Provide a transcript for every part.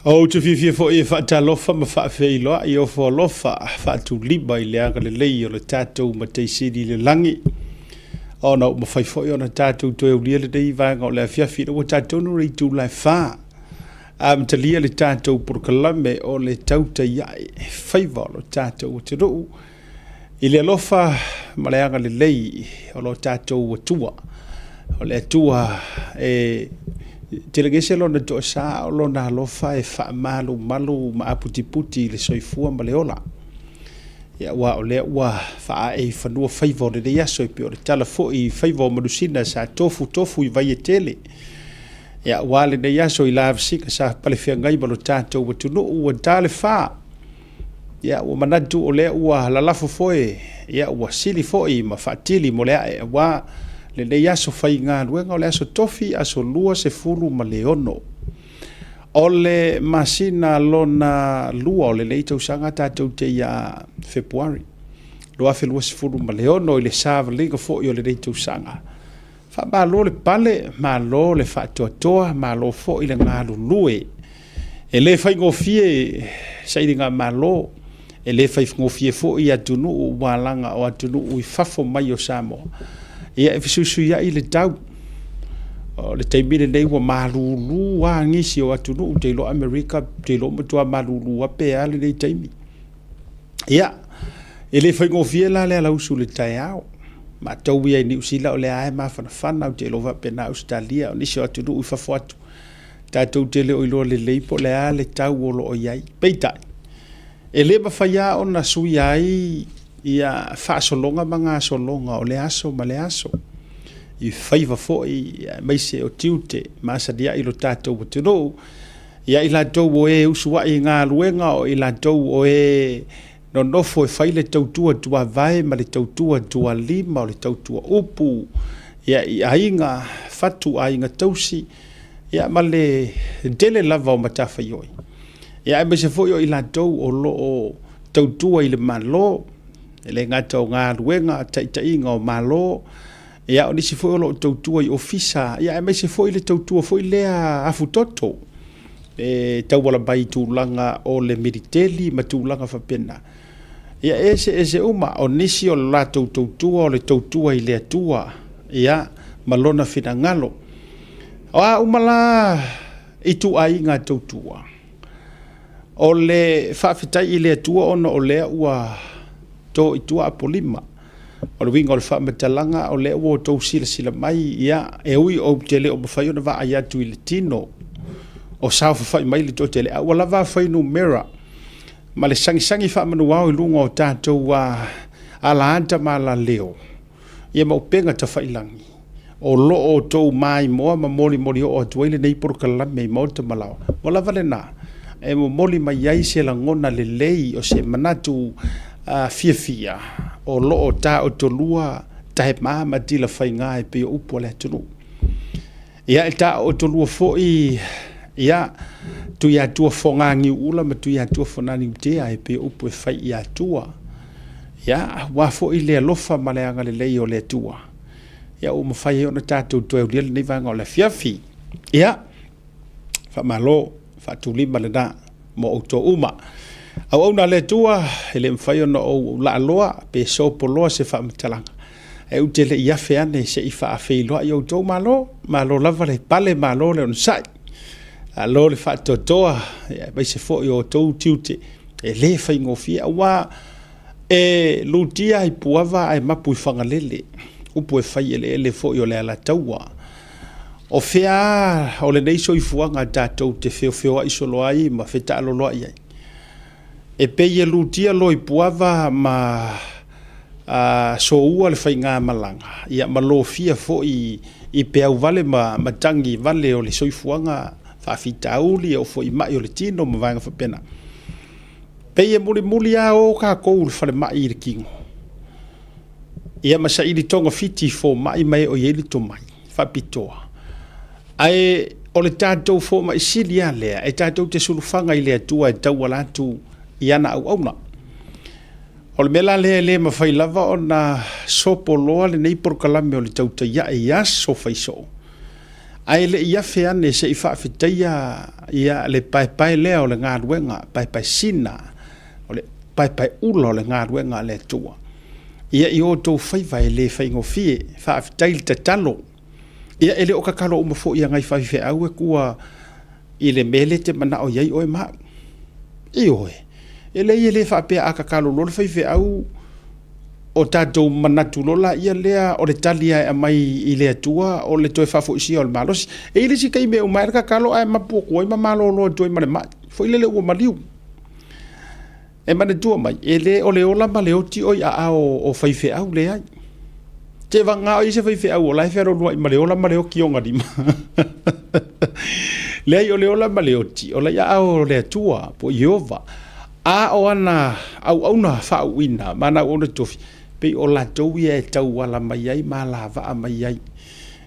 Ou te fiafia foi e faatalofa ma faafeiloai ofo alofa faatulima i le agalelei o le tatou Matai Sili i le lagi, ona ua mafai foi ona tatou toe aulia lenei vaega o le afiafi ina ua tatou le itula e 4 amatalia le tatou polokalame o le Tautai Ae Faiva o lo tatou atunuu i le alofa ma le agalelei o lo tatou Atua. O le Atua e telegese lona toasa, o lona alofa e faamalumalu ma aputiputi i le soifua ma le ola. Ia, aua o lea ua faaee i fanua faiva o lenei aso, e pei o le tala foi i faiva o Manusina sa tofutofu i vai e tele. Ia, aua lenei aso i lavasiga sa palefeagai ma lo tatou atunuu, ua ta le fa. Ia, ua manatu o lea ua lalafo foi, ia, ua sili foi ma faatili mo le ae, aua lenei aso faigaluega o le aso Tofi, aso 26 o le masina lona lua o lenei tausaga, tatou te ia Fepuari 2026 i le savaliga foi o lenei tausaga. Faamalo le pale, malo le faatoatoa, malo foi le galulue. E le faigofie sailigamalo, e le faigofie foi atunuu ua alaga o atunuu i fafo mai o Samoa. Ia, e fesuisuiai le tau. O le taimi lenei ua malulu lava nisi o atunuu, ou te iloa Amerika, ou te iloa ua matua malulu lava pe a lenei taimi. Ia, e le faigofie la le alausu i le taeao. Matou ia i Niu Sila o lea lava e mafanafana, ou te iloa faapena Ausetalia, o nisi o atunuu i fafo atu, tatou te le o iloa lelei po o le a le tau o lo o i ai. Peitai, e le mafai lava ona suia ai ia faasologa ma gasologa o le aso ma le aso i faiva foi aemaise o tiute masani ai lo tatou atunuu. Ia i latou o e usuai i galuega, o i latou o e nonofo e fai le tautua tuavae ma le tautua tualima, o le tautua upu, ia i aiga fatu, aiga tausi, ia ma le tele lava o matafaioi. Ia aemaise foi o i latou o lo o tautua i le Malo, e le gata o galuega, taitaiga o Malo, ia o nisi foi o lo o tautua i ofisa, ia aemaise foi le tautua foi lea afutoto e tauala mai i tulaga o le militeli ma tulaga faapena. Ia e eseese uma, o nisi o le latou tautua o le tautua i le Atua, ia, ma lona finagalo. O a uma la ituaiga tautua, o le faafetai i le Atua ona o lea ua to i tua Apolima. O le uiga o le faamatalaga, o lea ua outou silasila mai, ia, e ui ou te le o mafai ona vaai atu i le tino o saofafai mai le toatele, a ua lava fuainumera ma le sagisagi faamanuao i luga o tatou alaata ma alaleo, ia ma upega tafailagi o lo o outou maimoa ma molimoli oo atu ai lenei polokalame i maota ma laoa. Ua lava lena e momoli mai ai se lagona lelei o se manatu fiafia o lo o taotolua taema ma tilafaiga e pei o upu a le atunuu. Ia, e taotolua foi ia Tuiatua Foganiuula ma Tuiatua Fonaniutea e pei o upu e fai i Atua. Ia, aua foi le alofa ma le agalelei o le Atua, ia ua mafai ai ona tatou toe aulia lenei vaega o le afiafi. Ia, faamalo, faatulima lena mo outou uma. Auauna a le Atua, e le mafai ona ou laaloa pe sopoloa se faamatalaga. E ou te le i afe ane se i faafeiloai outou, malo, malo lava le pale, malo le onosai, malo le faatoatoa, aemaise foi o outou tiute e le faigofie, aua e lutia i Puava ae mapu i Fagalele, upu e fai eleele foi o le Alataua. O fea o lenei soifuaga tatou te feofeoai solo ai ma fetaaloloai ai? E pei e lutia loa i Puava ma soua le faigamalaga, ia ma lofia foi i peau vale ma matagi vale o le soifuaga faafitauli, e oo foi i mai o le tino ma vaega faapena. Pei e mulimuli lava o tatou i le falemai i le tino, ia ma saili togafiti i fomai ma e o i ai le tomai faapitoa. Ae o le tatou fomai sili lava lea e tatou te sulufaga i le Atua e tauala atu i ana auauna. O le mea la lea e le mafai lava ona sopoloa lenei polokalame o le Tautai Ae i aso faisoo. Ae le i afe ane se i faafetaia ia le paepae lea o le galuega, paepae sina, o le paepae ula o le galuega a le Atua. Ia i o outou faiva e le faigofie, faafetai le tatalo. Ia e le o tatalo uma foi a nai faifeau e tua i le mea lea e te manao i ai oe ma au. Ioe, e leai e le faapea a tatalo loa le faifeau o tatou manatu loa laia lea o le tali lava e aumai i le Atua o le toe faafoisia o le malosi. E i ai le isi taimi e uma ai le tatalo ae mapu atu ai ma malolo atu ai ma le mai, foi lele ua maliu. E manatua mai, e le o le ola ma le oti o i aao o faifeau, leai. Seiavagana o i ai se faifeau o la e fealoaloai ma le ola ma le oti i ona lima. Leai, o le ola ma le oti, o la e i aao o le Atua po o Ieova. A o ana auauna faauuina ma ana auauna totofi, pei o latou ia e tauala mai ai ma alavaa mai ai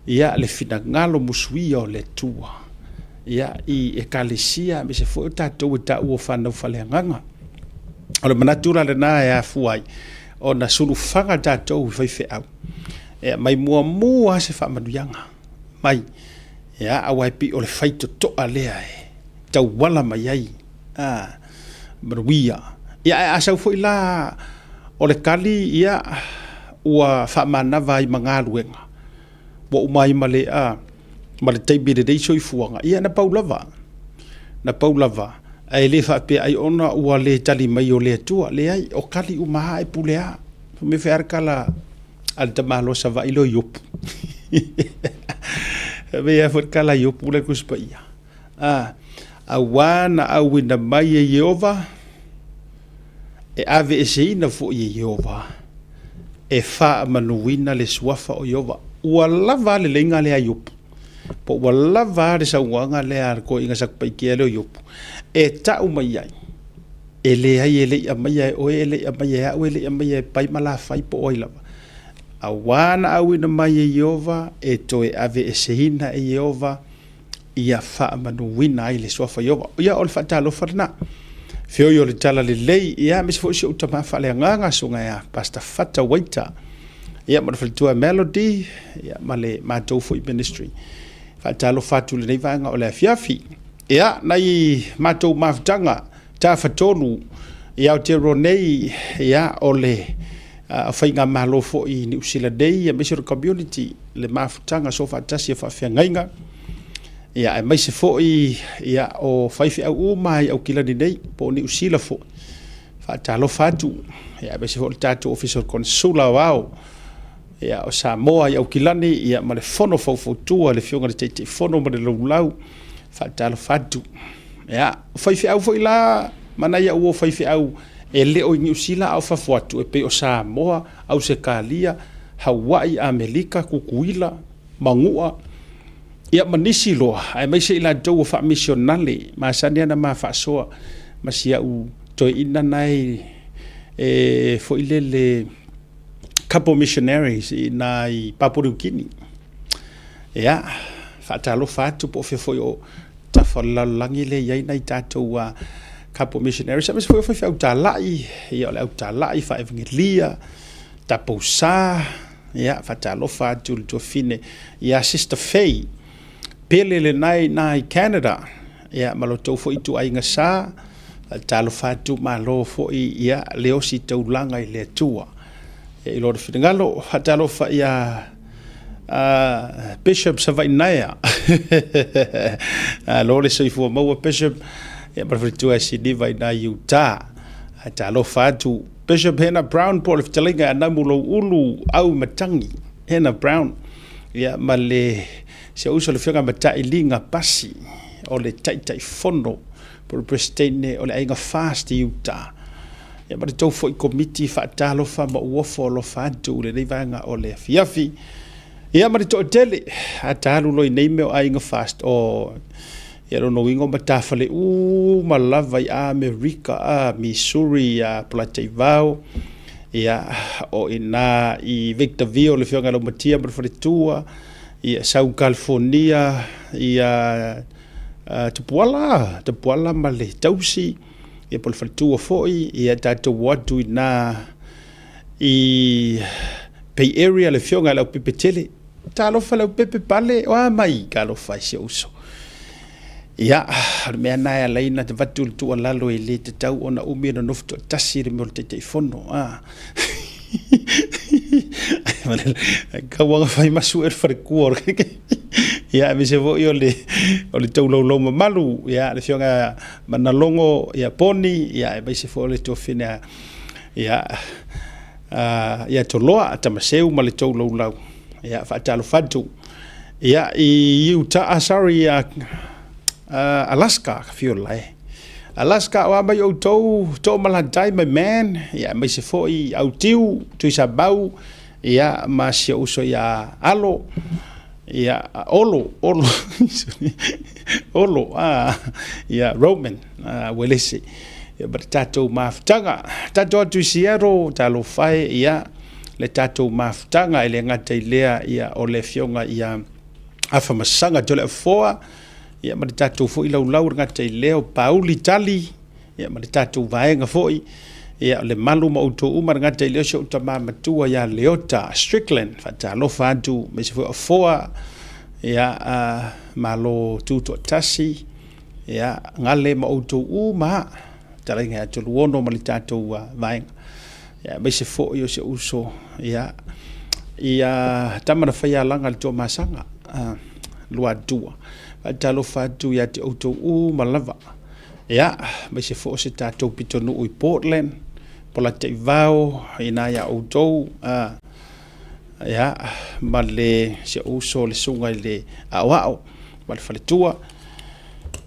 ia le finagalo musuia o le Atua ia, i ekalesia aemaise foi o tatou e taua o fanau faaleagaga. O le manatu la lena e afua ai ona sulufaga tatou i faifeau e aumai muamua lava se faamanuiaga mai, ia, aua e pei o le faitotoa lea e tauala mai ai manuia. Ia, ae a sau foi la o le tali, ia, ua faamanava ai ma galuega, ua uma ai ma le, ma le taimi i lenei soifuaga, ia na pau lava, na pau lava, ae le faapea ai ona ua le tali mai o le Atua. Leai, o tali uma lava e pule lava. Fai mai foi lava le tala a le tamaloa Savaii lea o Iopu. Fai mai lava foi le tala a Iopu lea i le Tusi Paia. A, auā na auina mai e Ieova, e aveeseina foi e Ieova, e faamanuina le suafa o Ieova. Ua lava a le leiga lea a Iopu, po ua lava a le saunoaga lea a le toeaina Satupaitea lea o Iopu, e tau mai ai, e leai e le i aumaia e oe, e le i aumaia e au, e le i aumaia e Pai ma Lafai po o ai lava. Auā na auina mai e Ieova, e toe aveeseina e Ieova, ia faamanuina ai le suafa o Ieova. Ia, o le faatalofa lena. Feoi o le Talalelei, ia, aemaise foi si ou tama faaleagaga, susuga ia Pastor Fata Waita, ia, ma le faletua Melody, ia, ma le matou foi ministry. Faatalofa atu i lenei vaega o le afiafi. Ia, nai matou mafutaga tafatolu i Aotearoa nei, ia, o le faigamalo foi i Niu Sila nei, aemaise o le community, le mafutaga soofaatasi a faafeagaiga, ia, aemaise foi ia, o faifeau uma i Aukilani nei, po o Niu Sila foi. Faatalofa atu, ia, aemaise foi o le tatou Ofisa o le Konesula Aoao ia, o Samoa i Aukilani, ia, ma le Fono Faufautua, le Afioga i le Taitaifono ma le Laulau. Faatalofa atu. Ia, o faifeau foi la, ma nai au uo faifeau e le o i Niu Sila a o fafo atu, e pei o Samoa, Ausetalia, Hawaii, Amerika, Tutuila, Manua, ia ma nisi loa, aemaise i latou ua faamisionale, masani ana ma faasoa ma si au toeaina nae e foi lele couple missionaries i na i Papua New Guinea. Ia, faatalofa atu po o fea foi o tafa o le lalolagi lea i ai nai tatou couple missionaries, aemaise foi o faifeau talai, ia o le au talai faaevagelia, tapousa, ia, faatalofa atu i le tuafafine ia Sister Faye, pele lena i ina i Canada, ia, ma lo outou foi ituaiga sa, faatalofa atu, malo foi, ia, le ositaulaga i le Atua. Ia, i lona finagalo, faatalofa ia Bishop Savainaea. Alo le soifua maua Bishop, ia ma le faletua e Siniva i ina i Utah. Talofa atu Bishop Hannah Brown po o le fetalaiga e Anamu Louulu au Matangi Hannah Brown, ia ma le si ou uso le afioga Matailiga Pasi o le Taitaifono po o le Peresetene o le Aiga Fast i Utah. Ia ma le tou foi komiti faatalofa ma uofo alofa atu i lenei vaega o le afiafi. Ia ma le toatele, a talu loa i nei mea o Aiga Fast, o ia lona uiga o matafale uma lava i Amerika, a Missouri, a Polataivao, ia o i ina i Victorville le afioga ia Laumatia ma le faletua, ia sau i California, ia Tapuala, Tapuala ma le tausi, ia po o le faletua foi, ia tatou o atu i ina i Bay Area le afioga i Leaupepe Tele. Talofa Leaupepe Pale, o a mai, talofa i si ou uso. Ia, o le mea lena e ala ai ona avatu le tuualalo e le tatau ona umi ona nofo toatasi le mea o le Taitaifono. A. Tau lava fai ma sue le faletua o le ia, aemaise foi o le o le taulaulau mamalu, ia, le afioga Manalogo, ia Poni, ia, aemaise foi o le tuafafine ia ia Toloa Tamaseu ma le tou laulau. Ia, faatalofa atu. Ia, i Utah, sorry, Alaska, fiola e. Alaska, o a mai outou, Toomalatai, my man, ia, aemaise foi Autiu, Tuisabau, ia, ma si ou uso ia Alo, ia, Olo, Olo, Olo, ia, Roman, Uelese, ia, ma le tatou mafutaga. Tatou atu i Seattle, talofa e, ia, le tatou mafutaga e le gata i lea, ia, o le afioga ia Afamasaga Toleafoa, ia, ma le tatou foi laulau le gata i lea o Pauli Tali, ia, ma le tatou vaega foi, ia, o le malu ma outou uma le gata i lea o si ou tama matua ia Leota Strickland, faatalofa atu, aemaise foi o Afoa, ia, malo tutoatasi, ia, Gale ma outou uma, talaiga ia Toluono ma le tatou vaega. Ia, aemaise foi o si ou uso, ia, ia tama na faialaga i le Toamasaga, Luatua. Faatalofa atu ia te outou uma lava. Ia, aemaise foi o se tatou pitonuu i Portland, Polataivao, ina ia outou, ia, ma le si ou uso le susuga i le Aoao ma le faletua.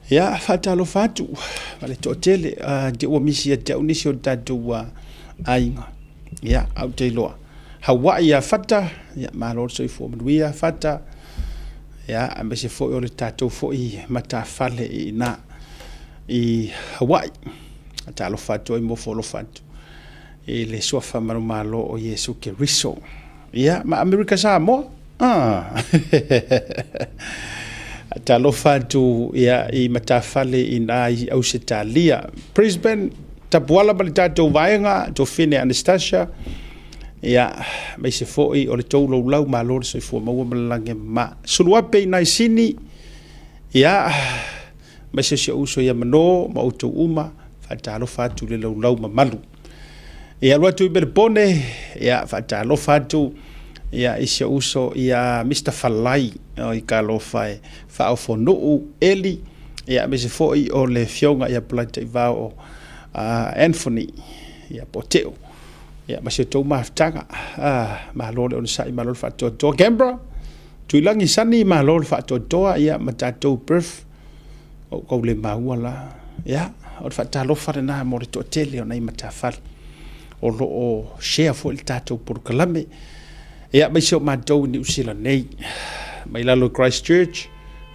Ia, faatalofa atu ma le toatele, te ua misi ia te au nisi o tatou aiga. Ia, ae ou te iloa. Hawaii ia Fata, ia, malo le soifua manuia Fata. Ia, aemaise foi o le tatou foi matafale i ina i Hawaii. Talofa atu ai, mofo alofa atu i le suafa manumalo o Iesu Keriso. Ia, ma Amerika Samoa. Ah. Talofa atu ia, i matafale i ina i Ausetalia. Brisbane, Tapuala ma le tatou vaega, Tofine Anastasia. Ia, aemaise foi o le tou laulau, malo le soifua maua ma le lagi e mama. Suluape i Naisini, ia, aemaise o si ou uso ia Mano ma outou uma, faatalofa atu i le laulau mamalu. Ia, alu atu i Melepone, ia, faatalofa atu ia, i si ou uso ia Mr. Falai, o i talofa e Faaofonuu Eli, ia, aemaise foi o le afioga ia Polataivao Anthony, ia, po o Teo. Ia, ma si outou mafutaga. Ah, malo le onosai, malo le faatoatoa. Canberra, Tuilagi Sani, malo le faatoatoa, ia, ma tatou Perth, o kou le maua la. Ia, o le faatalofa lena mo le toatele o nai matafale o lo o share foi le tatou polokalame. Ia, aemaise o matou i Niu Sila nei, mai lalo i Christchurch,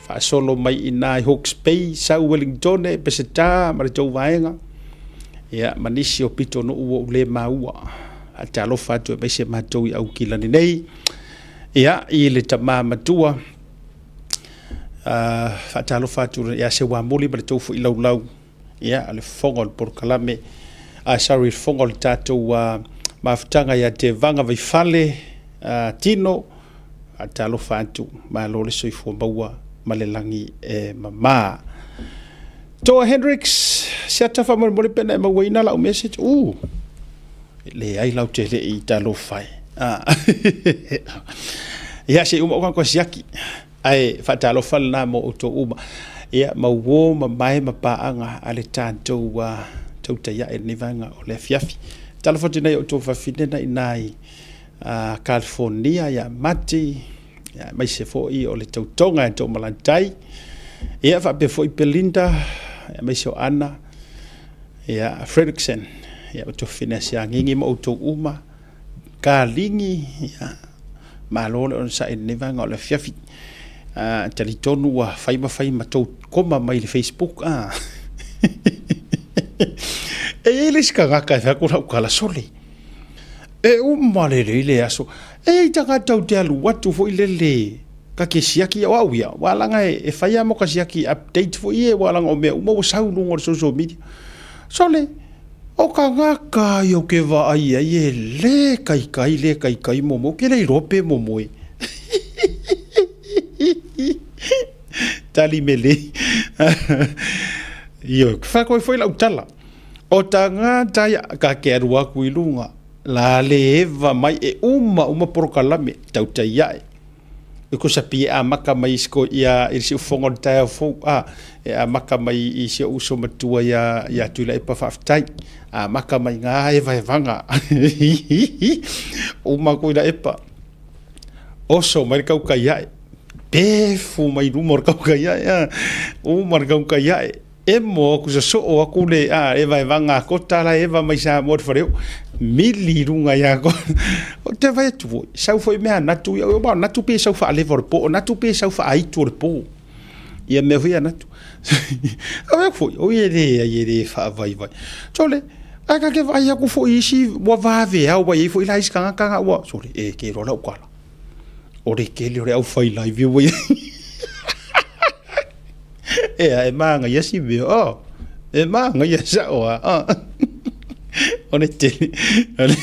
faasolo mai i ina i Hawke's Bay, sau Wellingtone, Peseta ma le tou vaega, ia, ma nisi o pitonuu ua ou le maua. Faatalofa atu aemaise matou i Aukilani nei, ia, i le tama matua, faatalofa atu ia Seuamuli ma le tou foi laulau, ia, le fofoga o le polokalame, sorry, le fofoga o le tatou mafutaga ia Tevaga Vaifale Tino, faatalofa atu, malo le soifua maua ma le lagi e mama. Toa Hendricks, Siata faamolemole pe na e mauaina lau message. E leai lau te le i talofa e. Ia, se i uma ou siaki. Ae faatalofa lena mo outou uma. Ia, ma uo ma mae ma paaga a le tatou tautai ae i lenei vaega o le afiafi. Talofa atu i nai o outou fafine na i ina i California ia Mati, ia, aemaise foi o le tautoga e Toomalatai. Ia, faapea foi Belinda, aemaise o Anna, ia, Fredrickson, ia, o Tofine Asiagigi ma outou uma, Kaligi, ia, malo le onosai i lenei vaega o le afiafi. Talitonu ua fai ma fai ma tou koma mai le Facebook. E i ai le isi tagata e fai atu lau tala, sole, e uma lelei le aso. E i ai tagata ou te alu atu foi lele ta te siaki, o au ia, ua laga e fai lava mo ka siaki update foi ia, ua laga o mea uma ua sau i luga o le social media. Sole, o tagata ia ou te vaai i ai e le taitai, le taitai momoe, ou te le iloa pe momoe. Tali melei. Ioe, fai foi lau tala. O tagata ia, ka ke alu aku i luga, la le eva mai e uma uma polokalame, tautai ae. E kusa pi e amaka mai i siko ia i si ufonga o le taeao fou, a, e amaka mai i si ou uso matua ia, ia Tuilaepa faafetai. Amaka mai ngā evaevaga. Uma Tuilaepa. Oso mai le kaukai ae. Pefu mai luma o le kaukai ae. A. Uma le kaukai ae. Emo aku sosoo aku le a evaevaga a Kota la e eva mai Samoa i le faleoo. Mili i luga ia Kota. Ou te vaai atu foi, sau foi mea a Natu ia, aua o Natu pei e sau faaleva o le po, o Natu pei e sau faaitu o le po. Ia mea foi ia Natu. Vaai atu foi, oi e leai e le faavaivai. Sole, ae ta te vaai atu foi i isi ua vaveao ua i ai foi la isi tagata na ua, sole, e te iloa lau tala. O le tele o le aufai live ua i ai. Ea, e māngaia si mea, oh, e māngaia sao a, oh. O le tele, o le,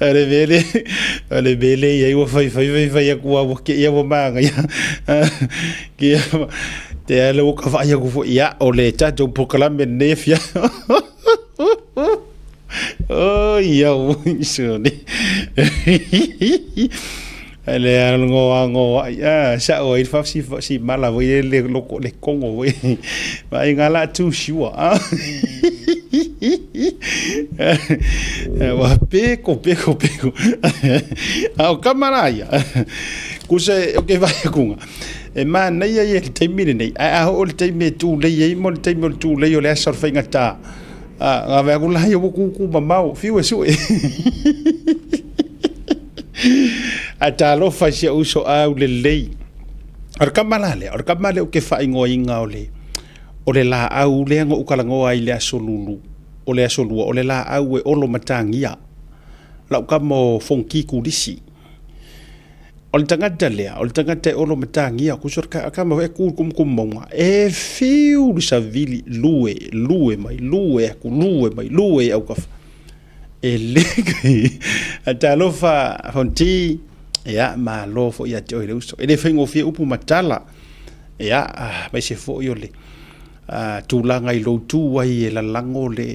o le mea le, o le mea le i ai ua fai fai fai fai atu a ua te i a ua māngaia. Kia, te a le ua ka vaai atu foi, ia, o le tatou polokalame lenei afiafi. Oi au sole. Le ngoa ngoa ia sa oi fa si si mala voi le loko le kongo voi. Ma inga la tu siua. Wa peko peko peko. A o kamara ia. Kuse o ke vai kunga. E manaia ia i le taimi lenei, ae a oo i le taimi e tulei ai mo le taimi o le tulei o le aso o le faigata, a, na vaai atu la ia ua kūkū mamao, fiu e sue. Ae talofa i si ou uso aulelei. O le kama la lea, o le kama lea ou te faaigoaina o le, o le laau lea na ou talanoa ai i le aso lulu, o le aso lua, o le laau e olo matagia. Lau kama o Fonoti Kulisi. O le tagata lea, o le tagata e olo matagia, kusa o le kama foi e ku i le kumukumu mauga, e fiu le savili, lue, lue mai, lue atu, lue mai, lue i autafa. E le ae talofa Fonti, ia malo foi ia te oe le uso. E le faigofie upu ma tala, ia, aemaise foi o le tulaga i lou tu ai e lalago le,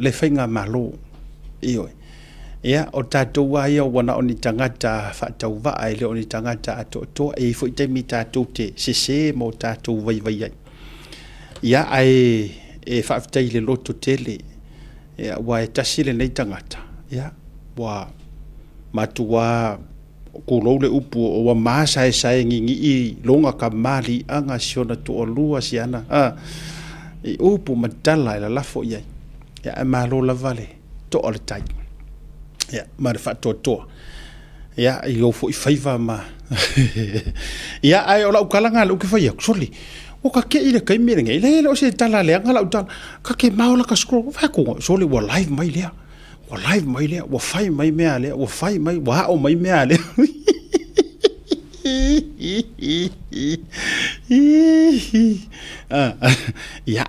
le faigamalo. Ioe. Ia, o tatou lava ia ua na o ni tagata faatauvaa e le o ni tagata atoatoa. E i ai foi taimi tatou te sese ma o tatou vaivai ai. Ia, ae e faafetai i le loto tele, ia, aua e tasi lenei tagata, ia, ua matua tulou le upu, ua masaesae gigii lona kamaliiaga si ona toalua, si ana, a, i upu ma tala e lalafo i ai. Ia, ae malo lava le toa o le tai, ia, ma le faatoatoa, ia, i ou foi faiva ma ia, ae o lau tala lena lea ou te fai atu, sole, ua ta te i le taimi lenei, leai e le o se tala leaga lau tala, ta te mao la ta scroll, vaai atu, sole ua live mai lea, ua live mai lea, ua fai mai mea a lea, ua fai mai, ua ao mai mea a lea. Ia,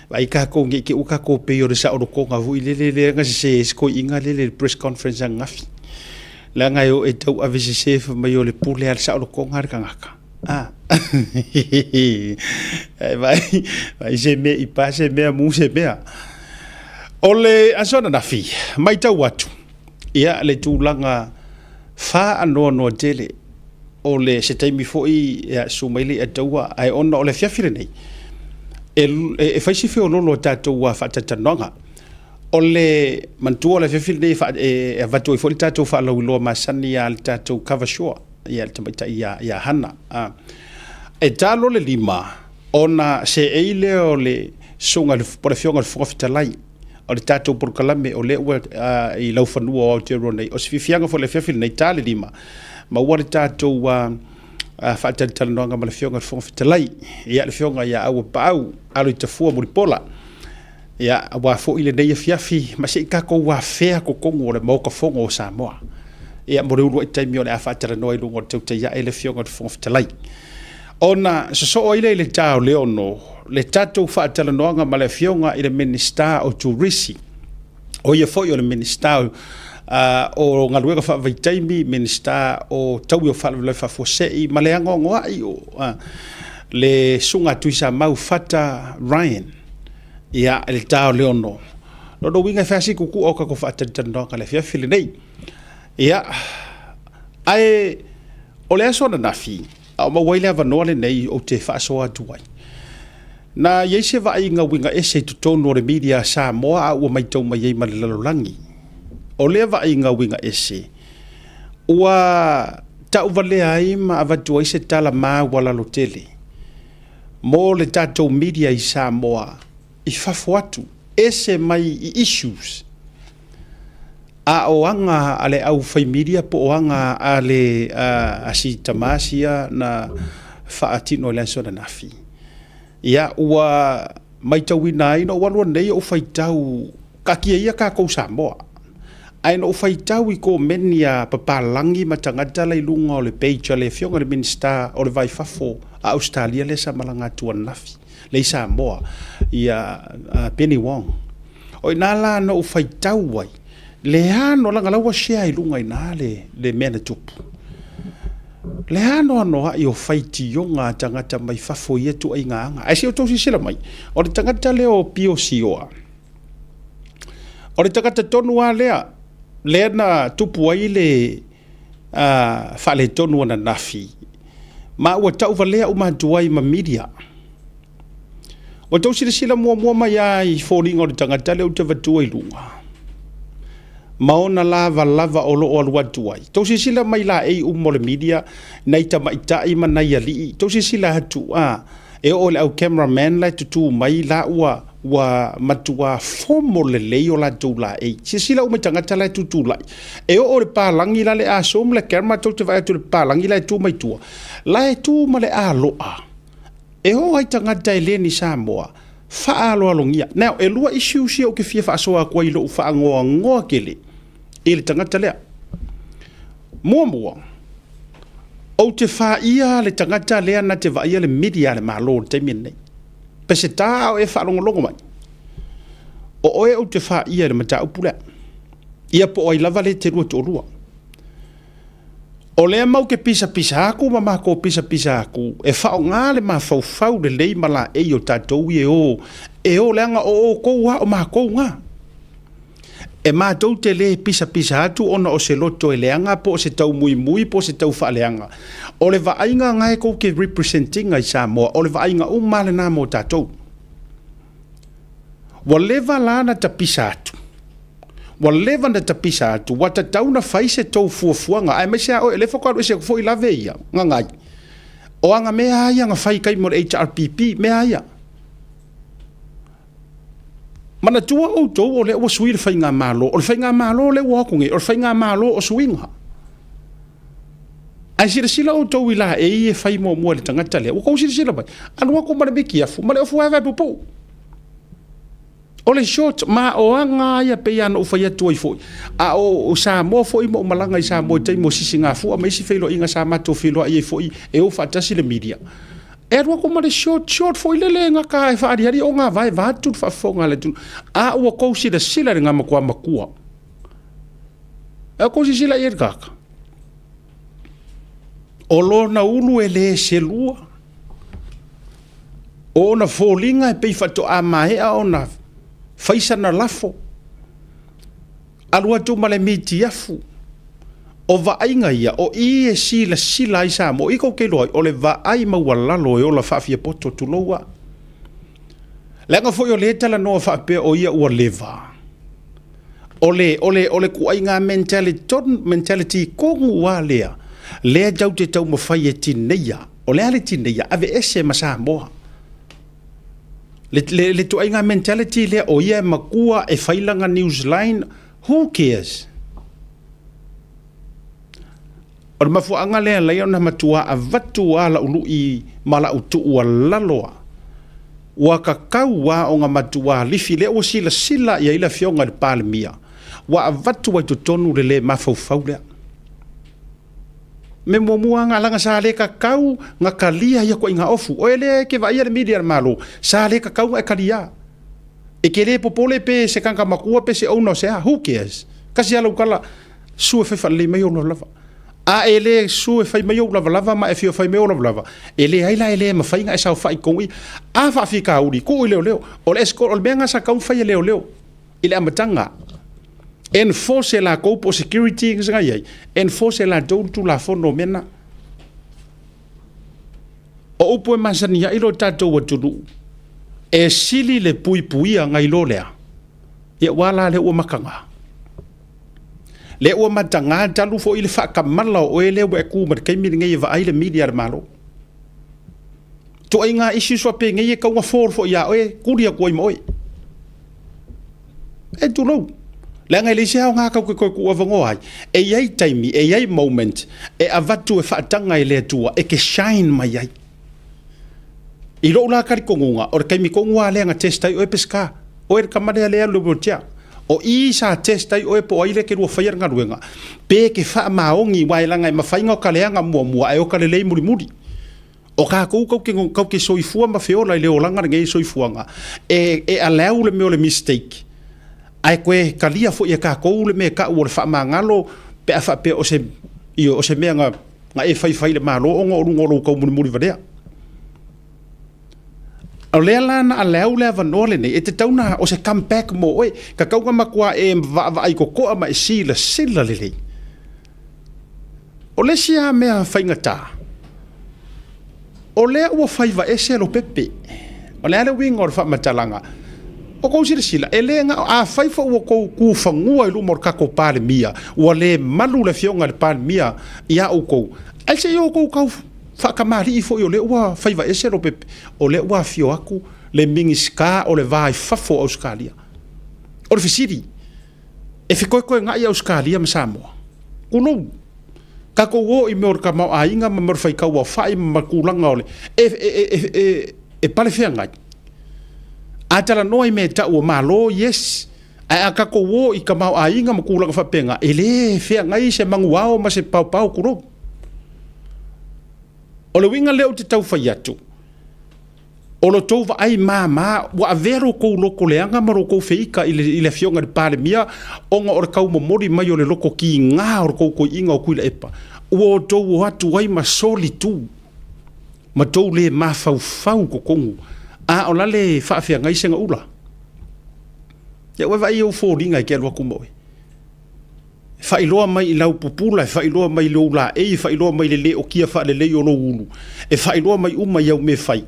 Vaai tatou nei te i ua tatou pei o le saolotoga foi lele lea na sese ai si toeaina lele i le press conference ananafi. Leaga e o e tauave sese fai mai o le pule a le saolotoga le tagata. A Ae vaai, vaai se mea i pa se mea mu se mea. O le aso ananafi, matau atu, ia le tulaga faanoanoa tele o le se taimi foi ia susu mai le Ataua ae ona o le afiafi lenei e, e, e fai si feololo o tatou faatalatalanoaga. O le manatua o le afiafi lenei e, fa, e, e avatu ai foi le tatou faalauiloa masani a le tatou cover shore ia le tamaitai ia, ia Hana. A. E ta loa le 5 ona seei lea o le susuga po o le afioga i le Fofoga Fetalai o le tatou polokalame o lea ua i laufanua o Aotearoa nei. O se fiafiaga foi i le afiafi lenei, ta le 5, maua le tatou faatalatalanoaga ma le Afioga i le Fofoga Fetalai, ia le Afioga ia Auapaau Aloitafua Mulipola. Ia, aua foi lenei afiafi, ma se i tatou afea totonu o le Maota Fono o Samoa. Ia, mo le uluai taimi o le a faatalanoa i luga o le tautai ae le Afioga i le Fofoga Fetalai. Ona sosoo ai lea i le ta o le 6, le tatou faatalanoaga ma le Afioga i le Minisita o Turisi, o ia foi o le Minisita o Galuega Faavaitaimi, Minisita o Taui o Faalavelave Faafuasei ma le anoanoai o le Susuga a Tuisamau Fata Ryan. Ia, i le ta o le 6:00, lona uiga e fai lava si tutu'a o tatou faatalatalanoaga i le afiafi lenei. Ia, ae o le aso ananafi, a o maua ai le avanoa lenei ou te faasoa atu ai, na i ai se vaaiga uiga ese i totonu o le media a Samoa a ua matau mai ai ma le lalolagi. O lea vaaiga uiga ese, ua tauvalea ai ma avatu ai se tala maualalo tele mo le tatou media i Samoa i fafo atu, ese mai i issues a o aga a le aufai media po o aga a le a si tama sia na faatino i le aso ananafi. Ia, ua matauina ai, na ou alu nei ou faitau, taatia ia tatou Samoa, ae na ou faitau i komeni a papalagi ma tagata la i luga o le page a le Afioga i le Minisita o le Va i Fafo a Ausetalia lea sa malaga atu ananafi, lea i Samoa, ia Penny Wong. O i ina la na ou faitau ai, le anoanoai, leaga o la ua share i luga i ina le mea na tupu. Le anoanoai o faitioga a tagata mai fafo i ia ituaiga aga. Ae se i outou silasila mai, o le tagata lea o Pio Sioa, o le tagata tonu lava lea, lea na tupu ai le faaletonu ananafi, ma ua tauvalea uma atu ai ma media. Ua outou silasila muamua mai lava i foliga o le tagata lea ou te avatua i luga, ma ona lavalava o lo o alu atu ai. Tou silasila mai laei uma o le media, nai tamaitai ma nai alii, tou silasila atu, a, e oo i le au cameraman la e tutu mai la ua, ua matua fomo lelei o latou laei. Silasila uma i tagata la e tutulai. E oo i le palagi la le a zoom le camera tou te vaai atu i le palagi la e tu mai tua, la e tu ma le aloa. E oo ai tagata e le ni Samoa, faaaloalogia. Now, e lua issues ia ou te fia faasoa atu ai i lou faanoanoa tele i le tagata lea. Muamua, ou te faia le tagata lea na te vaaia le media a le Malo i le taimi lenei. Peseta a o e faalogologo mai, o oe ou te faia i le mataupu lea. Ia po o ai lava le te lua toalua. O lea mau te pisapisa atu ma matou pisapisa atu e faaaoga le mafaufau lelei ma laei o tatou ia e o, e o leaga o outou lava o matou na. E matou te le pisapisa atu ona o se loto e leaga po o se taumuimui po o se taufaaleaga. O le vaaiga na e tou te represent ina i Samoa, o le vaaiga uma lava lena mo tatou. Ua leva la na tapisa atu. Ua leva na tapisa atu, ua tatau na fai se tou fuafuaga, aemaise a oe, o lea faatoa alu ese atu foi lave ia, Gagai. O aga mea a ia na fai i taimi o le HRPP, mea a ia. Manatua outou o lea ua sui le faigamalo, o le faigamalo lea ua o atu nei, o le faigamalo o suiga. Ae silasila outou i laei e fai muamua e le tagata lea, ua outou silasila mai, alu atu ma le mitiafu ma le ofu vaevae puupuu. O le short, ma o aga lava ia pei lava ona ou fai atu ai foi, a o Samoa foi ma ou malaga i Samoa i taimi o Sisigafua ma isi feiloaiga sa matou feiloai ai foi e o faatasi le media, e alu atu ma le short, short foi lele e gata e faaaliali o gavae vaeatu le faafofoga a le atunuu. A ua tou silasila i le matua matua. A ua tou silasila i ai i le tagata? O lona ulu e le selua. O ona foliga e pei faatoa maea ona fai sana lafo, alu atu ma le mitiafu. O vaaiga ia, o i e silasila ai Samoa, o i tou te iloa ai, o le vaai maualalo e ola faafiapoto, tulou a. Leaga foi o lea e talanoa faapea o ia ua leva. O le, o le, o le ituaiga mentality tonu lava lea, lea tou te taumafai e tineia. O le a le tineia? Aveese ma Samoa. Le, le, le ituaiga mentality lea, o ia e matua e fai lana newsline, who cares? O le mafuaaga lea e ala ai ona matua avatu lava lau lui ma lau tuualalo lava, ua tatau lava ona matua lifi, lea ua silasila i ai le Afioga i le Palemia, ua avatu ai i totonu le le mafaufau lea. Mea muamua lava leaga sa le tatau na talia ia ituaiga ofu. Oe lea e te vaaia le media a le Malo, sa le tatau ona e talia. E te le popole pe se tagata matua pe se owner o se a, who cares? Tasi lava lau tala, sue fai faalelei mai ou lavalava. A e le sue fai mai ou lavalava ma e fia fai mai ou lavalava, e leai la e le mafai ona e saofai i totonu i i. A faafitauli, tuu i leoleo. O le escort, o le mea lena sa tatau ona fai e leoleo i le amataga. Enforce e latou po o security na i ai, enforce e latou le tulafono o mea na. O upu e masani ai lo tatou atunuu, e sili le puipuia nai lo lea. Ia ua a la lea ua mataga? Lea ua mataga talu foi le faatamala o oe lea ua e tu mai le taimi lenei e vaai le media a le Malo. Ituaiga issues faapenei e tatau ona fall foi ia oe, tuli atu ai ma oe. E tulou. Leaga e leai se aoga tatou te toe tuuavanoa ai. E i ai taimi, e i ai moment e avatu e faataga e le Atua e te shine mai ai. I lou la talitonuga, o le taimi tonu lava lea na test ai oe Peseta. Oe le tama lea lea e alu i le wheelchair. O i sa test ai oe po o ai lea e te lua faia le galuega, pe e te faamaoni, aua e leaga e mafai ona ota leaga muamua ae ota lelei mulimuli. O tatou tatou te, tatou te soifua ma feola i le olaga lenei soifuaga, e, e allow le mea o le mistake, ae toe talia foi e tatou le mea e tau o le faamagalo pe a faapea o se, ioe, o se mea na, na e faifai i le Malo ona o luga o lou taumulimuli valea. O lea la na allow le avanoa lenei, e tatau ona, o se come back mo oe, tatau ona matua e vaavaai totoa ma e silasila lelei. O le isi lava mea faigata, o lea ua faiva ese Lopepe. O le a le uiga o le faamatalaga? O tou silasila, e le na o, afai foi ua tou tu fanua i luma o le tatou Palemia, ua le malu le afioga i le Palemia ia outou, ae se i outou tau faatamalii foi o lea ua faiva ese Lopepe, o lea ua afio atu le Minisita o le Va i Fafo o Ausetalia. O le fesili, e fetoetoena'i Ausetalia ma Samoa? Tulou. Tatou o i mea o le tamaoaiga ma mea o le faitauaofai ma tulaga o le... e, e, e, e, e palefeagai. A talanoa i mea e tau o Malo, yes. Ae a tatou o i tamaoaiga ma tulaga faapena, e le feagai se manuao ma se paopao, tulou. O le uiga lea ou te tau fai atu, o lo outou vaai mama, ua avea lo outou loto leaga ma lo outou feita i le, i le afioga i le Palemia ona o le taumomoli mai o le loto kiga o le tou toeaina o Tuilaepa, ua outou o atu ai ma soli tu, ma tou le mafaufau i totonu, a o la le faafeagai segaula. Ia ua vaai i ou foliga e te alu atu ma oe. E faailoa mai i lau pupula, e faailoa mai i lou laei, e faailoa mai i le le okia faalelei o lou ulu, e faailoa mai uma i au mea fai.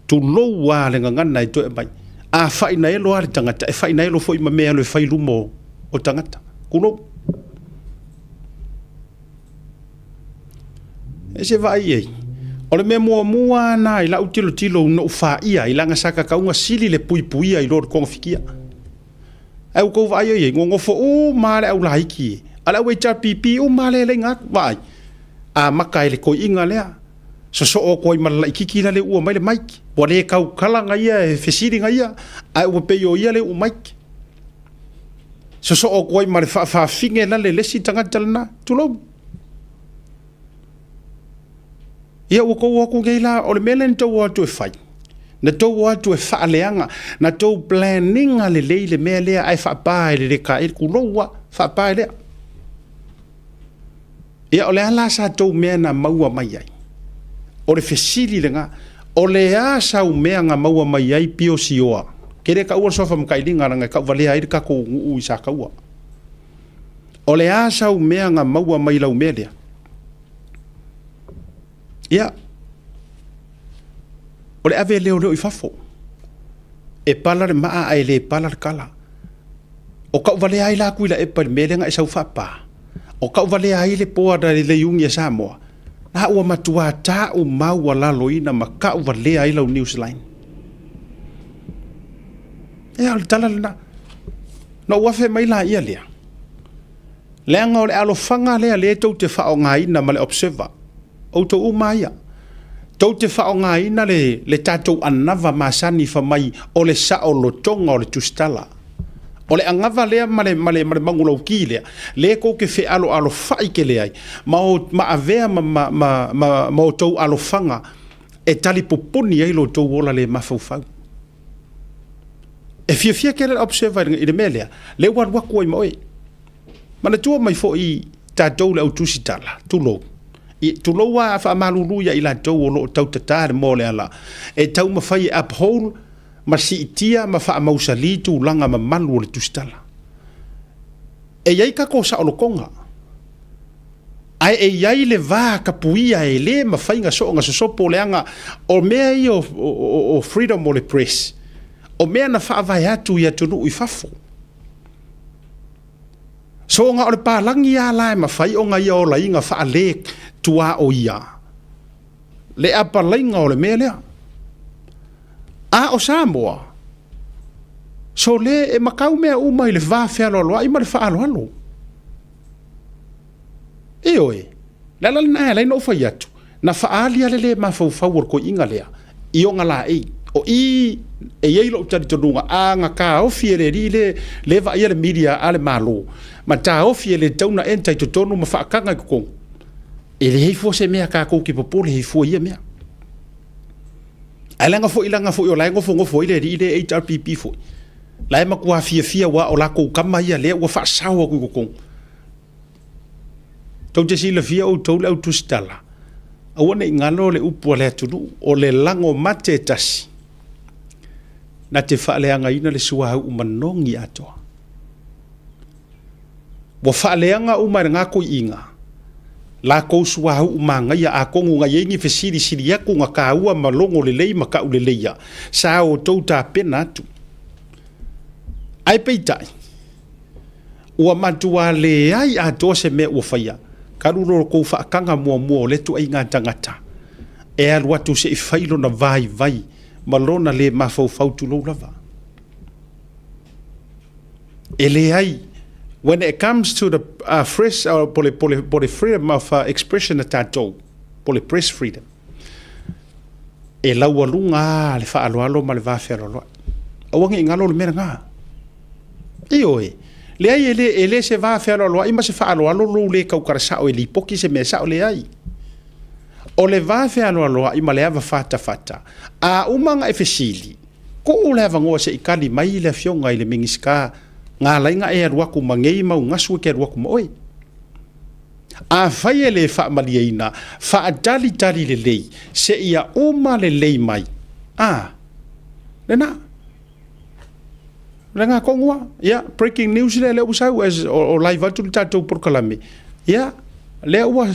Tulou lava le gagana e toe aumai. A fainaelo lava le tagata, e fainaelo foi ma mea e alu e fai i luma o tagata. Tulou. E se vaai i ai. O le mea muamua lava lena i lau tilotilo na ou faia ai, leaga sa tatau ona sili le puipuia i lo le togafitia. Ae ua tou vaai i ai, nonofo uma lava le au laiti, a le au HRPP uma lava lea e laina atu, vaai, amata e le toeaina lea, sosoo atu ai ma le laitiiti la le uua mai le mic, ua le tautala na ia e fesili na ia, ae ua pei o ia le uu mic. Sosoo atu ai ma le faafafine la le isi tagata lena, tulou. Ia ua tou o atu nei la, o le mea lea na tou o atu e fai, na tou o atu e faaleaga, na tou plan ina lelei le mea lea ae faapa e le le taeli, tulou lava, faapa e lea. Ia o le a la sa tou mea na maua mai ai? O le fesili lena, o le a sau mea na maua mai ai Pio Sioa? Ke le taua le suafa matailiga leaga e tauvalea ai le tatou nuu i Sataua. O le a sau mea na maua mai lau mea lea? Ia, o le ave leoleo i fafo. E pala le maa ae le pala le kala. O tauvalea ai la Tuilaepa i le mea lea na e sau faapa. O tauvalea ai le board a le Iuni a Samoa. Na ua matua tau maualaloina ma tauvalea ai lau news line. Ia, o le tala lena. Na ou afe mai laia lea. Leaga o le alofaga lea lea tou te faaaogaina ma le Observer, outou uma lava ia, tou te faaaogaina le, le tatou anava masani fai mai o le saolotoga o le tusitala. O le anava lea ma le, ma le, ma le manulauti lea, lea tou te fealoalofai tele ai, ma, o, ma avea ma, ma, ma, ma, ma outou alofaga e talipupuni ai lo outou ola le mafaufau. E fiafia tele le Observer i le mea lea, lea ua alu atu ai ma oe. Manatua mai foi tatou le au tusitala, tulou, tulou lava a faamalulu ia i latou o lo o tautatā le moa o le ala, e taumafai e uphold ma siitia ma faamausali tulaga mamalu o le tusitala. E i ai tatou saolotoga, ae e i ai le va tapuia e le mafai ona soona sosopo, leaga o mea ia o freedom o le press, o mea na faavae atu i atunuu i fafo. Soona o le palagi lava la e mafai ona ia olaina faale-tuaoia le apalaiga o le mea lea. A o Samoa, sole e makau mea uma i le va fealoaloai ma le faaaloalo. Ioe, o le ala lena e ala ai ona ou fai atu, na faaali lava le le mafaufau o le toeaina lea i ona laei. O i e i ai lou talitonuga, a na taofi e le alii lea e vaaia le media a le Malo, ma taofi e le tatau ona enter i totonu ma faataga i totonu, e leai fua se mea tatou te popole ai fua i ia mea. Ae leaga foi leaga foi o la e nofonofo ai le alii lea HRPP foi, la e matua fiafia aua o latou tama ia lea ua faasao atu i totonu. Tou te silafia outou le au tusitala, aua ne i galo le upu a le atunuu, o le lago mate e tasi na te faaleagaina le suauu manogi atoa. Ua faaleaga uma e lena toeaina latou suauu manaia, atonu na i ai ni fesilisili atu na taua ma logo lelei ma tauleleia, sa outou tapena atu. Ae peitai, ua matua leai atoa se mea ua faia, talu lo outou faataga muamua o lea ituaiga tagata e alu atu se i fai lona vaivai ma lona le mafaufau, tulou lava. E leai, when it comes to the fresh, po le freedom of expression a tatou, po le press freedom, e laualuga lava le faaaloalo ma le va fealoaloai. Aua ne i galo le mea lena. Ioe, leai e le se va fealoaloai ma se faaaloalo lou le tautala sao e lipoti se mea sao, leai. O le va fealoaloai ma le ava fatafata, a uma ona e fesili, tuu le avanoa se i tali mai le afioga i le Minisita na ala ai ona e alu atu ma nei mau gasu e te alu atu ma oe. Afai e le faamalieina, faatalitali lelei seia uma lelei mai. A, lena. Lena tonu lava. Ia, breaking news lea, lea ua sau as o live atu le tatou polokalame. Ia, lea ua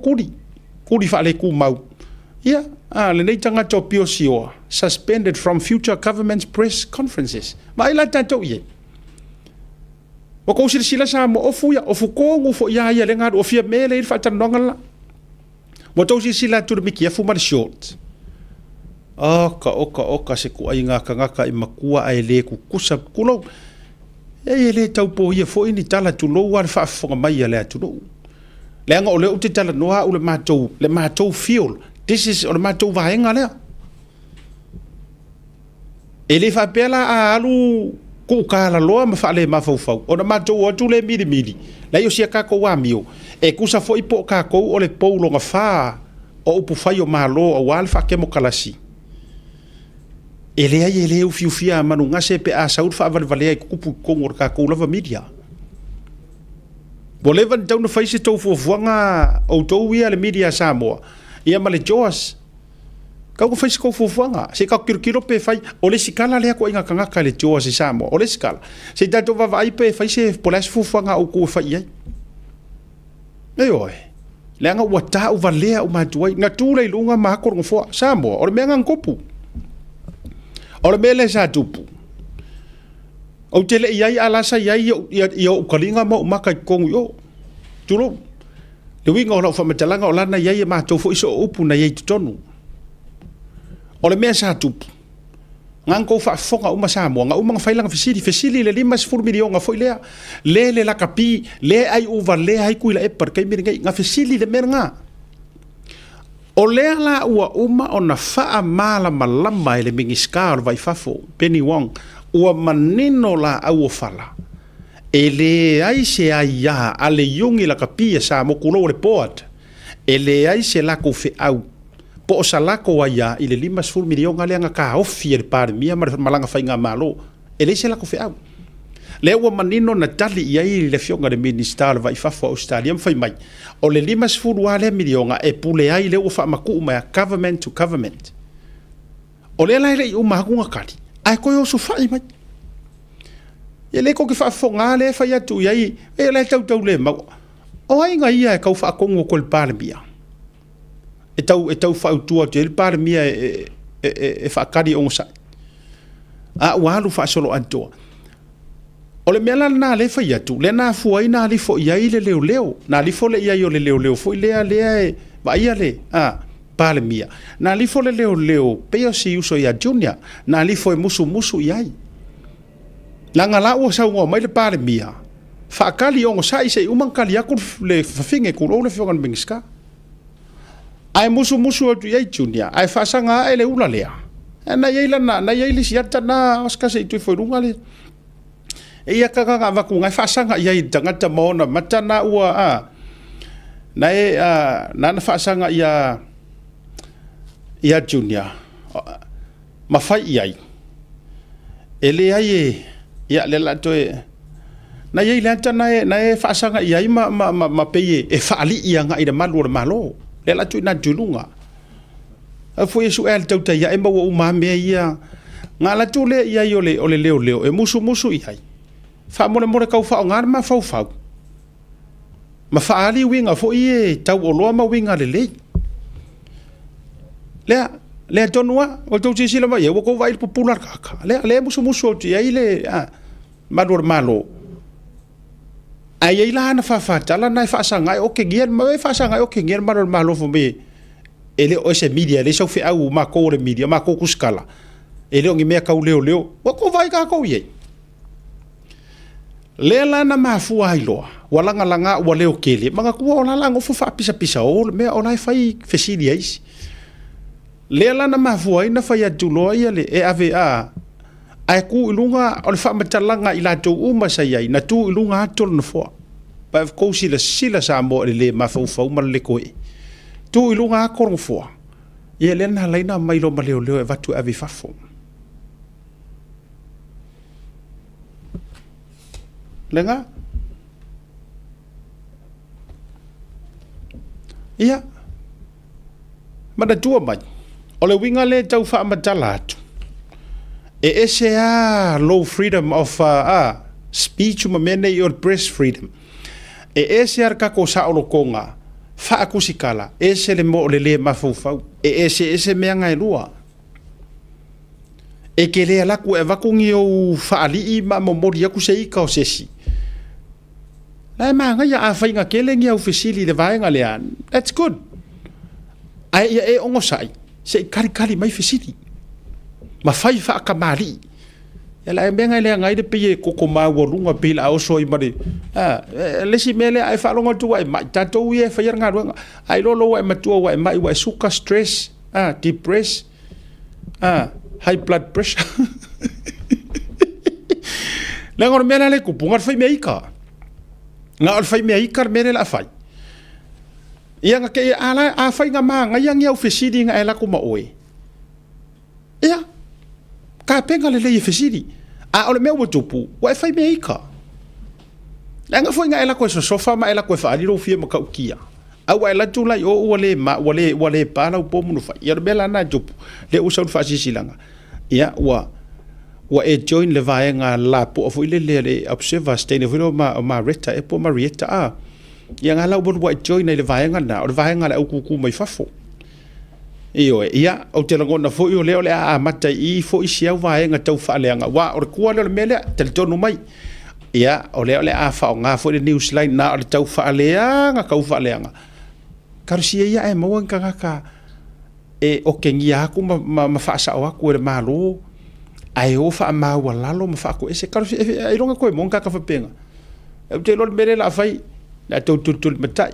tuli, tuli faaletumau. Ia, a, lenei tagata o Pio Sioa, suspended from future government press conferences. Vaai la tatou i ai. Ua tou silasila Samoa, ofu ia, ofu tonu foi ia ia le galu, o fia mea le i le faatalanoaga la. Ua tou silasila atu le mikiafu ma le short. Oka, oka, oka se kuaiga tagata i matua ae le tutusa, tulou. E le taupoia foi ni tala, tulou lava le faafofoga mai a le atunuu. Leaga o lea ou te talanoa au le matou field. This is, o le matou vaega lea. E le faapea la a alu tuutalaloa ma faale-mafaufau, ona matou o atu le milimili, leai o sia tatou amio, e tusa foi po o tatou o le pou lona fa o upufai o Malo aua le faatemokalasi. E leai e le ufiufia a manugase pe a sau le faavalevalea i tutupu i totonu o le tatou lava media. Ua leva ona tatau ona fai se tou fuafuaga outou ia le media a Samoa, ia ma le JOAS. Tau ona fai se tou fuafuaga, se i tatou tilotilo pe fai, o le isi tala lea ituaiga tagata i le JOAS i Samoa, o le isi tala, se i tatou vaavaai pe fai se, po o le a se fuafuaga a outou e fai i ai. Ioe, leaga ua tauvalea uma atu ai, na tu lea i luga ma ato le nofoa, Samoa, o le mea lena na tupu. O le mea lea sa tupu, ou te le i ai, a la sa i ai i ou taliga ma ou maka i totonu i o. Tulou. Le uiga o lau faamatalaga o la na i ai e matou foi soo upu na i ai i totonu. O le mea sa tupu, na ona tou faafofoga uma Samoa, na uma ona fai lana fesili, fesili i le 50 miliona foi lea, le le lakapi, le ai uvalea ai Tuilaepa i le taimi lenei, na fesili i le mea lena. O lea la ua uma ona faamalamalama e le Minisita o le Va i Fafo, Penny Wong, ua manino laau o fala, e leai se aia a le Iuni Lakapi a Samoa, tulou o le board, e leai se latou feau po o sa latou aia i le 50 miliona lea na taofi e le Palemia ma le malaga faigamalo, e leai se latou feau. Lea ua manino na tali i ai le Afioga i le Minisita o le Va i Fafo o Ausetalia ma fai mai, o le 50 lava lea miliona e pule ai lea ua faamatuu mai a government to government. O lea la e le i uma atu ona tali, ae toe osofai mai. Ia lea tou te faafofoga lava lea e fai atu i ai, e la e tautaulemau. O ai na ia e tau faatonu atu e le Palemia? E tau, e tau fautua atu i ai le Palemia e faatali e onosai. A ua alu faasoloatoa. O le mea la lena lea e fai atu, lea na afua ai na alifo i ai le leoleo. Na alifo lea i ai o le leoleo foi lea, lea e vaaia le Palemia. Na alifo le leoleo, pei o si uso ia Junior, na alifo e musumusu i ai. Leaga la ua saunoa mai le Palemia, faatali onosai se i uma ona tali atu le fafine, tulou le Afioga i le Minisita. Ae musumusu atu i ai Junior, ae faasaga ae le ula lea. Na i ai lana, na i ai le isi ata na, Oscar se i tu ifo i luga le... E ia kaka na avatu na e faasaga i ai i le tagata ma ona mata na ua, a, na e, a, na na faasaga ia, ia Junior, ma fai i ai. E leai e, ia lea la toe, na i ai le ata na e, na e faasaga i ai ma, ma, ma, ma pei e faalii agai i le malu o le Malo. Lea la tuuina atu i luga. Au foi e sue a le tautai ae ma ua uma mea ia. Na ala atu lea i ai o le, o le leoleo e musumusu i ai. Faamolemole tau faaaoga le mafaufau. Ma faaali uiga foi e tauoloa ma uiga lelei. Lea, lea tonu lava, ua outou silasila mai i ai, ua outou vaai i le pupula o le tagata. Lea, lea e musumusu atu i ai le malu o le Malo. Ae i ai la ana faafatala na e faasaga ai otegia le, e faasaga ai otegia le malu o le Malo fai mai e le o se media, e leai sau feau matou o le media, matou tusitala, e le o ni mea tau leoleo. Ua outou vaai tatou i ai. Lea la na mafua ai loa, ua lagalaga ua leo tele, manatua o la la nofo faapisapisa o le mea o la e fai fesili a isi. Lea la na mafua ai na fai atu loa ia le e ave a ae tu i luga o le faamatalaga i latou uma sa i ai, na tu i luga atu o le nofoa. Pa e tou silasila Samoa i le le mafaufau ma le le toe'e. Tu i luga atu o le nofoa, ia lea na ala ai na aumai loa ma leoleo e avatu e ave i fafo. Lena. Ia, manatua mai, o le uiga lea e tau faamatala atu, e ese lava lou freedom of speech ma mea nei o le press freedom. E ese lava le tatou saolotoga faakusikala, ese le mea o le le mafaufau. E eseese mea na e lua. E te le alu atu e avatu ni ou faalii ma momoli atu se ita o se isi. La e manaia afai na tele ni au fesili i le vaega lea, that's good. Ae ia e onosai, se i kalikali mai fesili. Ma fai faatamalii. Ia la e mea na e leaga ai le pei e koko maualuga pei la oso ai ma le le isi mea lea ai faalogo atu ua e mai tatou ia e faia le galuega ai loa ua e matua ua e mai ua e suka stress depress high blood pressure. Leaga o le mea la lea e tupu, na o le fai mea ika. Na o le fai mea ika le mea lea o le a fai. Ia na te a la afai na manaia ni au fesili na e alu atu ma oe. Ia, tapena lelei e fesili. A o le mea ua tupu, ua e fai mea ika. Leaga foi na e alu atu e sosofa ma e alu atu e faaali lou fia matautia. A ua e alu atu la i o ua le ma, ua le, ua le pa lau pomu na fai. Ia o le mea la lena e tupu, lea ua sau le faasilasilaga. Ia, ua, ua e join le vaega lapoa foi lele a le Observer, se teine foi lea o Mareta ea po o Marieta, a. Ia na la ua ua e join ai i le vaega lena, o le vaega a le au kukū mai fafo. Ioe, ia, ou te lagona foi o lea o le a amata i i foi si au vaega tau faaleaga, aua o le tua lea o le mea lea, talitonu mai. Ia, o lea o le a faaaoga foi le Newsline na o le tau faaleaga, tau faaleaga. Talosia ia ae maua ni tagata e otegia atu ma, ma, ma faasao atu e le Malo, ae o faamaualalo ma faatoese. Talosia, ailoga toe maua ni tagata faapena. Ou te iloa le mea lea o le a fai, o le a toe tulitulimatai.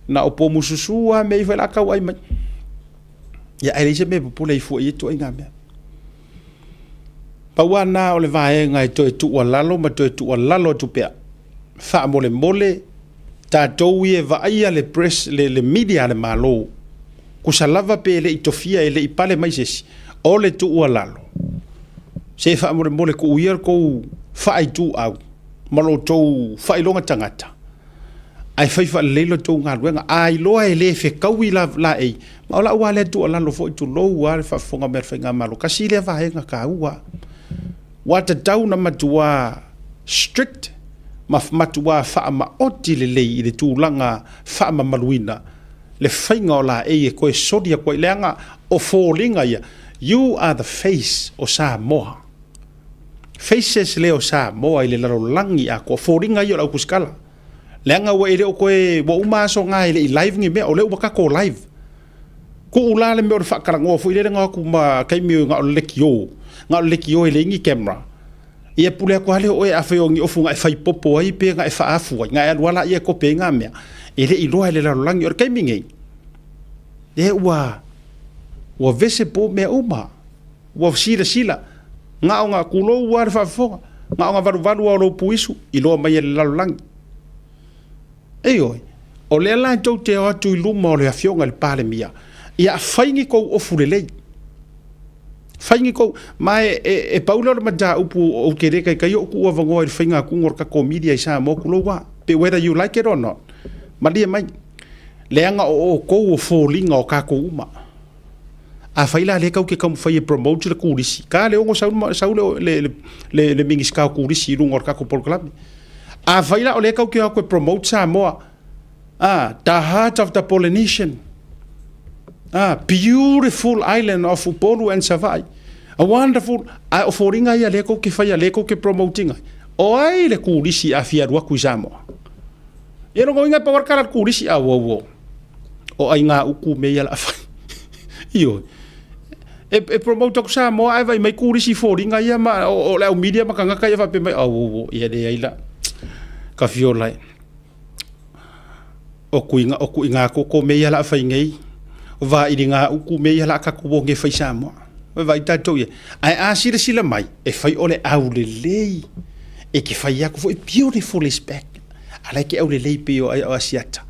Na o pomususu lava mea ia o le a tau ai mai. Ia ae leai se mea e pupule ai fua i ia ituaiga mea. Pau lava lena o le vaega e toe tuualalo ma toe tuualalo atu pea. Faamolemole tatou ia e vaaia le press, le media a le Malo, tusa lava pe le i tofia e le i pale mai se isi, o le tuualalo, se faamolemole tuu ia le tou faaituau ma lo outou faailoga tagata, ae fai faalelei la outou galuega. A iloa e le fetaui laei, ma o lau lava lea tuualalo foi, tulou lava le faafofoga mai a le Faigamalo, tasi lea vaega taua, ua tatau ona matua strict ma matua faamaoti lelei i le tulaga faamamaluina le faiga o laei e toe soli atu ai, leaga o foliga ia, you are the face o Samoa. Faces lea o Samoa i le lalolagi atoa, foliga ia o le autusikala. Leaga ua e le o toe, ua uma aso na e le i live ni mea, o lea ua tatou live. Tuu la le mea o le faatalanoa foi lele na o atu ma taimi na o le leitio, na o le leitio e leai ni camera. Ia pule atu lava lea o oe afai o ni ofu na e fai popo ai pe na e faaafu ai, na e alu lava laia e kope ai na mea, e le i iloa e le lalolagi. O le taimi nei, lea ua visible mea uma. Ua silasila, na ona tulou lava le faafofoga, na ona valuvalu lava o lou puisu, iloa mai e le lalolagi. Ioe, o lea la tou te o atu i luma o le Afioga i le Palemia, ia fai ni tou ofu lelei. Fai ni tou, ma e pau lea o le mataupu ou te le taitai ou tuuavanoa i le faiga atuga o le tatou media i Samoa, tulou lava. Pe whether you like it or not, malie mai, leaga o outou o foliga o tatou uma. Afai la lea tatou te taumafai e promote le turisi, ta le ono sau le Minisita o Turisi i luga o le tatou polokalame. Afai la o lea tatou te o atu e promote Samoa, the heart of the Polynesian, beautiful island of Upolu and Savaii, a wonderful, a o foliga ia lea tou te faia, lea tou te promote ina. O ai le turisi a fia alu atu i Samoa? Ia lona uiga e pau lava le tala a le turisi, a uau uau. O aiga uku mea ia o le a fai. Ioe. E promote atu Samoa ae vaai mai turisi i foliga ia ma o le au media ma tagata ia faapea mai, au au au, ia leai la. Kafiola e. O kuiga, o kuiga koko mea ia o le a fai nei. O vailiga uku mea ia o le a tatou o nei e fai i Samoa. Vaai tatou i ai. Ae a silasila mai, e fai o le aulelei. E te fai atu foi, beautiful is back. A la e te aulelei pei o Asiata.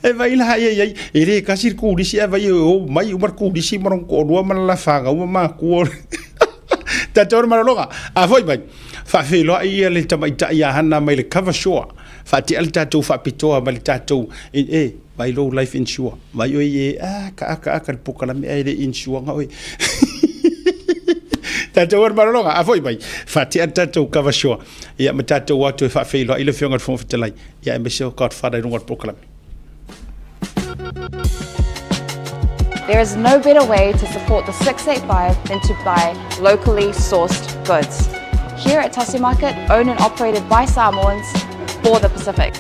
E vai la ia iai, e le tasi le turisi ae vai e o mai uma le turisi ma lona toalua ma lana fanau ma matua. Tatou le malologa, a foi mai, faafeiloai ia le tamaitai ia Hana mai le Cover Shore, faatea le tatou faapitoa ma le tatou, e, vai lou life insure, vai oe i e, a, ka aka aka le polokalame ae le insure anga oe. Tatou le malologa, a foi mai, faatea le tatou Cover Shore, ia ma tatou atu e faafeiloai le Afioga i le Fofoga Fetalai, ia aemaise o Godfather i luga o le polokalame. There is no better way to support the 685 than to buy locally sourced goods. Here at Tasi Market, owned and operated by Samoans for the Pacific.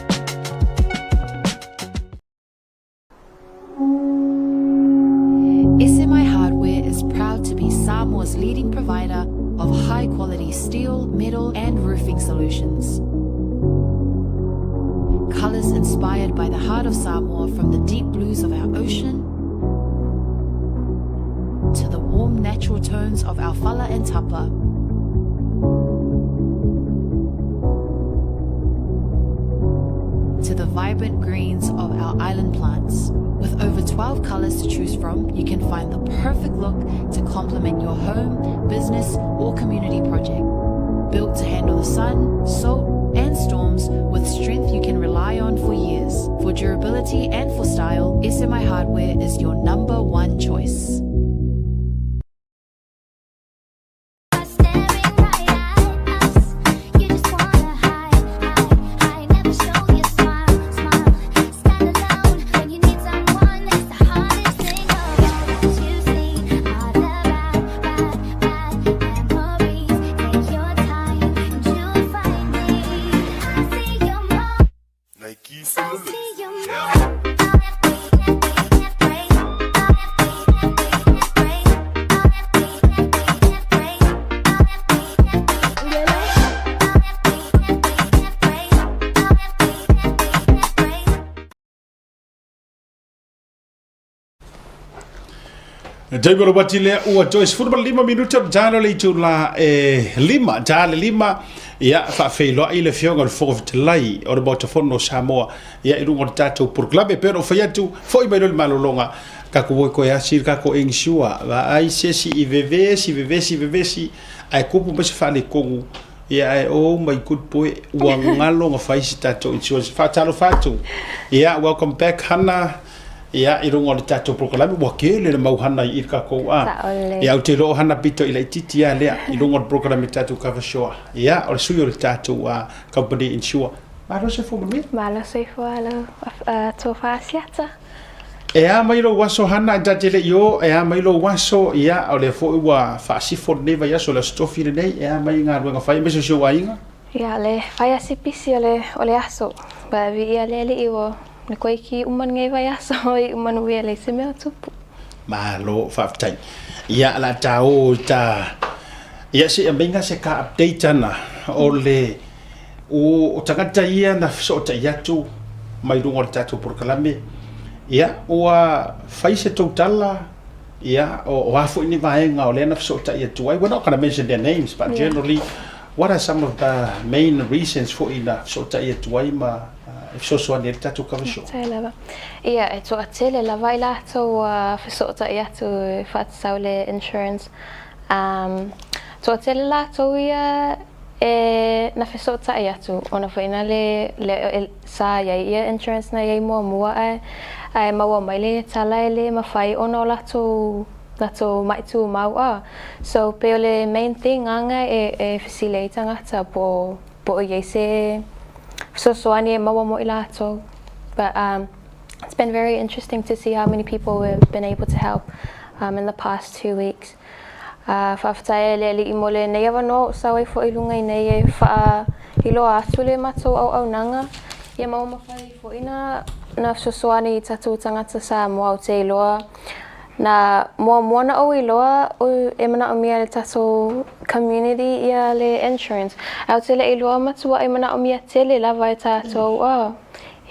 SMI Hardware is proud to be Samoa's leading provider of high-quality steel, metal and roofing solutions. Colours inspired by the heart of Samoa, from the deep blues of our ocean to the warm natural tones of our fala and tapa. To the vibrant greens of our island plants. With over 12 colours to choose from, you can find the perfect look to complement your home, business, or community project. Built to handle the sun, salt, and storms with strength you can rely on for years. For durability and for style, SMI Hardware is your number one choice. Taimi o le uati lea ua toe 15 minute o le talo le itula e lima, ta le lima, ia faafeiloai le afioga o le Fofoga Fetalai o le Maota Fono o Samoa, ia i luga o le tatou polokalame. E pei ona ou fai atu, foi mai loa le malologa, tatou o e toe asi le tatou insure, vaai se isi i vevesi, vevesi, vevesi, ae tupu mai se faaletonu, ia ae oh my good boy, ua galo na fai se tatou insurance. Faatalofa atu. Ia, welcome back Hana. Ia, i luga o le tatou polokalame, ua tele le mau hana i le tatou a. Saole. Ia, ou te iloa o hana pito i laitiiti lava lea, i luga o le polokalame tatou Cover Sure. Ia, o le sui o le tatou a, company insure. Malo soifua manuia. Malo soifua lau tofa Asiata. E a mai lou aso Hana, e ta te le i o, e a mai lou aso, ia, o lea foi ua faasifo lenei vaiaso, le aso tofi lenei, e a mai galuega fai, aemaise o si ou aiga? Ia, le fai a si pisi o le, o le aso. Ua viia le Alii ua le koiki uma lenei vaiaso i manuia leai se mea o tupu. Malo faafetai. Ia la ta o i ta ia se ameinga se ka update ana o le o, o tagata ia na fesootai atu mai luga o le tatou polokalame. Ia ua fai se tou tala ia o, o a foi ni vaega o lea na fesootai atu ai. We're not gonna mention their names but generally What are some of the main reasons foi na fesootai atu ai ma e fesoasoani ai le tatou Cover Sure? Faafetai lava. Ia, e toatele lava i latou ua fesootai atu e faatatau le insurance. Um, toatele latou ia e na fesootai atu ona foi na le, le e, sa iai ia insurance na iai muamua ae, ae maua mai le tala e le mafai ona o latou latou maʻi tumau a. So pei o le main thing aga e e fesili ai tagata po po o i ai se fesoasoani e maua mo i latou. But um it's been very interesting to see how many people we've been able to help um in the past 2 weeks. Uh, faafetai e le Alii mo lenei avanoa o sau ai foi i luga i nei e faailoa atu le matou auaunaga ia ma ua mafai foi na na fesoasoani i tatou tagata Samoa ou te iloa Na muamua na ou iloa e manaomia e le tatou community ia le insurance. Ae ou te le iloa matuai manaomia tele lava e tatou. Oh,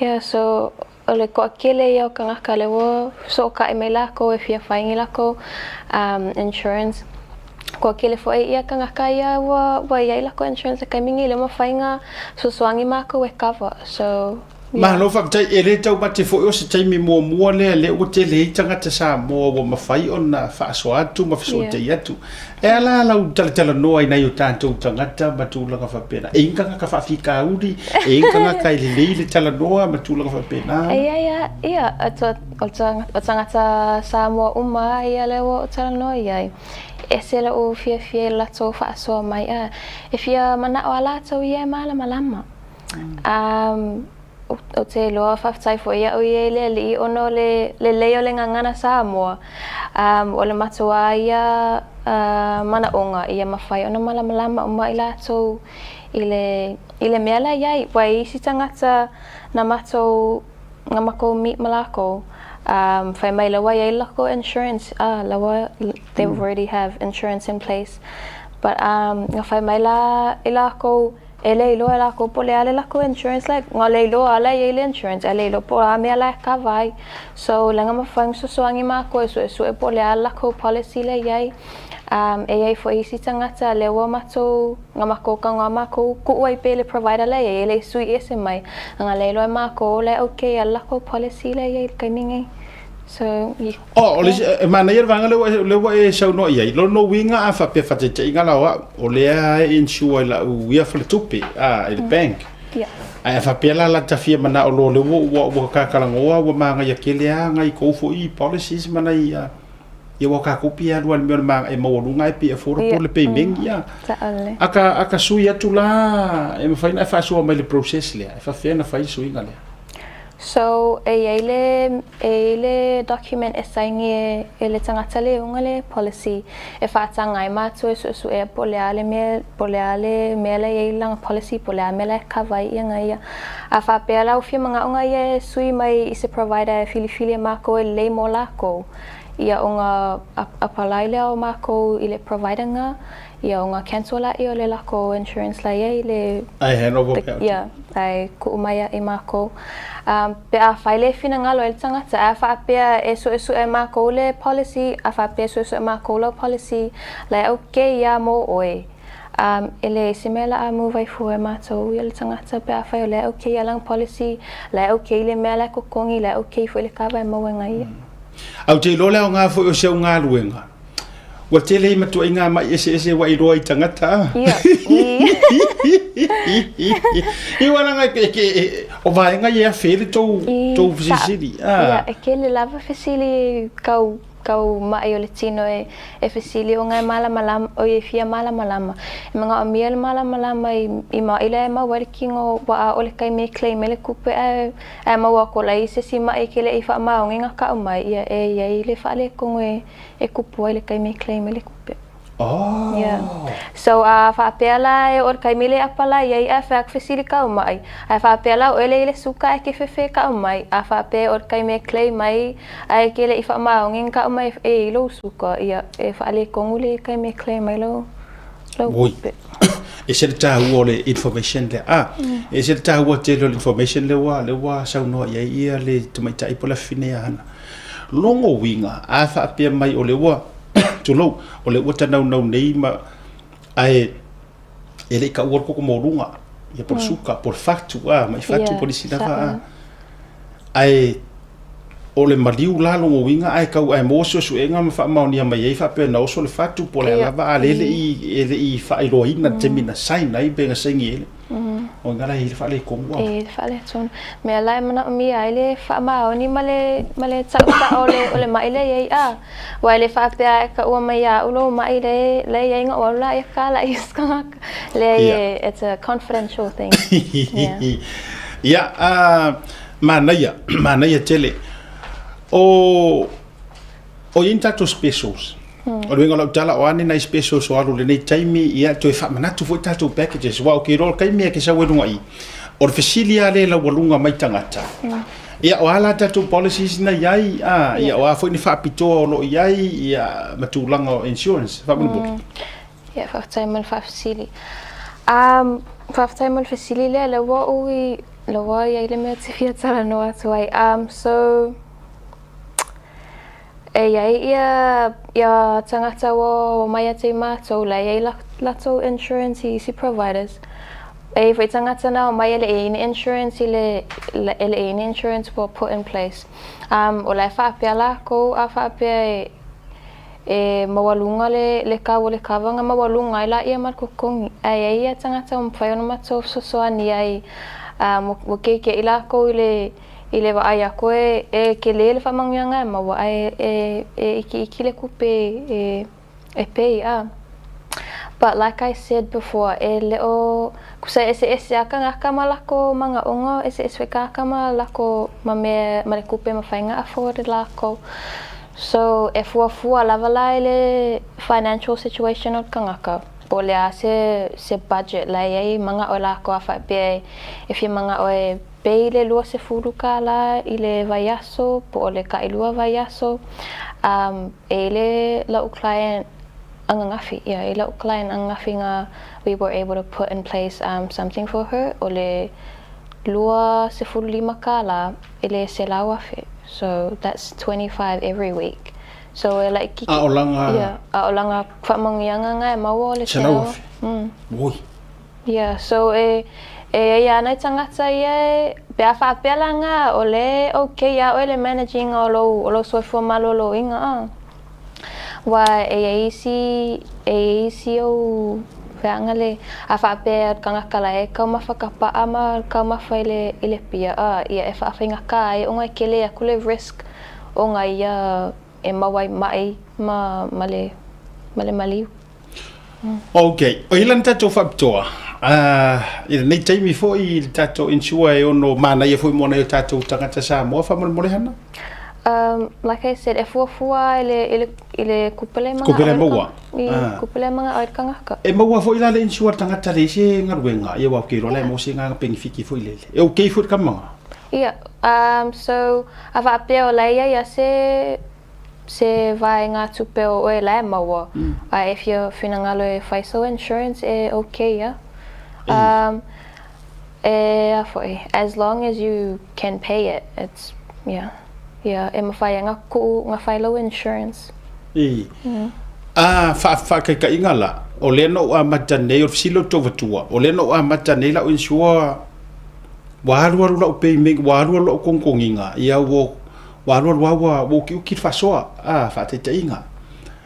yeah, so o le toatele ia o tagata lea ua fesootai mai lakou e fia fai ni lakou um, insurance. Toatele foi ia tagata ia ua, ua iai lakou insurance le taimi nei lea ua mafai na fesoasoani makou e cover. So, Malo faafetai, e le taumate foi o se taimi muamua lea lea ua tele ai tagata Samoa ua mafai ona faasoa atu ma fesootai atu. E a la lau talatalanoa i nai o tatou tagata ma tulaga faapena? E i ai ni tagata faafitauli, e i ai ni tagata e lelei le talanoa ma tulaga faapena? Ia, ia, ia, o tagata Samoa uma ia lea ua ou talanoa i ai. E ese lou fiafia i le latou faasoa mai, a e fia manao lava latou ia e malamalama. Um, ou te iloa faafetai foi iaʻu ia i le Alii ona o le lelei o le gagana Samoa. Um, o le matua ia uh, manaʻoga ia mafai ona malamalama uma i latou i le, i le mea la iai. Ua i isi tagata na matou, na makou meet ma lakou, um, fai mai la ua iai lakou insurance, ah, la ua, they already have insurance in place. But um, na fai mai la i lakou, E le iloa e lakou po o le a le lakou insurance la e, le iloa la e iai le insurance ae le iloa po o a mea la e kava ai. So leaga mafai ona fesoasoani makou e suesue po o le a le lakou policy la e iai. Um e iai foi isi tagata lea ua matou, na makou tago a makou tuu ai pea i le provider la e iai e le i sui ese mai. Leaga le iloa e makou la e okay a le lakou policy la e iai i le taimi nei. So, yeah. Oh, o le isi, e manaia le vaega lea ua e, lea ua e saunoa i ai. Lona uiga a faapea faataitaiga la o au, o lea e insure i lau ia faletupe, a, i le bank. Yeah. Ae a faapea la la ta fia manao loa lea ua, ua, ua kakalanoa, ua magaia tele lava nai tou foi policies ma nai, a, ia ua tatou pei e alu lava i le mea o le ma, e maualuga ae pei e affordable Yeah. le payment, ia. Saole. A ka, a ka sui atu la, e mafai ona e faasoa mai le process lea, e faapefea ona fai le suiga lea? So, e iai le, e iai le document e saini e, e le tagata le uga le policy e faataga ai matou e suesuea po o le a le mea, po o le a le mea la e iai lana policy po o le a mea la e cover ai ia ia. A faapea la ua fia manaʻo ia e sui mai i se provider e filifili e makou e lelei mo lakou, Ia ona apalai lea o makou i le provider nga, ia ona cancel laia o le lakou insurance la iai le Ae hand over pea atu. Ia, ae tuu mai ia i makou. Pe a fai le finagalo ai le tagata, ae a faapea e suesue e makou le policy, a faapea e suesue e makou lau policy, la e okay ia mo oe. E leai se mea la a move ai fua e matou ia le tagata pe a fai o lea e okay ia lana policy, la e okay le mea la e totogi, la e okay foi le kava e maua e nai ia. Ae ou te iloa le aoga foi o si au galuega, ua tele i matuaiga ma'i eseese ua iloa i tagata a. Ia. I ua leaga e, e, e, o vaega ia e afe ai le tou, tou fesilisili. Ia, e tele lava fesili kau kau maʻi o le tino e e fesili ona e malamalama, ʻoi e fia malamalama. E manaʻomia le malamalama i i maʻi lea e maua ai le kino ua ʻaʻole taimi e claim ai le tupe ae ae maua atu la i se isi maʻi e ke leʻi faamaoni na kaʻu mai, ia e iai le faaletonu e e kupu ai le taimi e claim ai le tupe. Oh. Yeah. So a faapea la e o le taimi le apalai ai ae fai atu fesili kau mai. Ae faapea la oe le i le suka ae ke fefe kau mai. A faapea o le taimi e claim ai ae ke leʻi faamaoni na kaʻu mai e i lou suka, ia e faaletonu le taimi e claim ai lou lou Oi. tupe. E ese le taua o le information lea. Ah, e ese le taua tele o le information lea ua, lea ua saunoa i ai ia le tamaitai po o le afafine ia Hana. Logo uiga, a faapea mai o le ua, tulou, o le ua tanaunau nei ma, ae e le i taua le koko maualuga, ia po o le suka, po o le fatu, a, mai fatu po o nisi lava, a. Ae o le maliu la lona uiga ae tau ae maua suesuega ma faamaonia mai ai faapea na oso le fatu po o le a lava a lea e le i faailoaina le taimi na sign ai pe na saini ai le o ina la e i ai le faaletonu. E i ai le faaletonu. Mea la e manaomia ai le faamaoni ma le ma le taʻutaʻu o le o le maʻi lea i ai a aua e le faapea e kaua mai ia au lou maʻi lea lea i ai na ou alu la ia kala i isi tagata. Leai e it's a confidential thing. Yeah. Ia, a manaia, manaia tele. O o i ai ni tatou specials. O le uiga o lau tala, o a ni nai specials o alu i lenei taimi, ia toe faamanatu foi tatou packages. Aua ou te iloa o le taimi e te sau ai luga i i, o le fesili lava lea e laualuga mai tagata, ia o a la tatou policies na i ai, a, ia o a foi ni faapitoa o lo o i ai, ia ma tulaga o insurance. Faamolemole. Ia, faafetai mo le faafesili. Um, faafetai mo le fesili lea, lea ua ou i, lea ua i ai le mea ou te fia talanoa atu ai. Um, so, e i ai ia, ia tagata ua omai atu i mātou, la e i ai latou insurance i isi providers. E i ai foi tagata na omai e le i ai ni insurance i le, e le i ai ni insurance ua put in place. Um, o la e faapea lākou a faapea e, E maualuga le le kau o le kava na maualuga ai laia ma le totogi. Ae i ai ia tagata ua mafai ona matou fesoasoani ai, a ua keikeʻi lakou i le i le vaai aku e e kele le faamanuiaga e maua ae e e ikiiki le tupe e e pay a. But like I said before, e le o kusa eseese a kanaka ma lako manaʻoga, eseese foi kanaka ma lako ma mea ma le tupe e mafai ona afford e lakou. So, e fuafua lava la i le financial situation o le kanaka, po o le a se se budget la e i ai, manaʻo lākou a faapea e fia manaʻo e pay le 20 kālā i le vaiaso po o le taʻilua vaiaso. Um, e i le la'u client ananafi, yeah, e i la'u client ananafi na we were able to put in place um, something for her, o le 25 kālā i le 100,000. So that's 25 every week. So e laʻikiki. A o langa. Yeah, a o langa faamanuiaga nga e maua o le 100,000. Oi. Yeah, so e e ai ana i tagata ia e pe a faapea la nga o le okay ia oe le manage ina o lou o lou soifua maloloina a. Ua e i ai isi e i ai isi ou feaga le a faapea o le tagata la e taumafa ka paʻa ma taumafa i le i le pia a ia e faafaigata ai ona e kele atu le risk ona ia e maua ai maʻi ma ma le ma le maliu. Ok, o i lana tatou faapitoa, i lenei taimi foi i le tatou insure e ono manaia foi mo nai o tatou tagata Samoa faamolemole Hana? Um, like I said, e fuafua i le, i le, i le kupe le manga Kupe le maua. I kupe le manga o le kangaka. E maua foi la le insure tagata le se galuega, ia wa ke rola e mo se nganga penifiki foi lele. E okay foi le kamanga. Ia, um, so, a faapea o la ia ia se se vaegatupe o oe la e maua, a e fia finagalo e fai sou insurance e okay ia. Um, e a foi, as long as you can pay it, it's, yeah, yeah, e mawhai e nga kuu, nga fai lou insurance. I. A faataitaiga la, o lea na ou amata nei, o le fesili lea ou te tau avatua, o lea na ou amata nei lau insure, ua alualu lau payment, ua alualu lau togitogiga, ia ua ua alualu lava ua ua utiuti le faasoa, a, faataitaiga.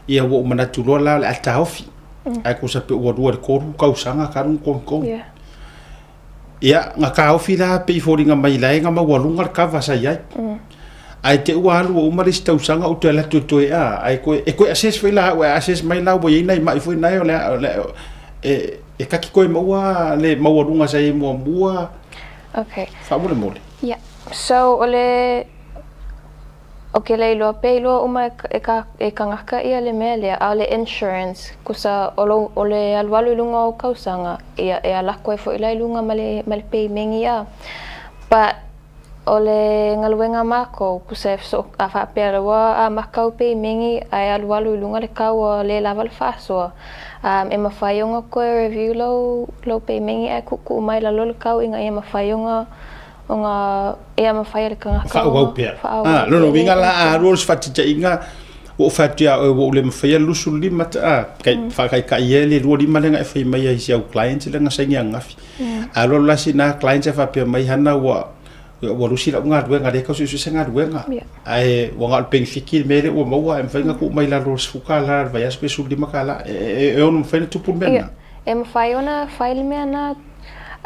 Ia ua ou manatu loa la o le a taofi, ae tusa pe ua 2 i le 3 tausaga talu ona togitogi. Ia, na taofi la pei e foliga mai la e na maualuga le kava sa i ai. Ae te i ua alu ua uma le isi tausaga ou toe alu atu e toe a, ae toe, e toe assess foi la au, e assess mai la ua i ai nai mai foi na e o le a, o le a, e, e kaki toe maua le maualuga sa i ai muamua. Okay. Faamolemole. Yeah. So, o le, Ou ke le iloa pe iloa uma e ka e kangaka ia le mea lea, a o le insurance, kusa o lou o le alualu i luga o ou kausaga, ia e ala aku ai foi la i luga ma le ma le peimengi a. But o le galuega a makou, kusa e feso a faapea la ua amaka au peimengi ae alualu i luga le kau ua le lava le faasoa, um e mafai ona toe review lou lou peimengi ae kuukuu mai lalo le kau ina ia mafai ona Ona ia mafai e le tagata Faaauau pea. Ah, lona uiga la a alu o le faataitaiga ua ou fai atu ia oe ua ou le mafaia le 25 ta, ah, kai, faakaikai ai le 25 lea na e fai mai ai i si au clients lea na saini ananafi. A alu alu la sina clients e faapea mai Hana ua ua lusi lau galuega lea e tau suesue se galuega. Ae ua na o le penefiti le mea lea ua maua ae mafai ona tuu mai lalo o le $10 i le vaiaso pe $15. E ono mafai ona tupu le mea lena? E mafai ona fai le mea lena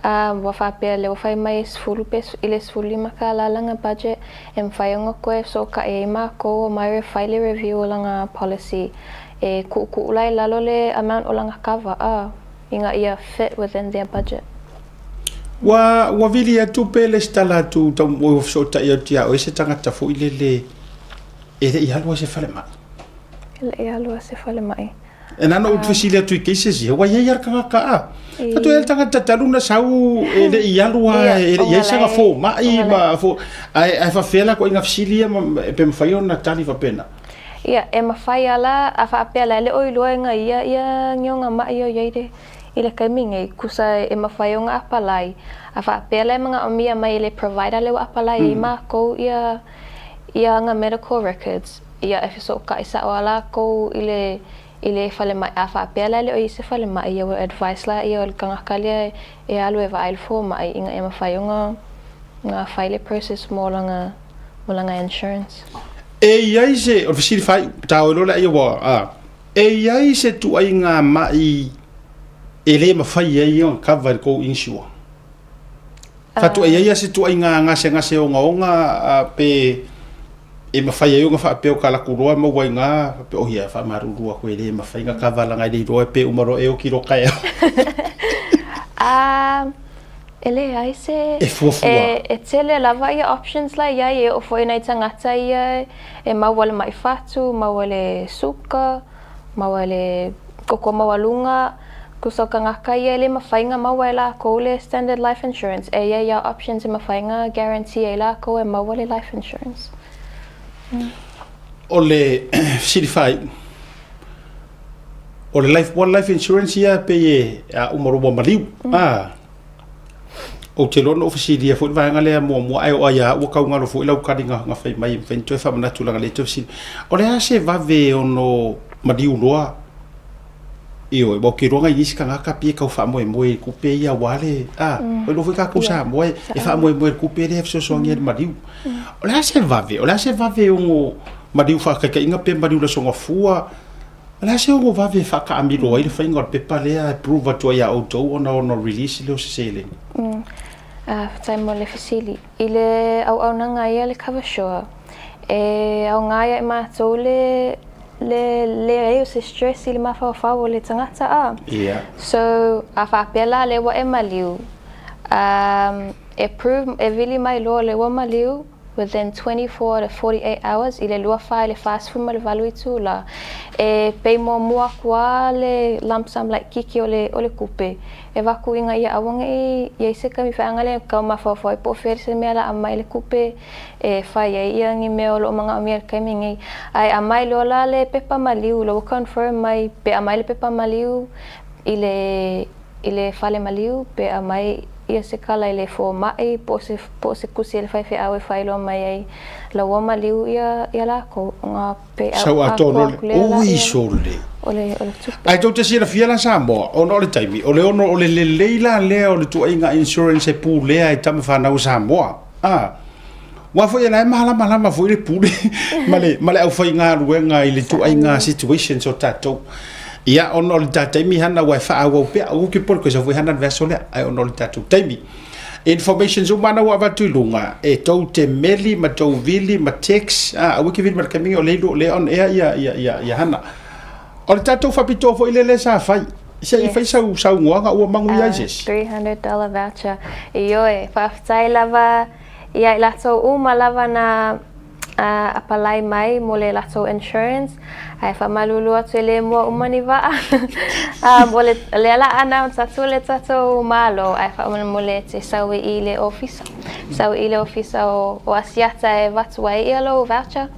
Ua faapea lea ua fai mai e 10 pe i le 15 kālā lana budget e mafai ona toe fesootai ai mākou o mai e fai le review o lana policy e kuukuu la i lalo le amount o lana cover a ina ia fit within their budget. Ua ua vili atu pe lesitala atu tau ua fesootai atu ia oe se tagata foi lele e le i alu a se falemai. E le i alu a se falemai. E na ona ou fesili atu i cases ia, ua i ai lava le tagata a. Ka toe le tagata talu na sau e le i alu a, e le i ai sana fomai ma fo, ae ae faapefea la ituaiga fesili ia pe mafai ona tali faapena. Ia, e mafai lava la, a faapea la e le o iloa e na ia ia ni ona maʻi o i ai le i le taimi nei, kusa e mafai ona apalai. A faapea la e manaʻomia mai e le provider lea ua apalai ai mākou ia ia ana medical records, ia e fesootai sao a lakou i le i le falemai a faapea la e le o i ai se falemai ia ua advise laia o le tagata lea e alu e vaai i le fomai ina ia mafai ona ona fai le process mo lana mo lana insurance. E i ai se, o le fesili faaiu, taua loa lea ua, a, e i ai se tuaiga mai e le mafai ai ona cover e le tou insure? Faatoa i ai se tuaiga gasegase ogaoga pe e mafai ai ona faapea o ka laku loa maua i gā, faapea, oh ia, faamalulu atu e le mafai ona kava leaga e le iloa pe uma loa e oti loa taeao. E leai se... E fuafua. E tele lava ia options la i ai, e oo foi i nai tagata ia e maua le mai fatu, maua le suka, maua le koko maualuga, Tusa o tagata ia e le mafai ona maua e lakou le Standard Life Insurance, e i ai a options e mafai ona guarantee ai lakou e maua le life insurance. O le fesili faaiu, o le life, one life insurance ia pei e a uma loa ua maliu, a? Ou te iloa na ou fesilia foi le vaega lea muamua ae oo lava ia au ua tau galo foi lau tali na fai mai e mafai ona toe faamanatu leaga o lea e toe fesili. O le a se vave e ono maliu loa? Ioe, ua ou te iloa nai nisi tagata pei e tau faamoemoe i tupe ia aua le, a, ua iloa foi tatou Samoa e faamoemoe i le tupe lea e fesoasoani ai i le maliu. O le a se vave? O le a se vave e ono maliu faataitaiga pe maliu i le Aso Gafua? O le a se ono vave e faataamilo ai le faiga o le pepa lea e prove atu ai ia outou ona ono release lea o se seleni? Faafetai mo le fesili. I le auaunaga ia le Cover Sure, e aoga ia i matou le le leai o se stress i le mafaufau o le tagata a. Ia. So, a faapea la lea ua e maliu, um, e prove, e vili mai loa lea ua maliu, within 24 to 48 hours i le 24 i le 48 itula e pei muamua aku a le lump sum laitiiti o le o le tupe e avatu ina ia aua ne i i ai se taimi feaga lea e tau mafaufau ai po o fea se mea o le a aumai le tupe e fai ai ia ni mea o lo o manaomia i le taimi nei. Ae aumai loa la le pepa maliu, la ua confirm mai pe aumai le pepa maliu i le i le fale maliu pe aumai ia se kala i le fomai po o se po o se tusi a le faifeau e faailoa mai ai la ua maliu ia ia lakou ona pe Sau atoa atoa loa le atu lea la Oi ia sole! o le o le tupe. Ae tou te silafia la Samoa, ona o le taimi, o le ono o le lelei la lea o le tuuaiga insurance e pulea e tama fanau a Samoa. A, aua foi o la e malamalama foi le pule ma le, ma le aufaigaluega i le tuuaiga situations o tatou. Ia, ona o le ta taimi hana ua e faaauau pea, aua ke pole koe foi hana le vaiaso lea, ae ona o le tatou taimi. Informations uma ana ua avatu i luga, e tou te meli ma tou vili ma text, a, aua ke vili ma le taimi o le ilu o lea on air ia, ia, ia, ia hana. O le tatou faapitoa foi lele sa fai, se i fai sau saunoaga ua manuia ai se isi. $300 voucher. Ioe, faafetai lava ia i latou uma lava na apalai mai mo le latou insurance, ae faamalulu atu e le mua uma ni vaa. O le lea la announce atu le tatou Malo, ae faamolemole e te sau i le ofisa. Sau i le ofisa o Asiata e avatu ai ia lou voucher.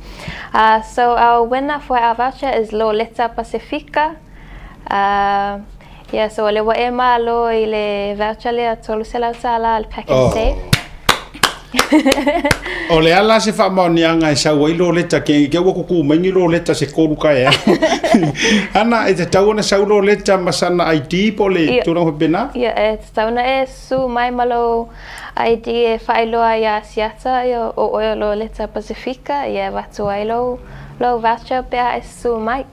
So our winner for our voucher is Loleta Pasifika. Yeah, so o lea ua e malo i le voucher lea $300 le Pak'nSave. O le a la se faamaoniaga e sau ai Loleta ke ke ua kuku mai ni Loleta se kolu kaeao. Ana e tatau ona sau Loleta ma sana ID po o le Ia. tulaga faapena? Ia, e tatau ona e susu mai ma lou ID e faailoa ai iā Asiata ia o oe o Loleta Pasifika, ia e avatu ai lou lou voucher pe a e susu mai.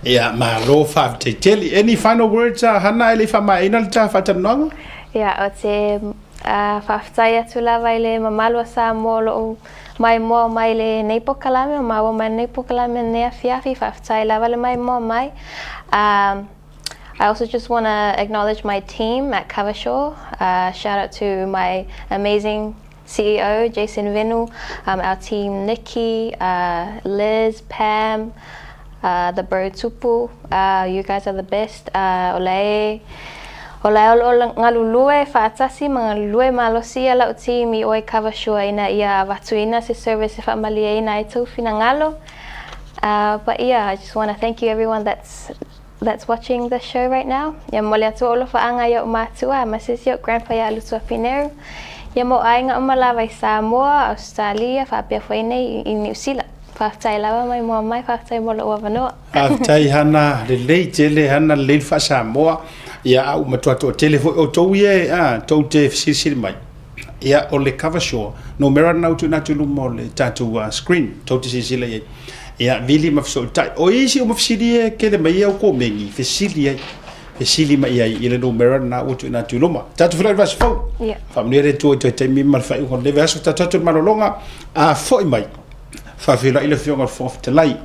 Ia, malo faafetai tele. Any final words a Hana e le i faamaeaina le ta faatalanoaga? Ia, o te faafetai atu lava i le mamalu o Samoa o lo o maimoa mai i lenei polokalame, o maua mai lenei polokalame i lenei afiafi. Faafetai lava le maimoa mai. I also just want to acknowledge my team at Coversure. Shout out to my amazing CEO, Jason Venu, our team Nikki, Liz, Pam, the bro Tupu, you guys are the best. O la e o la e o lo o galulue faatasi ma galulue malosi ia lau team i oi Coversure ina ia avatuina se service e faamalieina ai tou finagalo. But yeah, I just want to thank you everyone that's that's watching the show right now. Ia momoli atu ou alofaaga i o'u matua, aemaise si o'u grandpa ia Lutua Pineru. Ia ma o'u aiga uma lava i Samoa, Ausetalia, faapea foi nei i Niu Sila. Faafetai lava mai moa mai, faafetai mo lo'u avanoa. Faafetai Hana, lelei tele Hana, lelei le faa-Samoa. Ia, a ua matua toatele foi outou ia e, a, tou te fesilisili mai. Ia, o le Coversure, numera lena ua tuuina atu i luma o le tatou screen, tou te silasila i ai. Ia, vili ma fesootai. O isi uma fesili e kele mai au komeni, fesili ai. Fesili mai ai i le numera lena ua tuuina atu i luma. Tatou feiloai i le vaiaso fou. Ia. Faamanuia le Atua i toe taimi ma le faaiuga o lenei vaiaso. Tatou atu i le malologa, a foi mai, faafeiloai le Afioga i le Fofoga Fetalai,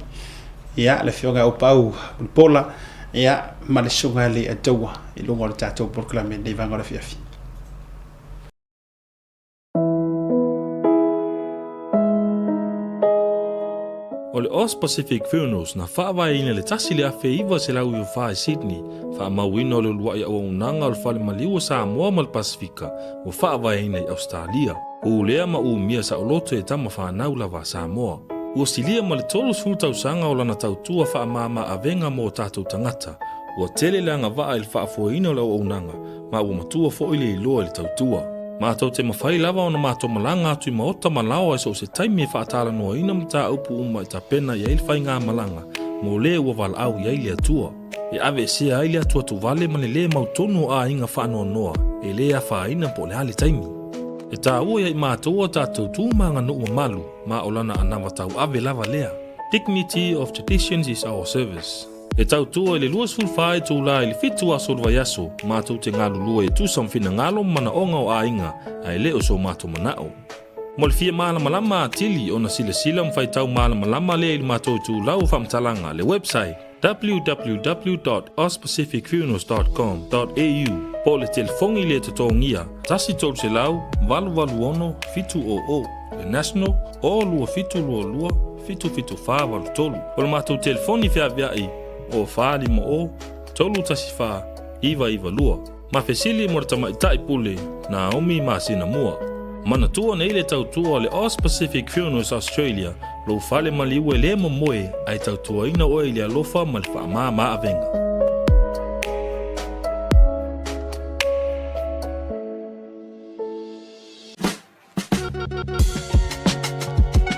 ia, le Afioga ia Aupaau Mulipola, ia, ma le Susuga i le Alii i luga o le tatou polokalame i lenei vaega o le afiafi. O le Aus Pacific Funerals na faavaeina i le 1994 i Sydney, faamauina o le uluai auaunaga o le Fale Maliu o Samoa ma le Pasefika ua faavaeina i Ausetalia. Pulea ma umia saoloto e tama fanau lava a Samoa. Ua silia ma le 30 tausaga o lana tautua faamama avega mo o tatou tagata. Ua tele le agavaa i le faafoeina o le auaunaga ma ua matua foi le iloa i le tautua. Matou te mafai lava ona matou malaga atu i maota ma laoa i so o se taimi e faatalanoaina mataupu uma e tapena i ai le faigamalaga mo le ua valaau i ai le Atua. E aveesea ai le atuatuvale ma le lē mautonu o aiga faanoanoa e lē afaina po o le a le taimi. E taua ia i matou a tatou tu ma aganuu mamalu ma o lana anava tauave lava lea. Dignity of traditions is our service. E tautua i le 24 itula i le 7 aso o le vaiaso, matou te galulue e tusa ma finagalo ma manaoga o aiga, ae le o so matou manao. Mo le fia malamalama atili ona silasila ma faitau malamalama lea i le matou itulau o faamatalaga, le website, www.auspacificfunerals dot com dot au, po o le telefoni le totogia, 1 300 886 700. Le National, 0 2 7 2 2 7 7 4 8 3. O le matou telefoni feaveai, 0 4 5 0 3 1 4 9 9 2. Ma fesili mo le tamaitai pule Naomi masina mua. Manatua nei le tautua o le Oz Pacific Funerals Australia lou fale maliu e le momoe ae tautuaina oe i le alofa ma le faamama avega.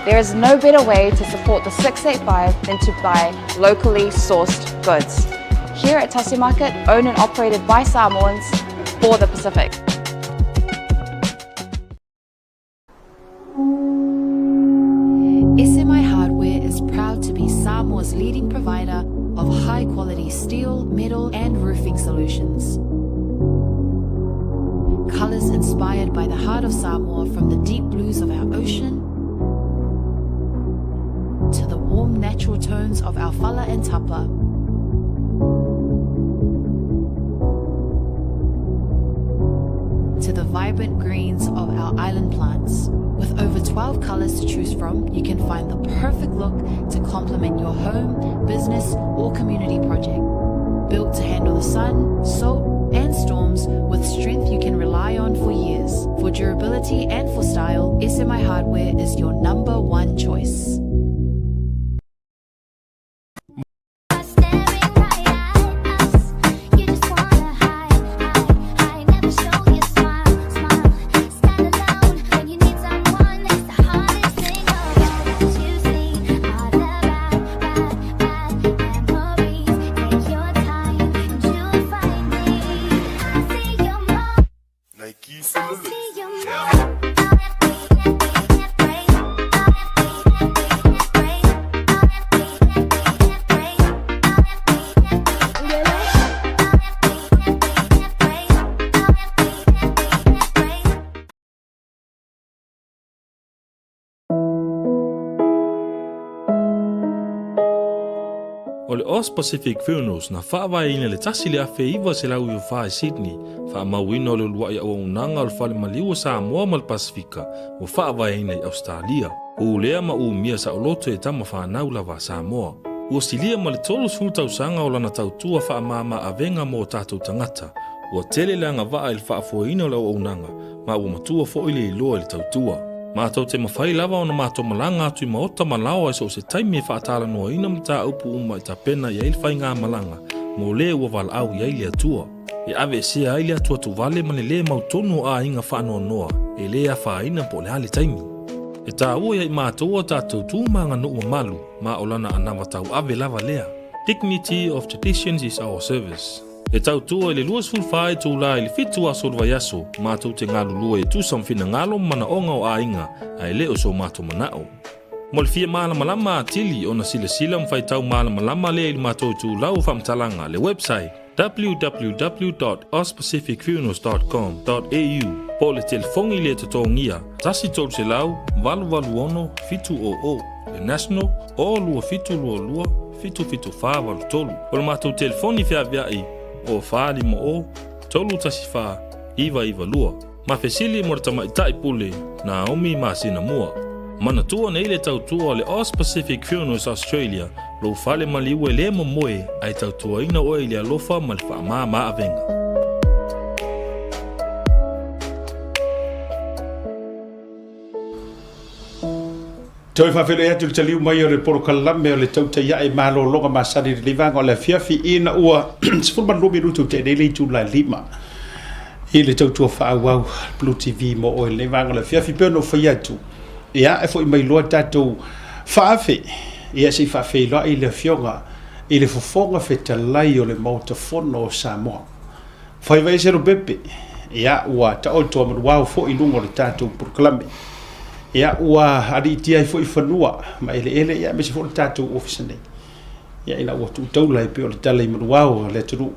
There is no better way to support the 685 than to buy locally sourced goods. Here at Tasi Market, owned and operated by Samoans for the Pacific. SMI Hardware is proud to be Samoa's leading provider of high quality steel, metal, and roofing solutions. Colours inspired by the heart of Samoa from the deep blues of our ocean to the warm natural tones of our fala and tapa. To the vibrant greens of our island plants. With over 12 colours to choose from, you can find the perfect look to complement your home, business, or community project. Built to handle the sun, salt, and storms with strength you can rely on for years. For durability and for style, SMI Hardware is your number one choice. O le Oz Pacific Funerals na faavaeina i le 1994 i Sydney, faamauina o le uluai auaunaga o le fale maliu o Samoa ma le Pasefika ua faavaeina i Ausetalia. Ulea ma umia saoloto e tama fanau lava a Samoa. Ua silia ma le 30 tausaga o lana tautua faamama avega mo o tatou tagata. Ua tele le agavaa i le faafoeina o le auaunaga ma ua matua foi le iloa i le tautua. Matou te mafai lava ona matou malaga atu i maota ma laoa i so o se taimi e faatalanoaina mataupu uma e tapena i ai le faigamalaga mo le ua valaau i ai le Atua. E aveesea ai le atuatuvale ma le lē mautonu o aiga faanoanoa e lē afaina po o le a le taimi. E taua ia i matou o tatou tu ma aganuu mamalu ma o lana anava tauave lava lea. Dignity of traditions is our service. E tautua i le 24 itula i le 7 aso o le vaiaso, matou te galulue e tusa ma finagalo ma manaoga o aiga, ae le o so matou manao. Mo le fia malamalama atili ona silasila ma faitau malamalama lea i le matou itulau o faamatalaga, le website, www.ozpacificfunerals.com.au po o le telefoni le totogia 1 300 886 700, le National, 0 2 7 2 2 7 7 4 8 3. O le matou telefoni feaveai, 0 4 5 0 3 1 4 9 9 2. Ma fesili mo le tamaitai pule Naomi masina mua. Manatua nei le tautua o le Oz Pacific Funerals Australia lou fale maliu e le momoe ae tautuaina oe i le alofa ma le faamama avega. Toe faafeiloai atu i le taliu mai o le polokalame o le tautai ae malologa masani i lenei vaega o le afiafi ina ua 12 minutu ua tea nei le itula e 5 i le tautua faaauau Blue TV mo oe i lenei vaega o le afiafi. Pei ona ou fai atu, ia e foi mai loa tatou faafe, ia se i faafeiloai le afioga i le Fofoga Fetalai o le Maota Fono o Samoa. Faivaese Lopepe, ia ua taoto a manuao foi i luga o le tatou polokalame. Ia ua aliitia ai foi fanua ma eleele, ia aemaise foi le tatou ofisa nei. Ia ina ua tuu taula e pei o le tala i manuao a le atunuu.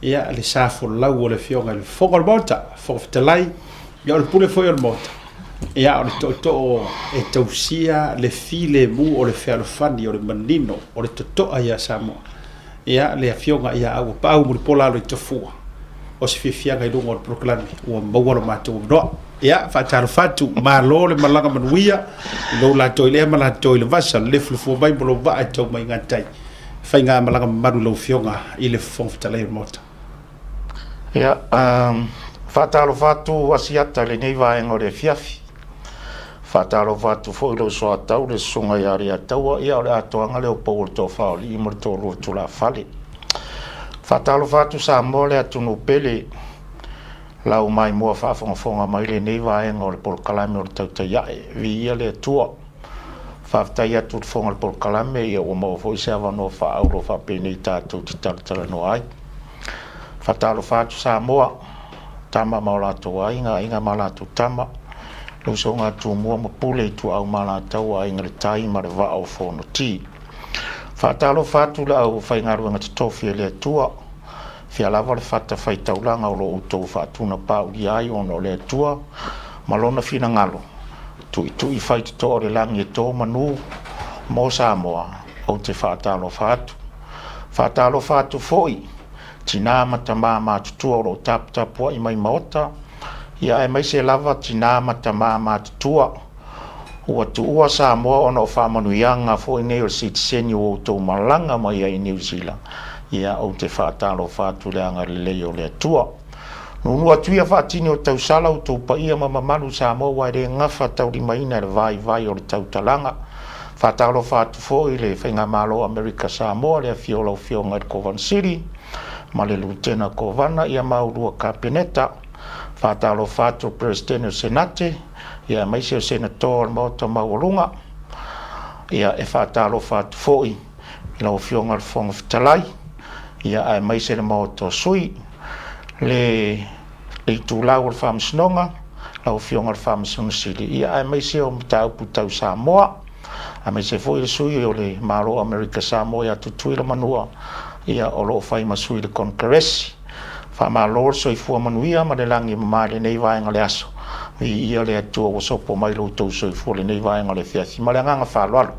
Ia le sa folau o le afioga i le Fofoga o le Maota, Fofoga Fetalai, ia o le pule foi o le Maota. Ia o le tootoo e tausia le filemu o le fealofani o le manino o le totoa ia Samoa. Ia le afioga ia Auapaau Mulipola Aloitafua. O se fiafiaga i luga o le polokalame ua maua lo matou avanoa. Ia, faatalofa atu, malo le malaga manuia i lou latou i le ea ma latou i le vasa, le lefulefua mai ma lou vaa e tau mai gatai. Faigamalaga mamalu i lau Afioga i le Fofoga Fetalai o le Maota. Ia, faatalofa atu Asiata i lenei vaega o le afiafi. Faatalofa atu foi i lou soatau le Susuga ia Aliyataua, ia o le atoaga lea o pou o le Toafa o Alii ma le Toalua o Tulafale. Faatalofa atu Samoa le atunuu pele, lau maimoa faafogafoga mai lenei vaega o le polokalame o le Tautai Ae, viia le Atua. Faafetai atu i le fofoga o le polokalame, ia ua maua foi se avanoa faaauro faapenei tatou te talatalanoa ai. Faatalofa atu Samoa, tama ma o latou aiga, aiga ma latou tama, le usoga a Tumua ma Pule, Ituau ma Alataua, Aiga i le Tai ma le Vaa o Fonoti. Faatalofa atu le aufaigaluega totofi a le Atua, fia lava le fata faitaulaga o lo o outou faatunapaulia ai ona o le Atua ma Lona finagalo, tuitui faitotoa o le lagi e to manu mo Samoa, ou te faatalofa atu. Faatalofa atu foi tinā ma tamā matutua o lo o taputapuai mai maota, ia aemaise lava tinā ma tamā matutua ua tuua Samoa ona o faamanuiaga foi nei o le sitiseni ua outou malaga mai ai i Niu Sila, ia ou te faatalofa atu i le agalelei o le Atua. Nuunuu atu ia faatini o tausala outou paia ma mamalu Samoa aua e le gafa taulimaina e le vaivai o le tautalaga. Faatalofa atu foi i le Faigamalo o Amerika Samoa, le afio o lau Afioga i le Kovana Sili ma le Lutena Kovana ia ma ulua Kapeneta. Faatalofa atu i le Peresetene o le Senate ia aemaise o Senator o le Maota Maualuga. Ia e faatalofa atu foi i lau Afioga i le Fofoga Fetalai ia aemaise le Maota o Sui, le itulau o le Faamasinoga, lau Afioga i le Faamasino Sili, ia aemaise o mataupu tau Samoa, aemaise foi le sui o le Malo o Amerika Samoa ia Tutuila Manua, ia o lo o fai ma sui i le Konekaresi. Faamalo le soifua manuia ma le lagi e mama i lenei vaega o le aso. Viia le Atua ua sopo mai lo outou soifua i lenei vaega o le afiafi. Ma le agaga faaaloalo.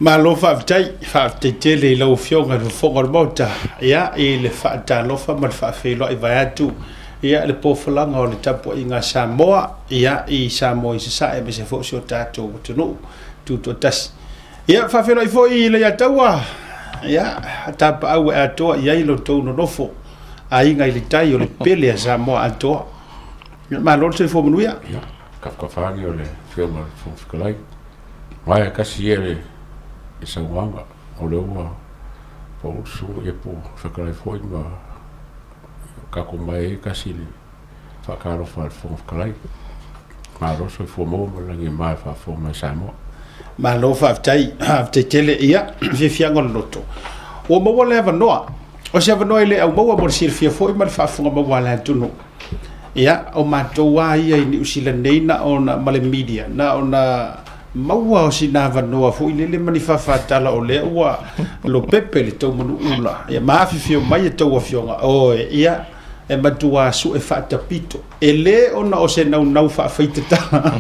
Malo faafetai, faafetai tele i lau Afioga i le Fofoga o le Maota, ia, i le faatalofa ma le faafeiloai vaeatu, ia, le pofolaga o le tapuaiga a Samoa, ia, i Samoa i Sasae aemaise foi o si o tatou atunuu tutoatasi. Ia, faafeiloai foi i Leiataua, ia, tapaau e atoa i ai lo outou nonofo, aiga i le tai o le pele a Samoa atoa. Ia, malo le soifua manuia. Ia, kafakafa ane o le Afioga i le Fofoga Fetalai. Vaea tasi ia le saunoaga, o lea ua pau le susuga ia po o fetalai foi ma tatou mae ai tasi le faatalofa a le Fofoga Fetalai. Malo le soifua maua ma le lagi e ma e faafofoga mai Samoa. Malo faafetai, faafetai tele. Ia, fiafiaga o le loto. Ua maua le avanoa. O se avanoa e le au maua mo le silafia foi ma le faafofoga maua a le atunuu. Ia, o matou lava ia i Niu Sila nei na ona ma le media, na ona maua o sina avanoa foi lele ma ni faafatala o lea ua lopepe le tou manuula. Ia, ma afifio mai a outou afioga, oe, ia, e matua sue faatapito. E le ona o se naunau faafaitatala,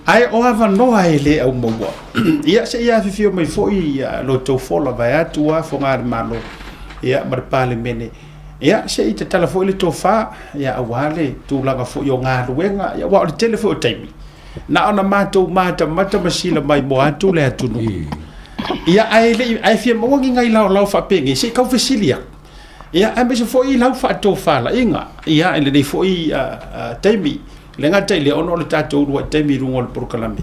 ae o avanoa e le au maua. Ia, se i afifio mai foi lo outou fola vaeatu lava Fogaa a le Malo, ia, ma le Palemene. Ia, se i tatala foi le tofa, ia, aua le tulaga foi o galuega, ia, aua o le tele foi o taimi, na ona matou matamata ma silamaimoa atu le atunuu. Ia, ae le i, ae fia maua ni nai laolao faapenei, se i tau fesili atu. Ia, aemaise foi lau faatofalaiga, ia, i lenei foi taimi. E le gata i lea, ona o le tatou uluai taimi i luga o le polokalame,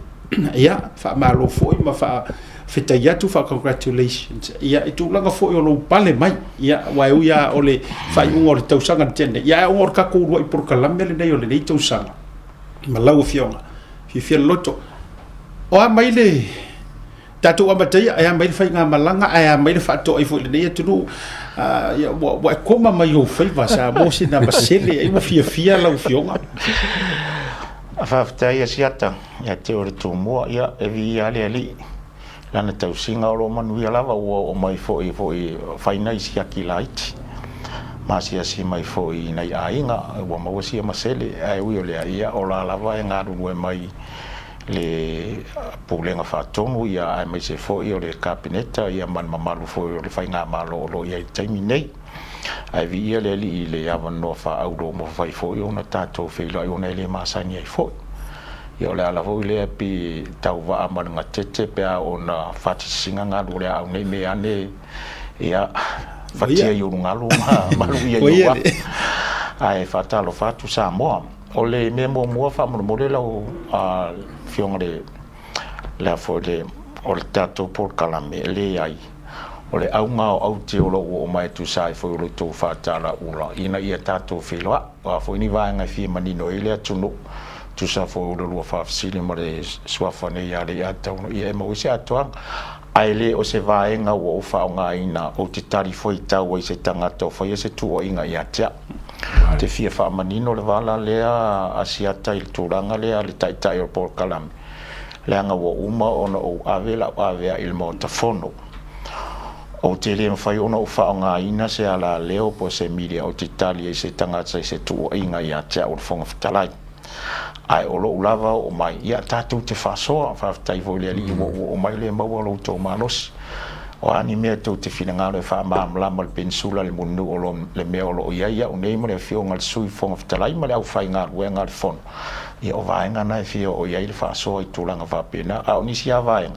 ia, faamalo foi ma faafetai atu, faa-congratulations, ia, i tulaga foi o lou pale mai, ia, aua e ui lava o le faaiuga o le tausaga na tea nei, ia, ae ona o le tatou uluai polokalame lenei o lenei tausaga ma lau Afioga, fiafia le loto. O a mai le tatou amataia, e a mai le faigamalaga ae a mai le faatoai foi i lenei atunuu, ia, ua e koma mai ou faiva Samoa sina masele ai ua fiafia lau Afioga. Faafetai Asiata ia te oe le Tumua, ia e viia le Alii lana tausiga o lo o manuia lava ua oo mai foi foi fai nai siaki laiti ma asiasi mai foi i nai aiga ua maua sia masele ae ui o lea ia o la lava e galulue mai le Pulega Faatonu aemaise foi o le Kapeneta ma le mamalu foi o le Faigamalo o lo o i ai i le taimi nei. Ae viia le Alii i le avanoa faaauro ua mafai foi ona tatou feiloai ona e le masani ai foi. Ia o le ala foi lea pei e tauvaa ma le gatete pe a oo ina fatisisiga galu o le aau nei me ane ia fatia i ulugalu ma maluia i ou afi. Ae faatalofa atu Samoa. O le mea muamua faamolemole lau Afioga i le le foi le o le tatou polokalame e leai o le auga o aute o lou oo mai e tusa ai foi o lo outou faatalaula ina ia tatou feiloai. O a foi ni vaega e fia manino ai le atunuu tusa foi o le lua faafesili ma le suafa nei ia Leiataua ia e maua ai se atoaga. Ae le o se vaega ua ou faaaogaina ou te tali fuaitau ai se tagata o faia se tuuaiga ia te au. Ou te fia faamanino le vala lea Asiata i le tulaga lea a le Taitai o le polokalame, leaga ua uma ona ou ave lau avea'i i le Maota Fono. Ou te le mafai ona ou faaaogaina se alaleo po o se media ou te tali ai se tagata i se tuuaiga ia te au o le Fofoga Fetalai. Ae o lou lava oo mai, ia tatou te faasoa, faafetai foi i le Alii ua ou oo mai lea maua lo outou malosi. O a ni mea tou te finagalo e faamalamalama le penisula i le mulinuu o lo le mea o lo o i ai au nei ma le Afioga i le Sui Fofoga Fetalai ma le aufaigaluega a le Fono, ia o vaega na e fia oo i ai le faasoa i tulaga faapena. A o nisi lava vaega,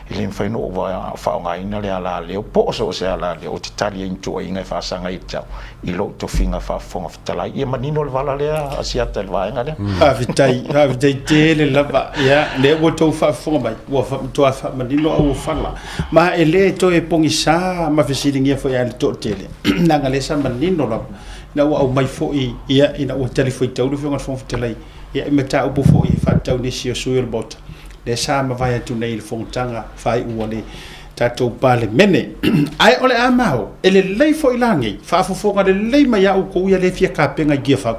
E le mafai ona ou faaaogaina le alaleo po o so o se alaleo ou te tali ai i ni tuuaiga e faasaga ia te au i lou tofiga faa-Fofoga Fetalai. Ia manino le vala lea, Asiata, i le vaega lea. Faafetai, faafetai tele lava. Ia, lea ua outou faafofoga mai, ua matua faamanino auofala. Ma e le toe pogisa ma fesiligia foi e le toatele, leaga lea sa manino lava ina ua aumai foi, ia, ina ua talifuaitau le Afioga i le Fofoga Fetalai, ia, i mataupu foi e faatatau i nisi o sui usufono o le Maota. lea sa mavae atu nei i le fonotaga faaiu a le tatou Palemene. Ae o le a mao, e lelei foi la nei, faafofoga lelei mai a outou ia lea e fia tapena i Tiafau.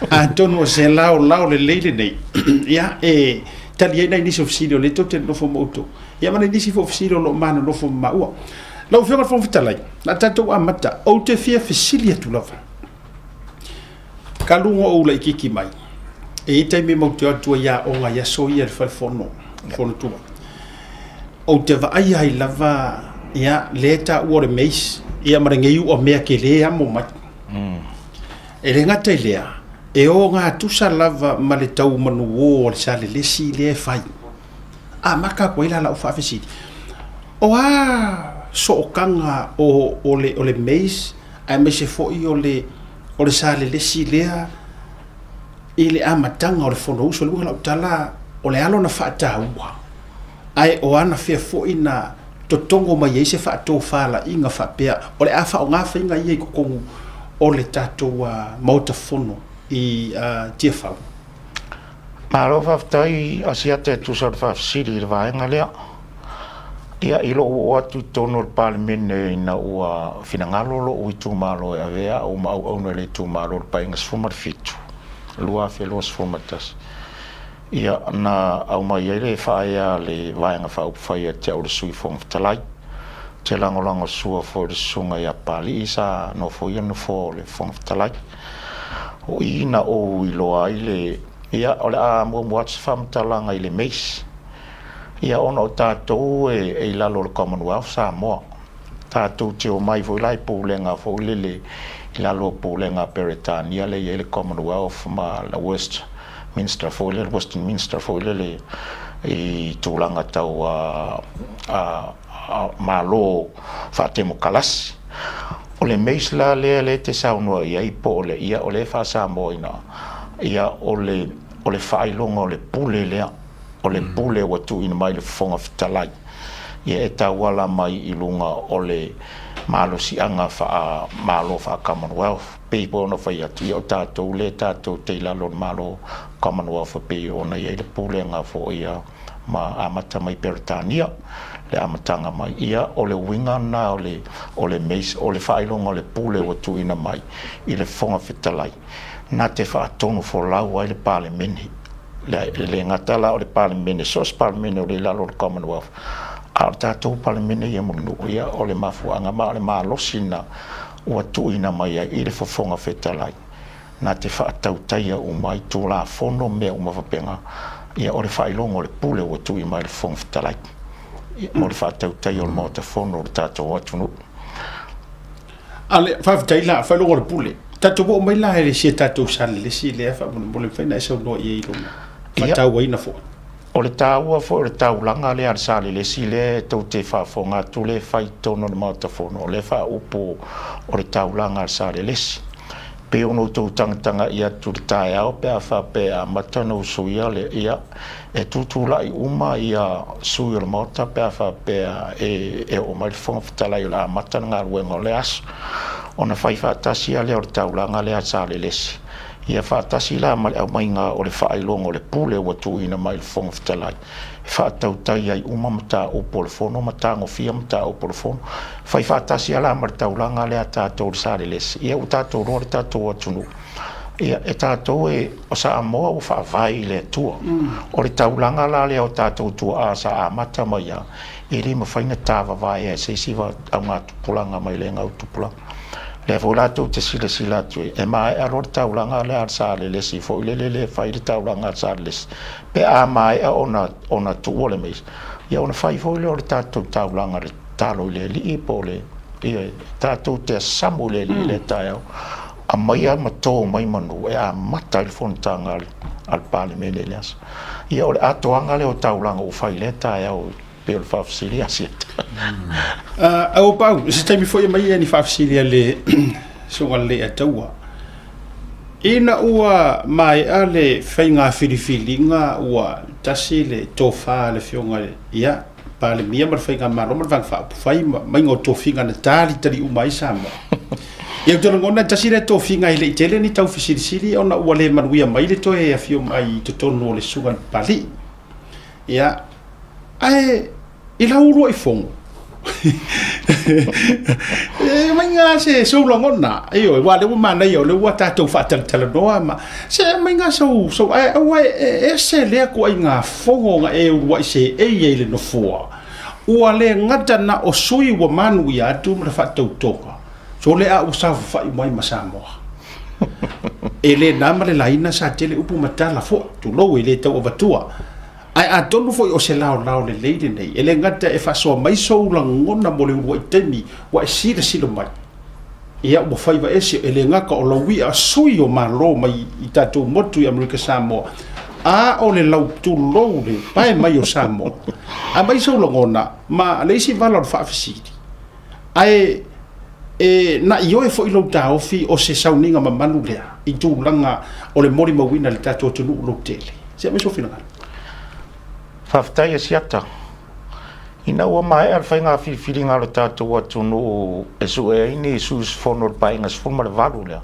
Atonu o se laolao lelei lenei, ia, e tali ai nai nisi o fesili o lea tou te nonofo ma outou, ia ma nai nisi foi o fesili o lo o ma nonofo ma maua. Lau Afioga i le Fofoga Fetalai, o le a tatou amata, ou te fia fesili atu lava, Talu ona ou laitiiti mai, e i ai taimi matou te o atu ai i aoga i aso ia i le fale fono, fono tuai. Ou te vaai ai lava, ia, lea e taua o le maize, ia ma lenei uamea tele e amo mai. E le gata i lea, e ogatusa lava ma le tau manuō o le salelesi lea e fai. Amata atu ai la lau faafesili, o a sootaga o le maize aemaise foi o le o le salelesi lea i le amataga o le Fonousu. O le uiga o lau tala, o le a lona faataua, ae o anafea foi na totogo mai ai se faatofalaiga faapea o le a faaaoga faiga ia i totonu o le tatou Maota Fono i Tiafau? Malo faafetai Asiata e tusa o le faafesili i le vaega lea. Ia, i lou oo atu i totonu o le Palemene ina ua finagalo lou itumalo e avea au ma auauna i le itumalo i le Paeaiga 17, 2021, ia, na aumai ai le faaea a le Vaega Faaupufai ia te au le Sui Fofoga Fetalai. Ou te lagolagosua foi i le Susuga ia Papalii sa nofoia le nofoa o le Fofoga Fetalai. O i na ou iloa ai le, ia, o le a muamua atu se faamatalaga i le maize. Ia ona o tatou e i lalo o le Commonwealth Samoa, tatou te omai foi la i pulega foi lele i lalo o pulega a Peretania lea e i ai le Commonwealth ma le Westminster foi lele, Westminster foi lele i tulaga tau Malo faatemokalasi. O le maize la lea lea e te saunoa i ai po o le ia o lea e faa-Samoa ina, ia o le o le faailoga o le pule lea. O le pule ua tuuina mai i le Fofoga Fetalai, ia e tauala mai i luga o le malosiaga faa-Malo faa-Commonwealth. Pei foi ona fai atu, ia o tatou lea tatou te i lalo o le Malo Commonwealth e pei ona i ai le pulega foi a ma amata mai Peretania le amataga mai. Ia, o le uiga lena o le, o le maize, o le faailoga o le pule ua tuuina mai i le Fofoga Fetalai, na te faatonu folau ai le Palemene. E le gata la o le Palemene, so o se Palemene o lea i lalo o le Commonwealth, a o le tatou Palemene ia Mulinuu, ia o le mafuaaga ma o le malosi lena ua tuuina mai ai i le Fofoga Fetalai na te faatautaia uma ai Tulafono ma mea uma faapena, ia o le faailoga o le pule ua tuuina mai i le Fofoga Fetalai mo le faatautaia o le Maota Fono o le tatou atunuu. Ale, faafetai la, faailoga o le pule. Tatou oo mai la i si a tatou Salelesi lea faamolemole mafai ona e saunoa i ai i lona faatauaina foi. O le taua foi o le taulaga lea a le Salelesi lea e tou te faafofoga atu lea e fai i totonu o le Maota Fono, o lea faaupu o le taulaga a le Salelesi. Pei ona outou tagatagai atu i le taeao pe a faapea e amata ona usuia le, ia, e tutulai uma ia sui o le Maota pe a faapea e oo mai le Fofoga Fetalai o le a amata le galuega o le aso, ona fai faatasi lava lea o le taulaga lea a Salelesi, ia faatasi la ma le aumaiga o le faailoga o le pule ua tuuina mai i le Fofoga Fetalai e faatautai ai uma mataupu o le Fono ma tagofia mataupu o le Fono. Fai faatasi lava la ma le taulaga lea a tatou i le Salelesi, ia ua tatou iloa le tatou atunuu. Ia, e tatou e, o Samoa ua faavae i le Atua. O le taulaga la lea o tatou tuaa sa amata mai lava, e le mafai ona tavavaea e se isi augatupulaga mai lea gautupulaga. O lea foi la tou te silasila atu i ai, e maea loa le taulaga lea a le Salelesi foi lele lea e fai le taulaga a le Salelesi, pe a maea ona tuua le mea, ia ona fai foi lea o le tatou taulaga i le tatalo i le Alii po o le, ia, tatou te samu i le Alii i lea taeao. Aumaia ma to mai manu e amata ai le fonotaga a le Palemene i le aso. Ia, o le atoaga lea o taulaga ua fai i lea taeao pei o le faafesili a Asiata. Au Pau, se taimi foi e aumai ai ni faafesili a le Susuga i le Leiataua. Ina ua maea le faiga filifiliga ua tasi le tofa a le Afioga ia Palemia ma le Faigamalo ma le Vaega Faaupufai ma maiga o tofiga na talitali uma ai Samoa. Ia ou te lagona e tasi lea tofiga e le i tele ni taufesilisili ona ua le manuia mai le toe afio mai i totonu o le Susuga i le Papalii. Ia, ae i lau uluai fono, e maiga se sou lagona, ioe, aua o lea ua manaia o lea ua tatou faatalatalanoa ma, se maiga sou, sou, ae aua e ese lea ituaiga fono na e uluai seei ai i le nofoa, ua le gata na o sui ua manuia atu ma le faatautoga, sole a ua saofafai uma ai ma Samoa. E le na ma le laina sa tele upu ma tala foi, tulou e le tau avatua. Ae atonu foi o se laolao lelei lenei, e le gata e faasoa mai sou lagona mo le uluai taimi ua e silasila mai, ia ua faiva ese, e le gata o lau i'a sui o Malo mai i tatou motu i Amerika Samoa, a o le lau tulou le pae mai o Samoa. Aumai sou lagona ma le isi vala o le faafesili. Ae e na ioe foi lou taofi o se sauniga mamalu lea i tulaga o le molimauina i le tatou atunuu lautele. Se aumai sou finagalo. Faafetai Asiata. Ina ua maea le faiga filifiliga a lo tatou atunuu e sue ai ni sui usufono o le Paeaiga 18 lea,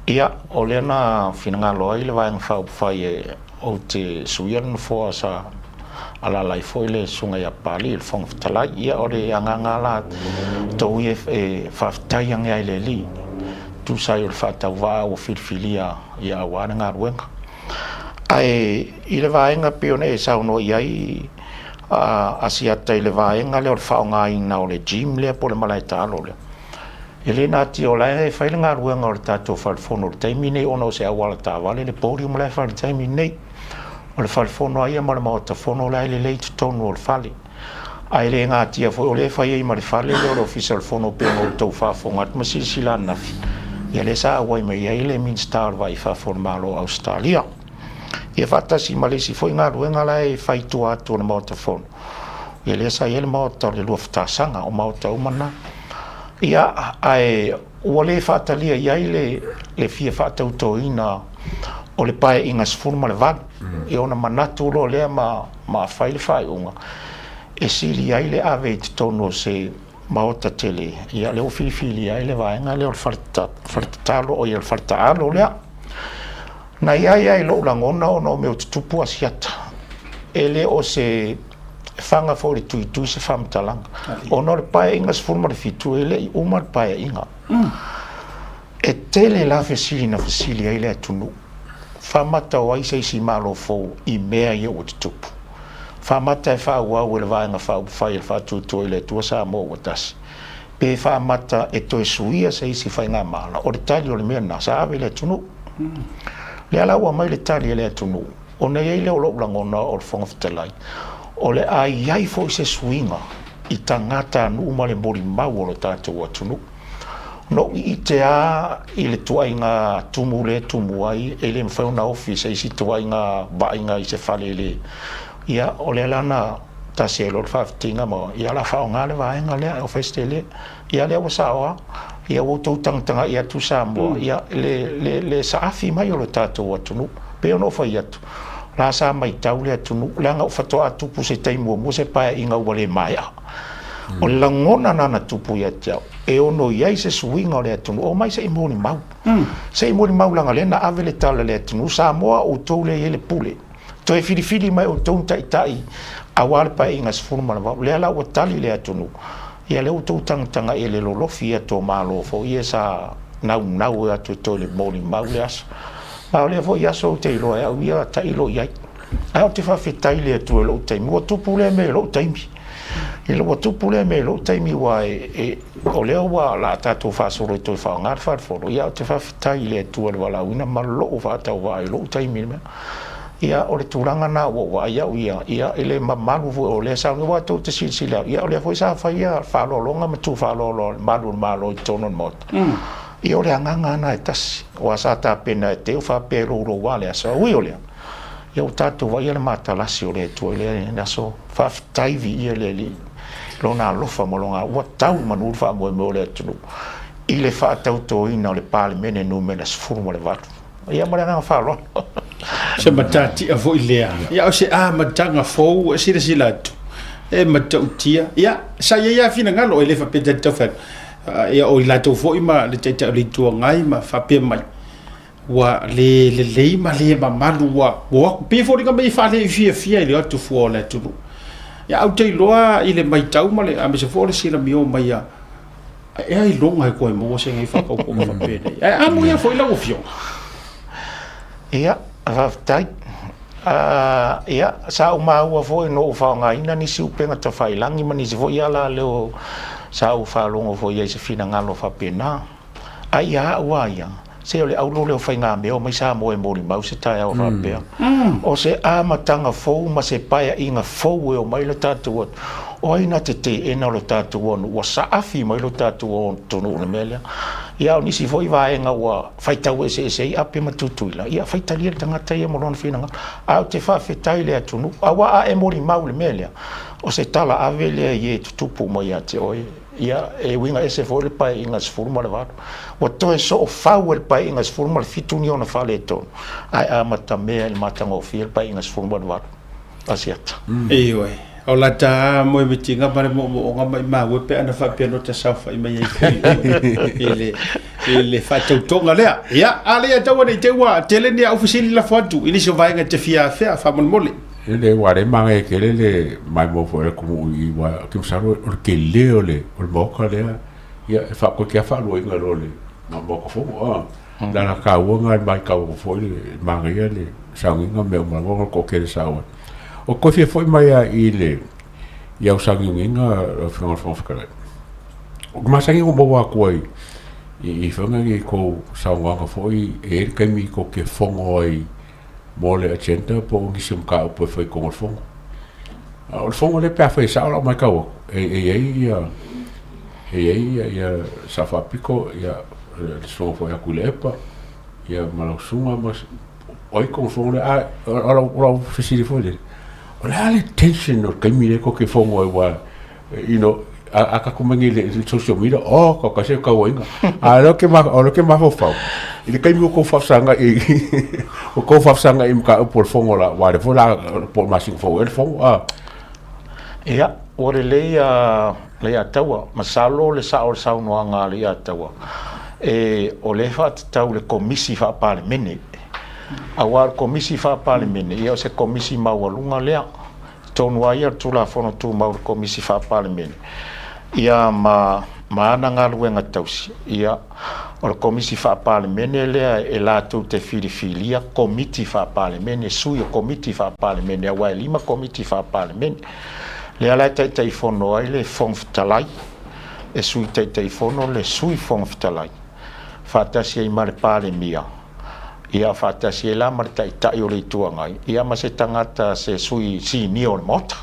ia, o lea na finagalo ai le Vaega Faaupufai e Ou te suia le nofoa sa alaala ai foi le Susuga ia Papalii, le Fofoga Fetalai. Ia, o le agaga la tou ia e faafetai ane ai i le Alii, tusa ai o le faatauvaa ua filifilia ia aua le galuega. Ae i le vaega pei ona e saunoa i ai Asiata i le vaega lea o le faaaogaina o le gym lea po o le malae taalo lea, E le natia o la e fai le galuega o le tatou fale fono i le taimi nei ona o se auala taavale le podium la e fai i le taimi nei. O le fale fono lava ia ma le maota fono la e lelei i totonu o le fale. Ae le natia foi o lea e fai ai ma le fale lea o le Ofisa o le Fono pei ona outou faafofoga atu ma silasila ananafi, ia lea sa auai mai ai le Minisita o le Va i Fafo o le Malo o Ausetalia. Ia faatasi ma le isi foi galuega la e fai i tua atu o le Maota Fono, ia lea sa i ai le Maota o le Luafatasaga, o maota uma na. Ia, ae ua le faatalia i ai le fia faatautoina o le Paeaiga 18, ia ona manatu loa lea ma fai le faaiuga e sili ai le ave i totonu o se Maota tele, ia lea ua filifilia ai le vaega lea o le fale tatalo, oi o le fale taalo lea. Na i ai lava i lou lagona ona o mea o tutupu Asiata, e le o se faga foi i le tuitui se faamatalaga, ona o le Paeaiga 17 e le i uma le Paeaiga. E tele la fesili na fesili ai le atunuu, faamata o ai se isi Malo fou i mea ia ua tutupu? Faamata e faaauau e le Vaega Faaupufai a le Faatuatua i le Atua Samoa ua Tasi, pe faamata e toe suia se isi faigamala? O le tali o le mea lena, sa ave i le atunuu. Lea la ua aumai le tali a le atunuu, ona i ai lea o lou lagona o le Fofoga Fetalai, o le a i ai foi se suiga i tagatanuu ma le molimau o lo tatou atunuu. Na ou ʻike lava i le tuaiga tumu lea e tumu ai, e le mafai ona ofi i se isi tuaiga vaaiga i se fale le. Ia, o lea la na tasi ai loa le faafitiga ma, ia o le a faaaoga le vaega lea e ofisa tele. Ia lea ua sao lava. Ia ua outou tagatagai atu Samoa, ia, le, le, le saafi mai o le tatou atunuu. Pei ona ou fai atu, la sa matau le atunuu, leaga ua faatoa tupu se taimi muamua se paeaiga ua le maea. O le lagona lena na tupu ia te au, e ono i ai se suiga o le atunuu, omai se i molimau. Se i molimau leaga o lea na ave le tala i le atunuu, Samoa o outou lea e i ai le pule. Toe filifili mai outou ni taitai aua le paeaiga 18. Lea la ua tali le atunuu, ia lea ua outou tagatagai i le lolofi atu o Malo foi ia sa naunau atu e toe molimau le aso. Ma o lea foi aso ou te iloa e au ia tailo i ai. Ae ou te faafetai i le Atua i lou taimi, ua tupu lea mea i lou taimi. Ina ua tupu lea mea i lou taimi aua e, o lea ua la tatou faasolo e toe faaaoga le fale fono, ia ou te faafetai i le Atua i le valaauina ma lou faatauvaa i lou taimi i le mea. Ia, o le tulaga lena ua ou vaai au ia, ia, i le mamalu foi o lea sa, aua tou te silasila, ia o lea foi sa fai ia faaaloaloga ma tu faaaloalo a le malu o le Malo i totonu o le Maota. Ia o le agaga lava lena e tasi, aua sa tapena e te o faapea e loulou lava le aso. Ae ui o lea, ia ua tatou vaaia le matalasi o le Atua i lea aso. Faafetai viia le Alii i Lona alofa ma Lona ua tau i manu le faamoemoe o le atunuu i le faatautoina o le Palemene numera 18. Ia ma le agaga faaaloalo. Se matatia foi lea. Ia o se amataga fou e silasila atu e matautia. Ia sa i ai lava finagalo e le faapea ta te tau fai atu. Ia o i latou foi ma le Taitai o le Itu Agai ma faapea mai ua le lelei ma le mamalu ua o atu pei e foliga mai e faalefiafia i le o atu fua o le atunuu. Ia ae ou te iloa i le matau ma le aemaise foi o le silamio mai a e ailoga e toe maua se nei faatautoga faapenei. Ae amuia foi lau Afioga. Ia, faafetai. Ia, sa ou maua foi na ou faaaogaina nisi upega tafailagi ma nisi foi alaleo sa ou faalogo foi i ai i se finagalo faapena. Ae ia au a ia, se o le aulo lea o faigamea o mai Samoa e molimau se taeao faapea. O se amataga fou ma se paeaiga fou e omai lo tatou atunuu. O ai na te teena lo tatou atunuu? Ua saafi mai lo tatou atunuu i le mea lea. Ia a o nisi foi vaega ua faitau eseese ai Ape ma Tutuila, ia faitalia le tagata ia ma lona finagalo. Ae ou te faafetai i le atunuu, aua a e molimau i le mea lea, o se tala ave lea i e tutupu uma ia te oe. Ia, e uiga ese foi le Paeaiga 18. Ua toe soofau e le Paeaiga 17 ni ona faaletonu, ae amatamea i le matagofie le Paeaiga 18. Asiata. Ioe, o lata moemitiga ma le moomooga maimau e pe ana faapea no ta saofai mai ai foi oe i le, i le faatautoga lea. Ia, a lea taua nei te ua tele ni au fesili lafo atu i nisi o vaega e te fia afea faamolemole. E le ua le manaia tele le maimoa foi a le atunuu i aua ou te masalo o le tele o le o le maota lea ia e faatoete lava faaluaina loa le maota fono a. O le ala taua lena i le matau atu foi le manaia le sauniga ma mea uma lava ona o le toatele sa o ai. O toe fia foi mai lava i le i au sauniuniga lau Afioga i le Fofoga Fetalai, ou te masani ona ou maua atu ai i faiga nei i tou saunoaga foi e i ai le taimi tou te fono ai mo le agenda po o nisi o mataupu e fai i totonu o le fono. O le fono lea pe a fai e sao lau matau atu, e i ai ia, e i ai ia, ia Sao Faapito, ia le susuga foi ia Tuilaepa, ia ma lau susuga ma o ai totonu o le fono lea. A o lau, o lau fesili foi lea, o le a le tension o le taimi lea tou te fono ai aua you know, a tatou mai nei i le social media, oh, ka kasi e tauaiga. A o lea ou te mafaufau, i le taimi o tou faafesagai, o tou faafesagai i mataupu o le fono la, aua o lea foi la, po o le masina fou ea le fono, a. Ia, ua lelei a Leiataua, masalo le sao o le saunoaga a Leiataua, e, o lea e faatatau i le Komisi Faa-Palemene. Aua o le Komisi Faa-Palemene, ia o se Komisi maualuga lea. Tonu ai ia le Tulafono Tumau i le Komisi Faa-Palemene, ia ma, ma ana galuega tausi, ia, o le Komisi Faa-Palemene lea e latou te filifilia Komiti Faa-Palemene, sui o Komiti Faa-Palemene, aua e 5 Komiti Faa-Palemene. Lea la e Taitaifono ai le Fofoga Fetalai, e Sui Taitaifono le Sui Fofoga Fetalai, faatasi ai ma le Palemia. Ia, faatasi ai la ma le Taitai o le Itu Agai, ia ma se tagata, se sui sinia o le Maota.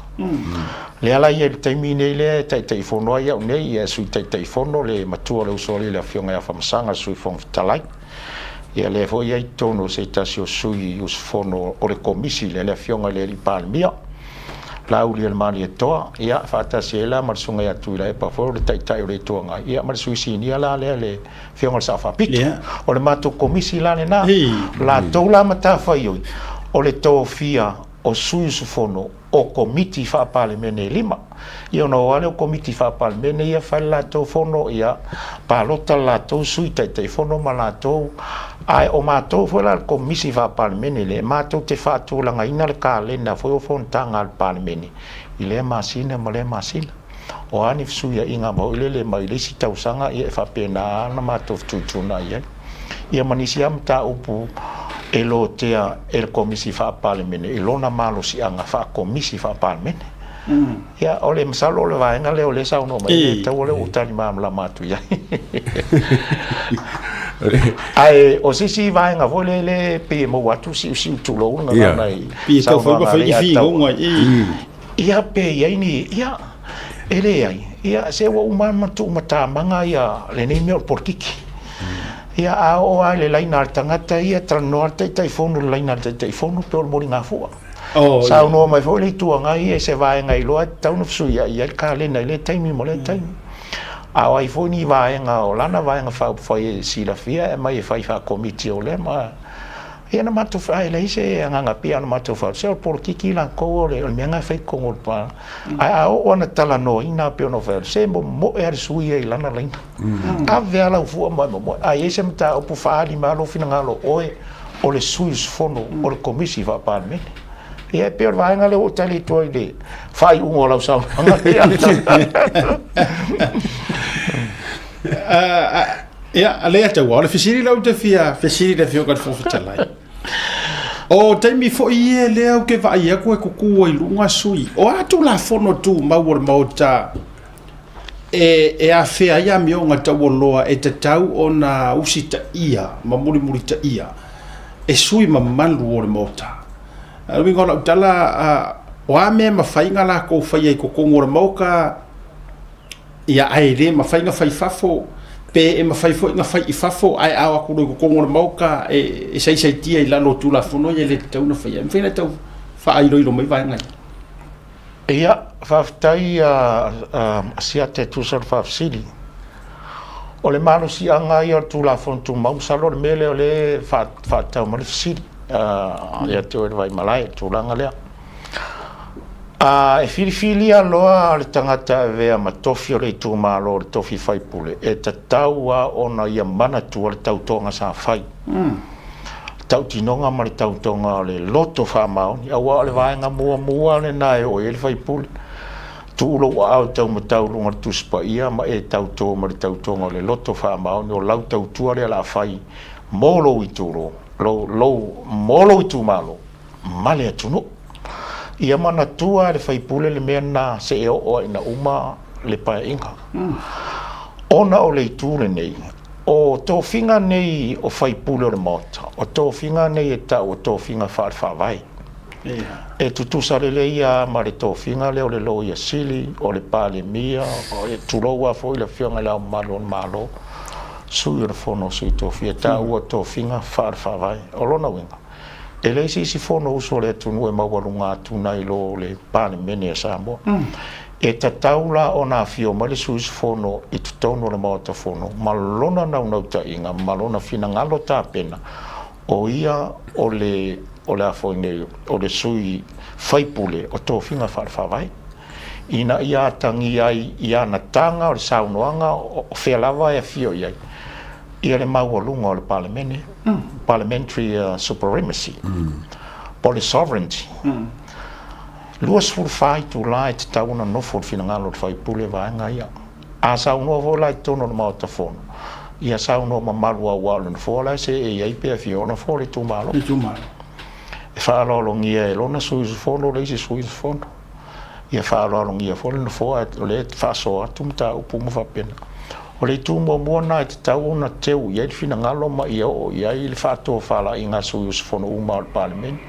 Lea la ia i le taimi nei lea e Taitaifono ai au nei, ia e Sui Taitaifono le matua o le usoalii le Afioga ia Afamasaga, le Sui Fofoga Fetalai. Ia lea foi e i ai i totonu o se tasi o sui usufono o le Komisi lea, le Afioga i le Alii Palemia, Laaulialemalietoa, ia faatasi ai la ma le Susuga ia Tuilaepa foi o le Taitai o le Itu Agai, ia ma le Sui Sinia la lea le Afioga i le Sao Faapito. O le matou Komisi la lena, latou la matafaioi o le tofia o sui usufono o Komiti Faa-Palemene e lima. Ia ona o lava lea o Komiti Faa-Palemene ia fai le latou fono, ia palota le latou Sui Taitaifono ma latou. Ae o matou foi la le Komisi Faa-Palemene lea, matou te faatulagaina le kalena foi o fonotaga a le Palemene i lea masina ma lea masina. O a ni fesuiaiga foi lele mai le isi tausaga, ia e faapena lava ona matou fetuituunai ai. Ia ma nisi lava mataupu e lotea e le Komisi Faa-Palemene i lona malosiaga faa-Komisi Faa-Palemene. Ia, o le masalo o le vaega lea o lea e saunoa mai ai le taua lea ua ou tali malamalama atu i ai. Ae o se isi vaega foi lea lea e pei e maua atu siusiu tulou le gagana i Pei e tau fai saunoaga a fai ni Leataua. finauga i. Ia pe i ai ni, ia, e leai, ia, se ua uma lava ona tuumatamaga ia lenei mea o le polokiki. Ia, a oo lava i le laina a le tagata ia, talanoa le Taitaifono i le laina a le Taitaifono, pei o le moligafua. Oh, ia. Saunoa mai foi le Itu Agai ia i se vaega iloa e tatau ona fesuiai ai le kalena i lea taimi ma lea taimi. A o ai foi ni vaega o lana Vaega Faaupufai e silafia e aumai e fai faakomiti o lea ma Ia na matou ae leai se agaga pei ona matou fai, se o le polokiki latou o le mea lena e fai i totonu o le pa. Ae a oo lava ina talanoaina pei ona ou fai atu, se momoe lava le sui usufono ia i lana laina. Ave lava lau fua ma e momoe. A i ai se mataupu faaali mai lava lou finagalo o oe o le sui usufono o le Komisi Faa-Palemene. Ia e pei o le vaega lea ua ou tali atu ai i le faaiuga o lau saunoaga. Ia, lea taua, o le fesili lea ou te fia fesili i le Afioga i le Fofoga Fetalai. O taimi foi ia lea ou te vaai atu e tutu ai luga sui. O a Tulafono Tumau o le Maota e, e afea ai amioga taualoa e tatau ona usitaia ma mulimulitaia e sui mamalu o le Maota? O le uiga o lau tala, o a mea e mafai ona latou faia i totonu o le Maota, Ia, ae le mafai ona fai i fafo, pe e mafai foi ona fai i fafo, ae a o atu loa i totonu o le Maota e saisaitia i lalo o Tulafono ia e le tatau ona faia. E mafai ona tau faailoilo mai vaega ia? Ia, faafetai a Asiata e tusa o le faafesili. O le malosiaga ia o le Tulafono Tumau, masalo o le mea lea o lea e faatatau mai le fesili ia te oe le Vaimalae i le tulaga lea. A e filifilia loa le tagata e avea ma tofi o le itumalo o le tofi faipule, e tatau lava ona ia manatua le tautoga sa fai, tautinoga ma le tautoga o le loto faamaoni, aua o le vaega muamua lena e oo i ai le faipule. Tuu lou aao e taumatau i luga o le Tusi Paia ma e tauto ma le tautoga o le loto faamaoni, o lau tautua lea o le a fai mo lou itulo, lou, mo lou itumalo. ma le atunuu. Ia manatua e le faipule le mea lena se e oo ai ina uma le paeaiga. Ona o le itu lenei, o tofiga nei o faipule o le Maota, o tofiga nei e tau o tofiga faale-faavae. E tutusa lelei lava ma le tofiga lea o le Loia Sili, o le Palemia, tulou lava foi le Afioga i Le Ao Mamalu o le Malo, Sui o le Fono a Sui Tofia, e taua tofiga faale-faavae. O lona uiga, E leai se isi Fonousu a le atunuu e maualuga atu nai lo le Palemene a Samoa. E tatau la ona afio mai le sui usufono i totonu o le Maota Fono ma lona naunautaiga ma lona finagalo tapena, o ia o le, o le a foi nei, o le sui faipule o tofiga faale-faavae, ina ia atagia ai i ana taga o le saunoaga o fea lava e afio i ai. ia le maualuga o le Palemene, Parliamentary Supremacy, po o le Sovereignty. 24 itula e tatau ona nofo le finagalo o le faipule vaega ia. A saunoa foi la i totonu o le Maota Fono, ia saunoa mamalu aua o le Nofoa la e seei ai pe afio, o le Nofoa o le itumalo. E faaaloalogia e lona sui usufono le isi sui usufono. Ia faaaloalogia foi le Nofoa o lea e faasoa atu mataupu uma faapena. O le itu muamua lena e tatau ona teu i ai le finagalo ma ia oo i ai le faatofalaiga a sui usufono uma o le Palemene.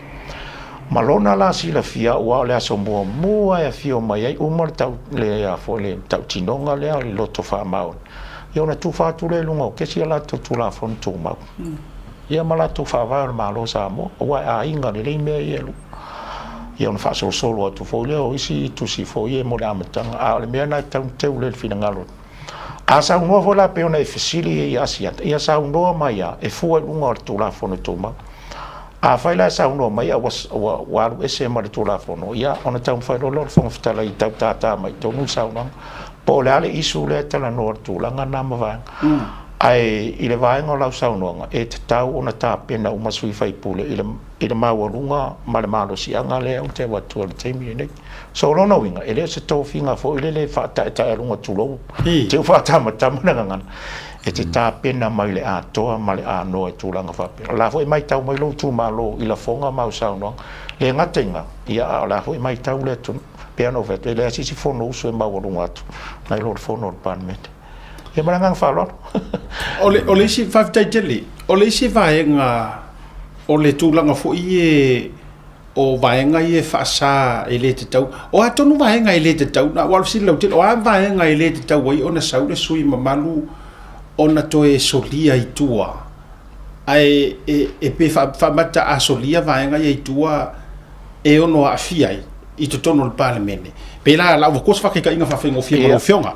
Ma lona la silafia aua o le aso muamua e afio mai ai uma le tau, le, a foi, le tautinoga lea o le loto faamaoni, ia ona tufa atu lea i luga o kesi a latou Tulafono Tumau. Ia ma latou Faavae o le Malo o Samoa, aua e aiga lelei mea ia e lua. Ia ona faasolosolo atu foi lea o isi tusi foi ia mo le amataga, a o le mea lena e tatau ona teu lelei le finagalo. A saunoa foi la pei ona e fesili i Asiata, ia saunoa mai lava e fua i luga o le Tulafono Tumau. Afai la e saunoa mai a ua, ua, ua alu ese ma le Tulafono, ia ona taumafai loa lea o le Fofoga Fetalai e tau tātā mai i totonu le saunoaga. Po o le a le issue lea e talanoa i le tulaga lena ma vaega. Ae i le vaega o lau saunoaga, e tatau ona tapena uma sui usufono i le, i le maualuga ma le malosiaga lea ou te avatua i le taimi lenei. So o lona uiga, e le o se tofiga foi lele e faataetaealuga tulou, te u faatamatama le gagana, e te tapena mai le atoa ma le anoa i tulaga faapea. O la foi e matau mai lou itumalo i lafoga ma au saunoaga. Le gata i lena, ia a o la foi e matau le atunuu. Pei ona ou fai atu, e leai se isi fonousu e maualuga atu nai lo le fono a le Palemene. Ia ma le agaga faaaloalo. O le, o le isi, faafetai tele, o le isi vaega o le tulaga foi e o vaega ia e faasa e le tatau, o a tonu vaega e le tatau, na aua o le fesili lautele, o a vaega e le tatau ai ona sau le sui mamalu ona toe solia i tua, ae e, e pe faamata a solia vaega ia i tua e ono aafia ai i totonu o le Palemene. Pe la, la ua kosa faakaitaiga faafaigofie ma lau Afioga.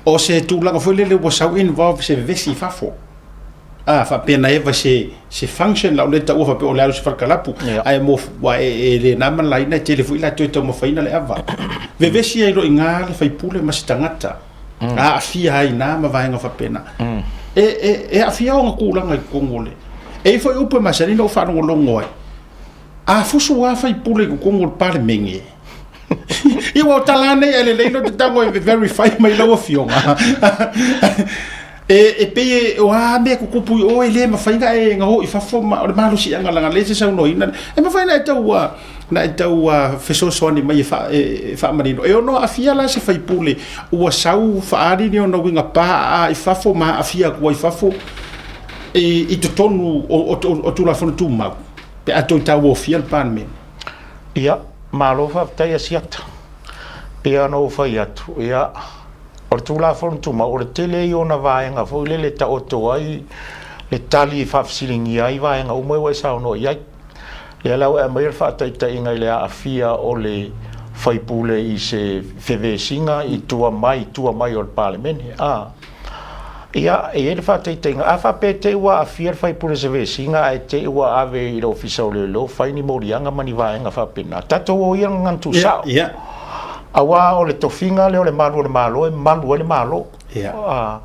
O se tulaga foi lele ua sau involve se vevesi i fafo. A, faapea na eva se, se function lau le taua faapea o le alu se falekalapu. Yeah. Ae mo, wa e, e le nā mana laina e tele foi latou e taumafaina le ava. Vevesi ai loa i ngā le faipule ma se tagata. A aafia ai nā ma vaega faapena. E, e, e aafia ona tulaga i totonu o le. E i foi upu e masani na ou faalogologo ai. A fusu lava faipule i totonu o le Palemene. Ia ua o tala nei ae lelei lou tago e verify mai lau afioga. E, e pei e, o a mea tutupu i o e le mafai na e gao i fafo ma o le malosiaga leaga lea e te saunoaina. E mafai na e tau na e tau fesoasoani mai e, fa, e, e faamanino. E ono aafia la se faipule ua sau faaali ni ona uiga pā i fafo ma aafia atu ai i fafo i, i totonu o, o, o, o Tulafono Tumau pe a toe tauofia le Palemene. Ia, malo faafetai Asiata. Pei ona ou fai atu, ia, o le Tulafono Tumau, o le tele ia o ona vaega foi lele e taoto ai le tali e faafesiligia ai vaega uma ia ua e saunoa i ai. Lea la ua e aumaia le faataitaiga i le aafia o le faipule i se fevesiga i tua mai, tua mai o le Palemene. A. Ia, e i ai le faataitaiga, a faapea te i ua aafia le faipule i se vesiga ae te i ua ave i le Ofisa o Leoleo fai ni moliaga ma ni vaega faapena, tatou o ia gagana tuusao. Ia, ia. Aua o le tofiga lea o le malu o le Malo e malu ai le Malo. Ia. A,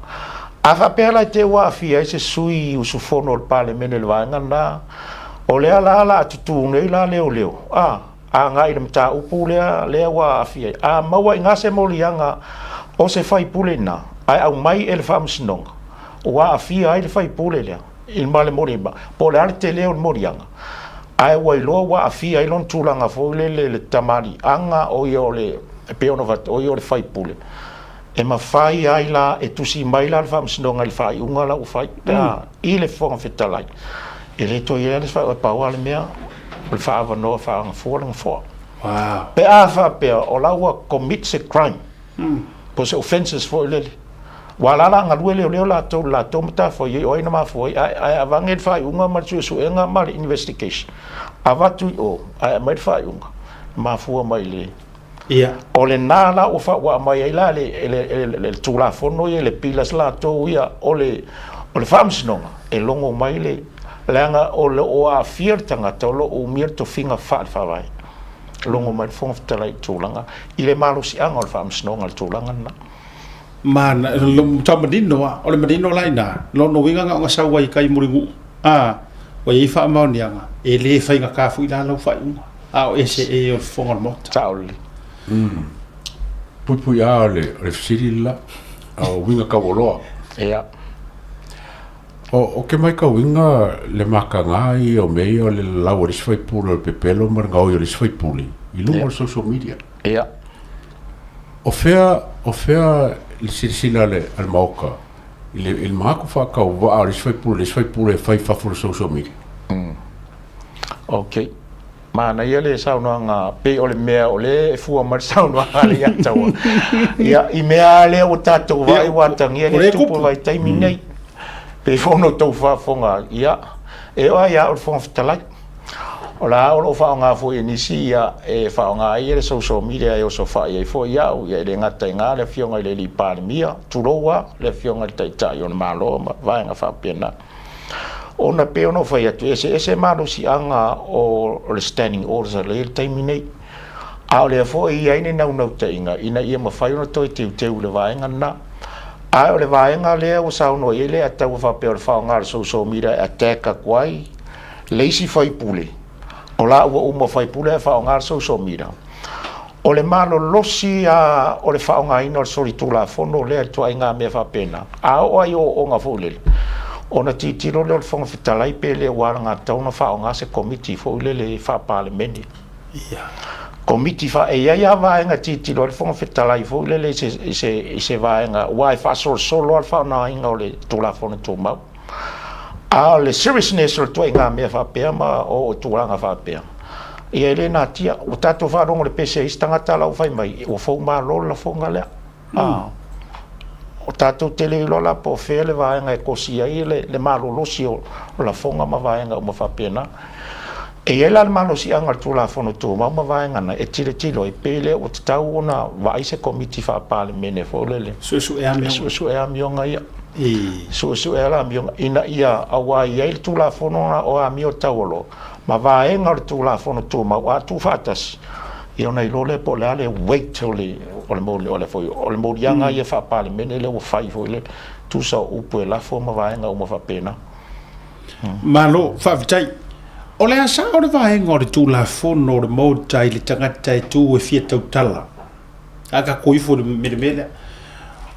a faapea la te i ua aafia ai se sui usufono o le Palemene i le vaega lena, o lea la o le a tutū nei la leoleo, a, agai i le mataupu lea, lea ua aafia ai. A maua i ina se moliaga o se faipule ina, ae aumai e le Faamasinoga, ua aafia ai le faipule lea i ma le moliaga, po o le a le tele o le moliaga, ae ua iloa ua aafia ai lona tulaga foi lele i le tamaliiaga o ia o le, e pei ona fai atu, o ia o le faipule. E mafai ai la, e tusi mai la le Faamasinoga i le faaiuga la ua fai, pe a, i le Fofoga Fetalai, e le toe i ai lava se faaiuga, e pau lava le mea, o le faaavanoa e faaagafua le Nofoa. Wow. Pe a faapea o la ua commit se crime, po o se offences foi lele, aua o la o le a galue leoleo latou i le latou matafaioi, o ai na mafua ai, ae, ae aveane le faaiuga ma le suesuega ma le investigation, avatu i o, ae aumai le faaiuga, e mafua mai i le Ia. O lena la ua fa, ua aumai ai la le, le, le, le Tulafono ia, le Pila latou ia, o le, o le Faamasinoga, e logo mai le, leaga o lo o aafia le tagata o lo o umia le tofiga faale-Faavae. Logo mai le Fofoga Fetalai i le tulaga, i le malosiaga o le Faamasinoga i le tulaga lena. Ma, tau manino lava, o le manino la i ina, lona uiga na ona sau ai i tai Mulinuu, a, ua i ai faamaoniaga, e le faigata foi la lau faaiuga. A o ese e o le fofoga o le Maota. Sao lelei. Puipui a o le, o le fesili le la, o uiga taualoa. Ia. O, o ke maitauina le makaga ia o mea ia o le lalau a le isi faipule o le pepelo ma le gaoi o le isi faipule i luga o le social media. Ia. O fea, o fea le silasila a le Maota i le manatu faatauvaa o le isi faipule i le isi faipule e fai i fafo o le social media? Ok. Manaia le saunoaga, pei o le mea o lea e fua mai le saunoaga a Leiataua. Ia, i mea lava lea ua tatou vaai ua atagia lea e tupu i le vaitaimi nei. Pei foi ona outou faafofoga, ia, e oo lava ia au le Fofoga Fetalai, o la o lo o faaaoga foi e nisi ia, e faaaoga ai le social media e osofai ai foi au, ia e le gata i na le Afioga i le Alii Palemia, tulou lava le Afioga i le Taitai o le Malo ma vaega faapena. Ona pei ona ou fai atu, e eseese malosiaga o le standing orders lea e i ai i le taimi nei. A o lea foi e i ai le naunautaiga ina ia mafai ona toe teuteu i le vaega lena. A o le vaega lea ua saunoa i ai Leiataua faapea o le faaaoga o le social media e attack atu ai le isi faipule, o la ua uma faipule ae faaaoga le social media. O le malolosi lava o le faaaogaina o le solitulafono lea i ituaiga mea faapena, a oo lava i ooooga foi lele, ona tilotilo lea o le Fofoga Fetalai pe le ua alagatatau ona faaaoga se Komiti foi lele faa-Palemene. Komiti faa... E i ai lava vaega e tilotilo ai le Fofoga Fetalai foi lele i se, i se, i se vaega, aua e faasolosolo lava le faaaogaina o le Tulafono Tumau. A o le seriousness o le ituaiga mea faapea ma o tulaga faapea, ia e le natia. Ua tatou faalogo i le pese a isi tagata la ua fai mai, ua fou malo le lafoga lea. A, o tatou te le iloa la po o fea le vaega e kosi ai le malolosi o lafoga ma vaega uma faapena. E i ai la le malosiaga o le Tulafono Tumau ma vaega na e tilotilo ai pe le ua tatau ona vaai se Komiti Faa-Palemene foi lele. Suesue amioga. Suesue amioga ia. Suesue la amioga ina ia aua e i ai le Tulafono na o amio taualoa ma vaega o le Tulafono Tumau a tuufaatasi, ia ona iloa lea po o le a le weight o le o le moli o le foi o le moliaga ia faa-Palemene lea ua fai foi lele tusa o upu e lafo ma vaega uma faapena. Malo, faafetai. O le a sao le vaega o le Tulafono o le Maota i le tagata e tu e fia tautala? A tatou ifo i le mea lea.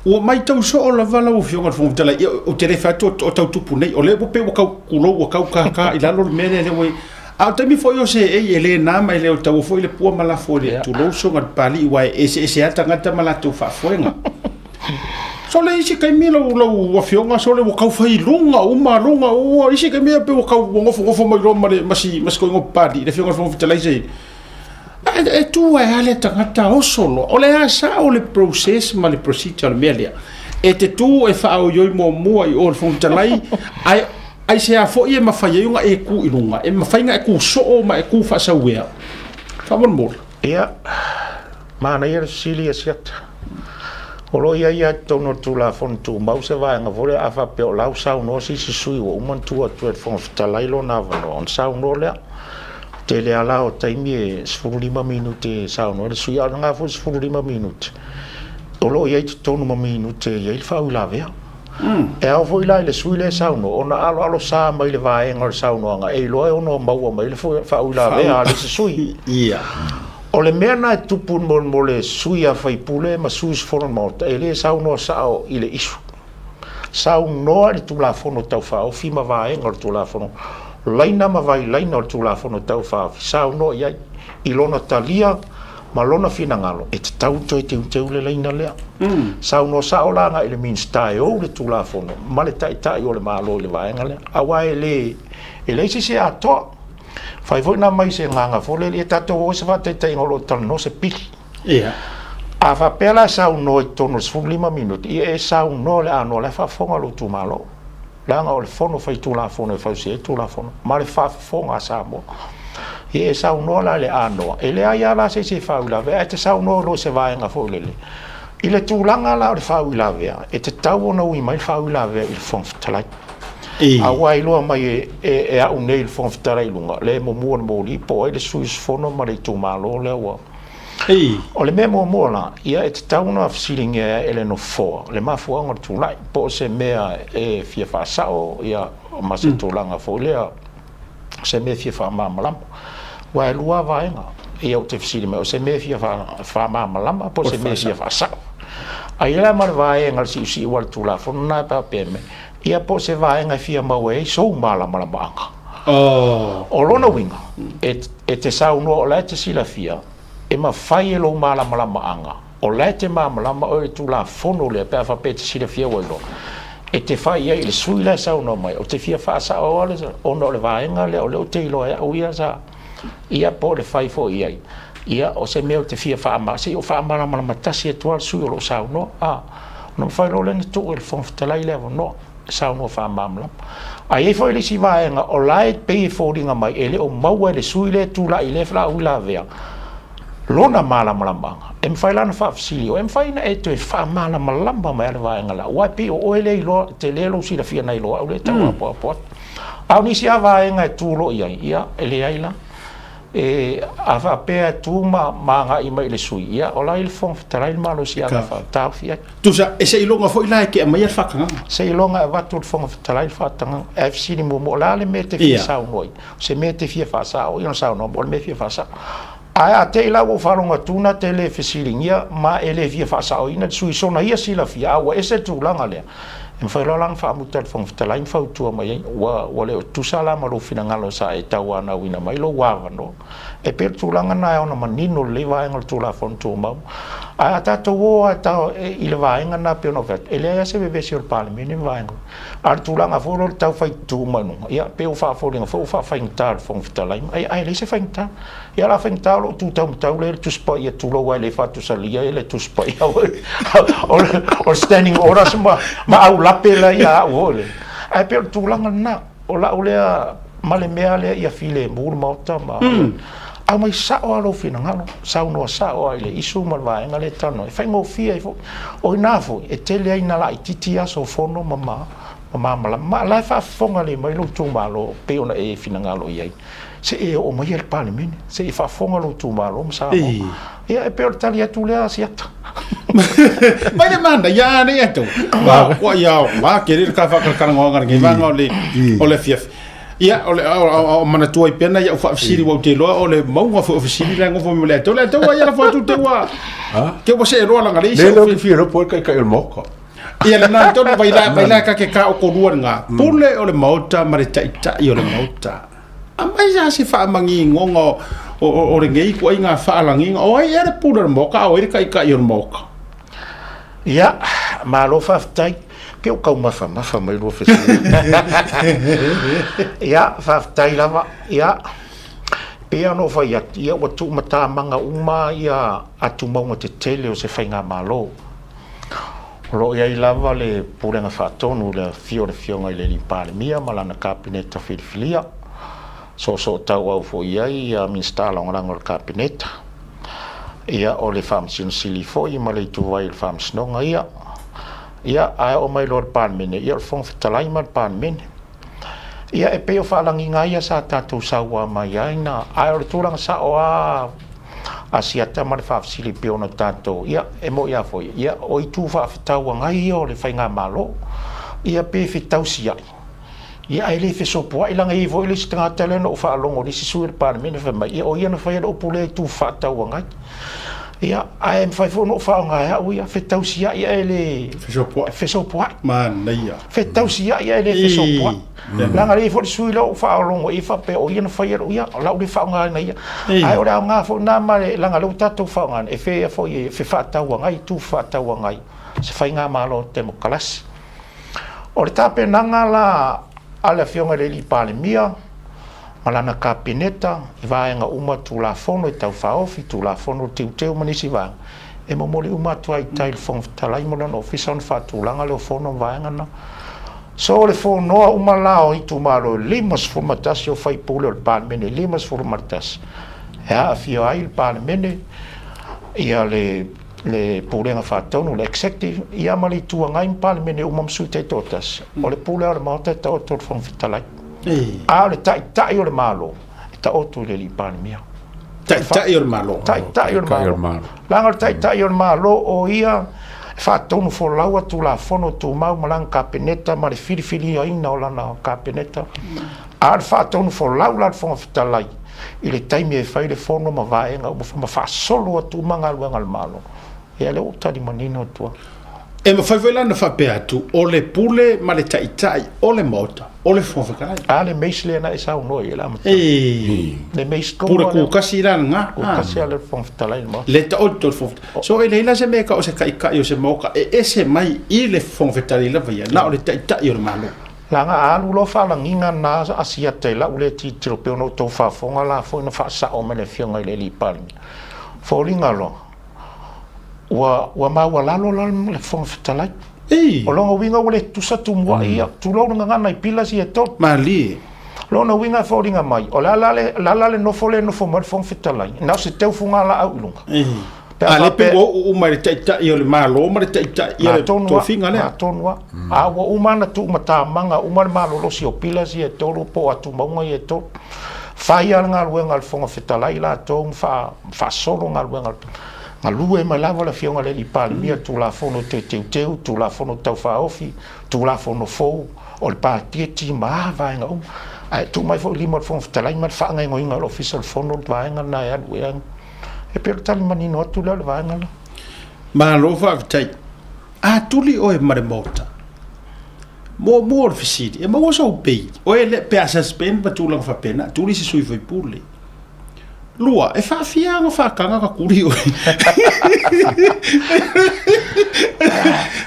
Ua matau soo lava lau Afioga i le Fofoga Fetalai, ia, ou te le fai atu o tau tupu nei, o lea ua pei ua tau tulou, ua tau kākā i lalo le mea lea, lea ua i ai. A o le taimi foi o seei e le na ma e le o taua foi le pua ma lafo i le tulou soga le Papalii, aua e eseese lava tagata ma latou faafoega. Sole isi taimi lau lau afioga sole ua tau fai luga uma luga ua isi taimi e pei ua tau ua nofonofo mai loa ma le ma si ma si toeaina Papalii le afioga i le Fofoga Fetalai se e, e tu ai lava le tagata oso loa. O le a sao le process ma le procedure o le mea lea. E te tu e faaoioi muamua i o le Fofoga Fetalai ae aisea foi e mafai ai ona e tu i luga, e mafai ona e tu soo ma e tu faasauea. Faamolemole. Ia, manaia le fesili a Siata. O lo o i ai lava i totonu o le Tulafono Tumau se vaega foi lea a faapea o la ua saunoa se isi sui usufono ua uma ona tuu atu e le Fofoga Fetalai lona avanoa ona saunoa lea. Tele lava la o taimi e 15 minute e saunoa ai le sui usufono, a o lena foi 15 minute o lo o i ai i totonu ma minute e i ai le faauilavea. E ao foi la i le sui lea e saunoa ona aloalosa mai le vaega o le saunoaga e iloa e ono maua mai le faauilavea a le isi sui. Ia. O le mea lena e tupu mo le sui a faipule ma sui usufono o le Maota, e le saunoa sao i le issue. Saunoa i le Tulafono Tau Faaofi ma vaega o le Tulafono, laina ma vailaina o le Tulafono Tau Faaofi, saunoa i ai i lona talia ma lona finagalo e tatau ona toe teuteu le laina lea. Saunoa sao la agai i le Minisita e ou le Tulafono ma le Taitai o le Malo i le vaega lea, aua e le, e leai se isi e atoa. Fai foi na aumai se agaga foi lele, ia tatou o i se faataitaiga o lo o talanoa se pili. Ia. A faapea la e saunoa i totonu o le 15 minute, ia e saunoa le anoa, o la e faafofoga lou itumalo. Leaga o le Fono Faitulafono e fausia ai Tulafono ma le faafofoga a Samoa. Ia e saunoa la i le anoa, e leai lava la se isi e faauilavea, ae te saunoa loa i se vaega foi lele. I le tulaga la o le faauilavea, e tatau ona ui mai le faauilavea i le Fofoga Fetalai. Aua e iloa mai e, e, e au nei le Fofoga Fetalai i luga, le mumu o le moli, po o ai le sui usufono ma le itumalo lea ua O le mea muamua la, ia e tatau ona fesiligia e le Nofoa le mafuaaga o le tulai, po o se mea e fia faasao ia ma se tulaga foi lea, se mea e fia faamalamalama. Aua e lua lava vaega, ia ou te fesili mai, o se mea e fia faamalamalama po o se mea e fia faasao. Ae i ai la ma le vaega o le siusiu a le Tulafono lena e faapea mai, ia po o se vaega e fia maua ai sou malamalamaaga. O lona uiga, e te saunoa o la e te silafia, e mafai e lou malamalamaaga. O la e te malamalama oe i le Tulafono lea pe a faapea e te silafia ua iloa e te fai i ai i le sui la e saunoa mai, ou te fia faasao lava ona o le vaega lea o lea ou te iloa e au ia sa ia po o le fai foi i ai. Ia o se mea ou te fia faama, se i ou faamalamalama tasi atu lava le sui o lo o saunoa, a, ona mafai loa lea ona tuu e le Fofoga Fetalai le avanoa e saunoa faamalamalama. Ae i ai foi le isi vaega o la e pei e foliga mai e le o maua e le sui lea e tulai lea faauilavea lona malamalamaaga, e mafai la ona faafesili oe, e mafai ona e toe faamalamalama mai le vaega la, aua e pei o oe lea e iloa, e tele lou silafia nai lo au lea e tau apoapo atu. A o nisi lava vaega e tu loa i ai, ia, e leai la. E, a faapea e tu ma, ma agai mai i le sui, ia, o la e i le Fofoga Fetalai le malosiaga e faataofi ai. Tusa, e seiloga foi la e te aumaia le faatagaga. Seiloga e avatu e le Fofoga Fetalai le faatagaga. Ae fesili muamua, o le a le mea e te fia saunoa ai? O se mea e te fia faasao, ia ona saunoa mai, o le mea e fia faasao. Ae a te i la ua ou faalogo atu na te le fesiligia ma e le fia faasaoina le sui sona ia silafia, a ua ese le tulaga lea, e mafai loa la ona faamuta e le Fofoga Fetalai ma fautua mai ai, ua, ua le o tutusa la ma lou finagalo sa e tauanauina mai lou avanoa. E pei o le tulaga lena e ono manino lelei vaega o le Tulafono Tumau. Ae a tatou o lava i le vaega lena e pei ona ou fai atu, e leai lava se vevesi o le Palemene ma vaega uma. A o le tulaga foi lea o le tau fai tutu mai luga, ia, pei ua faafoliga foi ua faafaigata i le Fofoga Fetalai, ae leai se faigata. Ia o le a faigata o lou tu taumatau lea i le Tusi Paia, tulou aua e le faatusalia le Tusi Paia o le Standing Orders ma aulape la ia au foi lea. Ae pei o le tulaga lena, o lau lea ma le mea lea ia filemu le Maota ma aumai sao lava lou finagalo, saunoa sao lava i le issue ma le vaega lea e talanoa ai, e faigofie ai foi. O i ina foi e tele ai ina laitiiti aso fono ma malamalama, ma o la e faafofoga lelei mai lou itumalo pei ona e finagalo i ai. Se i e oo mai i le Palemene, se i faafofoga lou itumalo ma Samoa. Ia, e pei o le tali atu lea a Asiata. Mai le manaia nei atu. Wa ia wa ke le ka whakakaranga ngai vanga o le o le fiafi. Ia o le o manatua i pena ia u whaafisiri wa te loa o le maunga fo ofisiri la ngofo me le atu le atu ia la fo atu te wa. Ke wa se loa langa le Le lo fi ro po kai kai o moka. Ia le nā tonu vai la vai la ka ke ka o kolua nga. Pule o le maota ma le taitai o le maota. Aumai sa se faamaninoga o lenei ituaiga faalagiga, o ai ea le pule o le Maoka, a o ai le taitai o le Maoka? Ia, malo faafetai. Pei ua taumafamafa mai lua fesili. Ia, faafetai lava. Ia, pei lava ona ou fai atu, ia ua tuumatamaga uma ia atumauga tetele o se faigamalo. O lo o i ai lava le Pulega Faatonu i le afio o le Afioga i le Alii Palemia ma lana Kapeneta filifilia. Soosootauau foi i ai ia Minisita Lagolago o le Kapeneta. Ia, o le Faamasino Sili foi ma le Ituvai o le Faamasinoga ia. Ia, ae oo mai loa i le Palemene, ia o le Fofoga Fetalai ma le Palemene. Ia, e pei o faalagiga ia sa tatou saua mai ai na, ae o le tulaga sao lava Asiata ma le faafesili pei ona tatou, ia, e moni lava foi, ia, o itu faafetauagai ia o le faigamalo, ia, pe fetausiai, ia, ae le fesopoai, leaga e i ai foi le isi tagata lea na ou faalogo i le isi sui o le Palemene fai mai, ia, o ia na faia le upu lea itu fefaatauagai. Ia, ae mafai foi ona ou faaaoga e au ia, fetausiai ae le fesopoai. Fesopoai. Manaia. Fetausiai ae le fesopoai. Leaga e i ai foi le sui lea ua ou faalogo i ai faapea o ia na faia lou ia, o lau lea faaaogaina ia. Ae o le aoga foi lena ma le, leaga o lea ua tatou faaaogaina, e faia foi e fefaatauagai, itu fefaatauagai, se faigamalo temokalasi. O le tapenaga la a le Afioga i le Alii Palemia ma lana Kapeneta i vaega uma Tulafono e tau faaofi, Tulafono teuteu ma nisi vaega, e momoli uma atu ai i tai i le Fofoga Fetalai ma lona Ofisa ona faatulaga lea o fono ma vaega na. So o le fonoa uma la o itumalo e 51 o faipule o le Palemene e 51 e aafia ai le Palemene, ia le le Pulega Faatonu, le Executive, ia ma le Itu Agai ma Palemene uma ma sui taitoatasi. O le pule o le Maota e taoto i le Fofoga Fetalai. A o le Taitai o le Malo, e taoto i le Alii Palemia. Taitai o le Malo. Taitai o le Malo. Leaga o le Taitai o le Malo o ia e faatonu folaua Tulafono Tumau ma lana Kapeneta ma le filifiliaina o lana Kapeneta. A o le faatonu folau la a le Fofoga Fetalai i le taimi e fai le fono ma vaega uma ma faasolo atu uma galuega a le Malo, ia lea ua ou tali manino atu ai. E mafai foi la ona faapea atu, o le pule ma le taitai o le Maota, o le Fofoga Fetalai. A le mace lea na e saunoa i ai le amataga. Le mace tonu Pule lea. kukasi la lena. Kukasi lava le Fofoga Fetalai i le Maota. Le taoto le Fofoga Fetalai. So e leai la se mea e tau o se taitai o se Maota e ese mai i le Fofoga Fetalai lava ia, na o le taitai o le Malo. Leaga a alu loa faalagiga na Asiata i lau lea tilotilo pei ona outou faafofoga la foi na faasao mai le Afioga i le Alii Palemia. Foliga loa, ua, ua maualalo la le Fofoga Fetalai. Ei. O lona uiga ua le tutusa tumuai ia, tulou le gagana i pillars ia e tolu. Malie. Lona uiga e foliga mai, o le a la le, le a la le nofo lea e nofo mai le Fofoga Fetalai, na o se teufuga laau i luga. Ei. Pe a A lea pei faapea- ua oo uma i le taitai o le Malo ma le taitai ia le Tonu a, tofiga lea. tonu a. A ua uma ona tuumatamaga uma le malolosi o pillars ia e tolu po o atumauga ia e tolu. Fai lava le galuega a le Fofoga Fetalai latou ma faa, faasolo galuega. Galue mai lava le Afioga i le Alii Palemia, Tulafono Toe Teuteu, Tulafono Tau Faaofi, Tulafono fou, o le Paketi ma a vaega uma. Ae tuu mai foi i lima o le Fofoga Fetalai ma le faagaoioiga o le Ofisa o le Fono le vaega lena e alu ai. E pei o le tali manino atu lea o le vaega lea. Malo faafetai. A tuli oe ma le Maota, muamua o le fesili, e maua sou pay? Oe le, pe a suspend ma tulaga faapena, tuli se sui faipule. Lua, e faafia ona faataga ka tuli oe.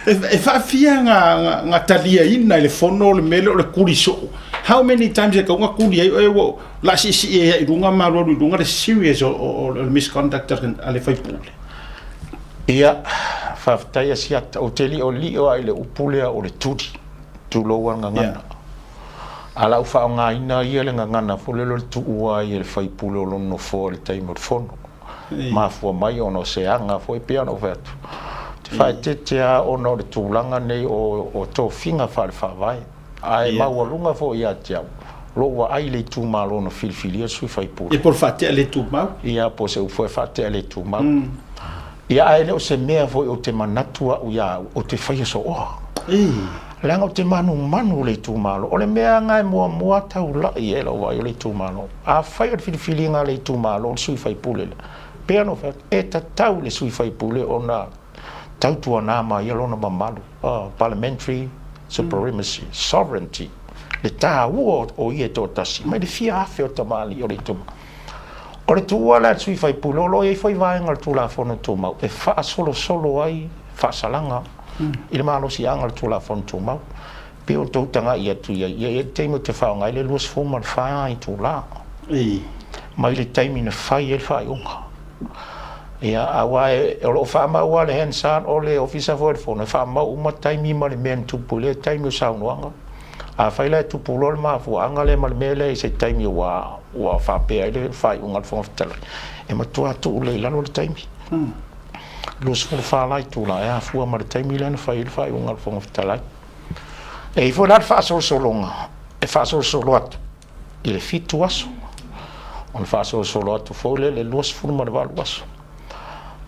E faafia na taliaina i le fono le mea lea o le tuli soo. How many times e tatau ona tuli ai oe ua la siisii ai i luga ma alualu i luga le serious o le misconduct a le faipule? Ia, faafetai Asiata. Ou te liolio lava i le upu lea o le tuli, tulou a le gagana. A o lau faaaogaina ia le gagana foi lele o le tuua ai e le faipule o lona nofoa i le taimi o le fono. Mafua mai ona o se aga foi e pei ona ou fai atu, ou te faaeteete lava ona o le tulaga nei o tofiga faale-faavae. Ae maualuga foi ia te au lou vaai i le itumalo na filifilia le sui faipule. Ia po o le faatea le tumau. Ia po o se upu foi e faatea le tumau. Ia ae le o se mea foi ou te manatu au ia au ou te faia sooa. Leaga ou te manumanu i le itumalo. O le mea lena e muamua taulai ai lau vaai o le itumalo. Afai o le filifiliga a le itumalo o le sui faipule lea, pei ona ou fai atu, e tatau i le sui faipule ona tautuana ma ia lona mamalu, parliamentary supremacy, sovereignty, le taua o ia e toatasi mai le fia afe o tamalii o le itumalo. O le tuua lea a le sui faipule, o lo o i ai foi vaega o le Tulafono Tumau e faasolosolo ai faasalaga i le malosiaga o le Tulafono Tumau. E pei o le tou tagai atu i ai, ia e i ai le taimi ou te faaaoga ai le 24 itula mai le taimi na fai ai le faaiuga. Ia, aua e, o lo o faamau lava le Hansard o le Ofisa foi o le Fono, e faamau uma taimi ma le mea na tupu i lea taimi o saunoaga. Afai la e tupu loa le mafuaaga lea ma le mea lea i se taimi ua, ua faapea ai le faaiuga a le Fofoga Fetalai, e matua tuu lea i lalo le taimi. 24 la itula e afua ma le taimi lea na fai ai le faaiuga a le Fofoga Fetalai. E i ai foi la le faasolosologa e faasolosolo atu i le 7 aso, ona faasolosolo atu foi lea i le 28 aso.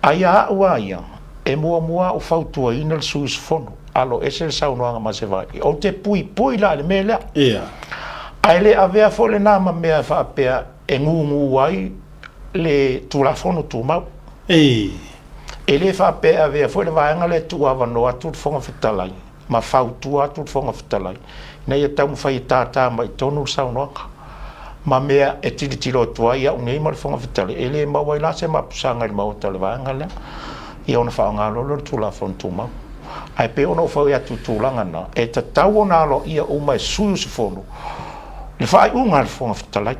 Ae ia au lava ia, e muamua ou fautuaina le sui usufono, alo ese le saunoaga ma se vaai, ou te puipui la i le mea lea. Ia. Ae le avea foi lena ma mea e faapea e gugu ai le Tulafono Tumau. Ei. E le faapea e avea foi le vaega lea e tuuavanoa atu le Fofoga Fetalai ma fautua atu le Fofoga Fetalai ina ia taumafai e tātā mai i totonu le saunoaga ma mea e tilotilo atu ai au nei ma le Fofoga Fetalai, e le maua ai la se mapusaga i le Maota o le vaega lea, ia ona faaaoga loa lea o le Tulafono Tumau. Ae pei ona ou fai atu i tulaga na, e tatau ona aloaia uma e sui usufono le faaiuga a le Fofoga Fetalai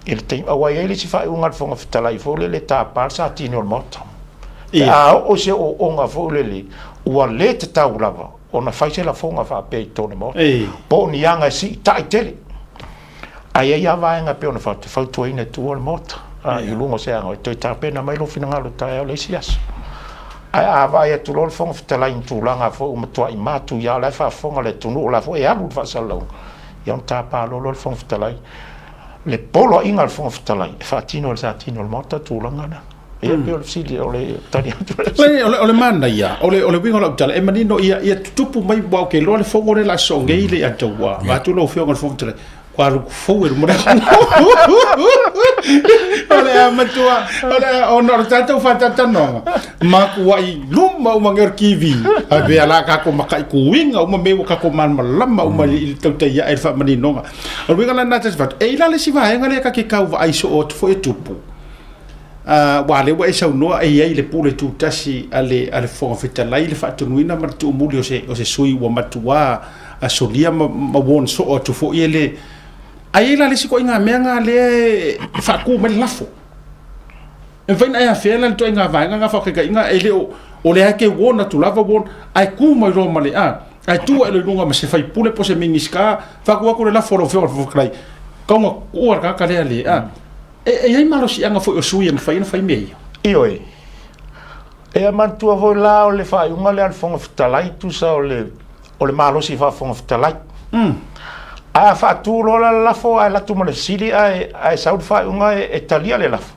i le taimi, aua e i ai le isi faaiuga a le Fofoga Fetalai foi lele e tapa le Satini o le Maota. Pe a oo i se ooooga foi lele ua le tatau lava ona fai se lafoga faapea i totonu o le Maota, po o ni aga e siitai tele. Ae i ai lava vaega e pei ona fai atu, e fautuaina e tuua le Maota i luga o se aga e toe tapena mai lou finagalo i taeao le isi aso. Ae a vaai atu loa le Fofoga Fetalai i ni tulaga foi ua matuai matuia, o la e faafofoga le atunuu, o la foi e alu le faasalalauga, ia ona tapa loa lea o le Fofoga Fetalai. Le poloaiga a le Fofoga Fetalai e faatino e le Satini o le Maota tulaga lea. Ia pei o le fesili, o le tali atu lea. O le manaia, o le uiga o lau tala, e manino ia tutupu mai, aua ou te iloa le fono lea o le a sosoo nei le ia taua, vaeatu lau Afioga i le Fofoga Fetalai. Kua look forward mo le O le a matua, o le a ona o le tātou whātātanoanga. Makuai luma uma nge o le TV. A pea la kako makai kuinga uma me ua kako malamalama uma i le tautai ia e le whaamaninoga. O le uiga la na tasi whatu. E ila le si vaenga lea ka ke kau vaai so o atu fo e tupu. Aua lea ua e saunoa e i ai le pule tutasi a le a le Fofoga Fetalai i le faatonuina ma le tuumuli o se o se sui ua matuā solia ma ma warn soo atu foi e le Ae i ai la le isi ituaiga mea na lea e faatu mai le lafo. E mafai ona e afea la le ituaiga vaega na faataitaiga e le o o lea e te warn atu lava warn ae tu mai loa ma le a ae tu ae loa i luga ma se faipule po o se Minisita faatu atu le lafo a lau Afioga i le Fofoga Fetalai tau ina tuua le tagata lea le a E i ai malosiaga foi o sui e mafai ona fai mea ia? Ioe. E manatua foi la o le faaiuga lea a le Fofoga Fetalai, tusa o le, o le malosi faa-Fofoga Fetalai. Ae a faatu loa la le lafo ae alu atu ma le fesili ae, ae sau le faaiuga e, e talia le lafo.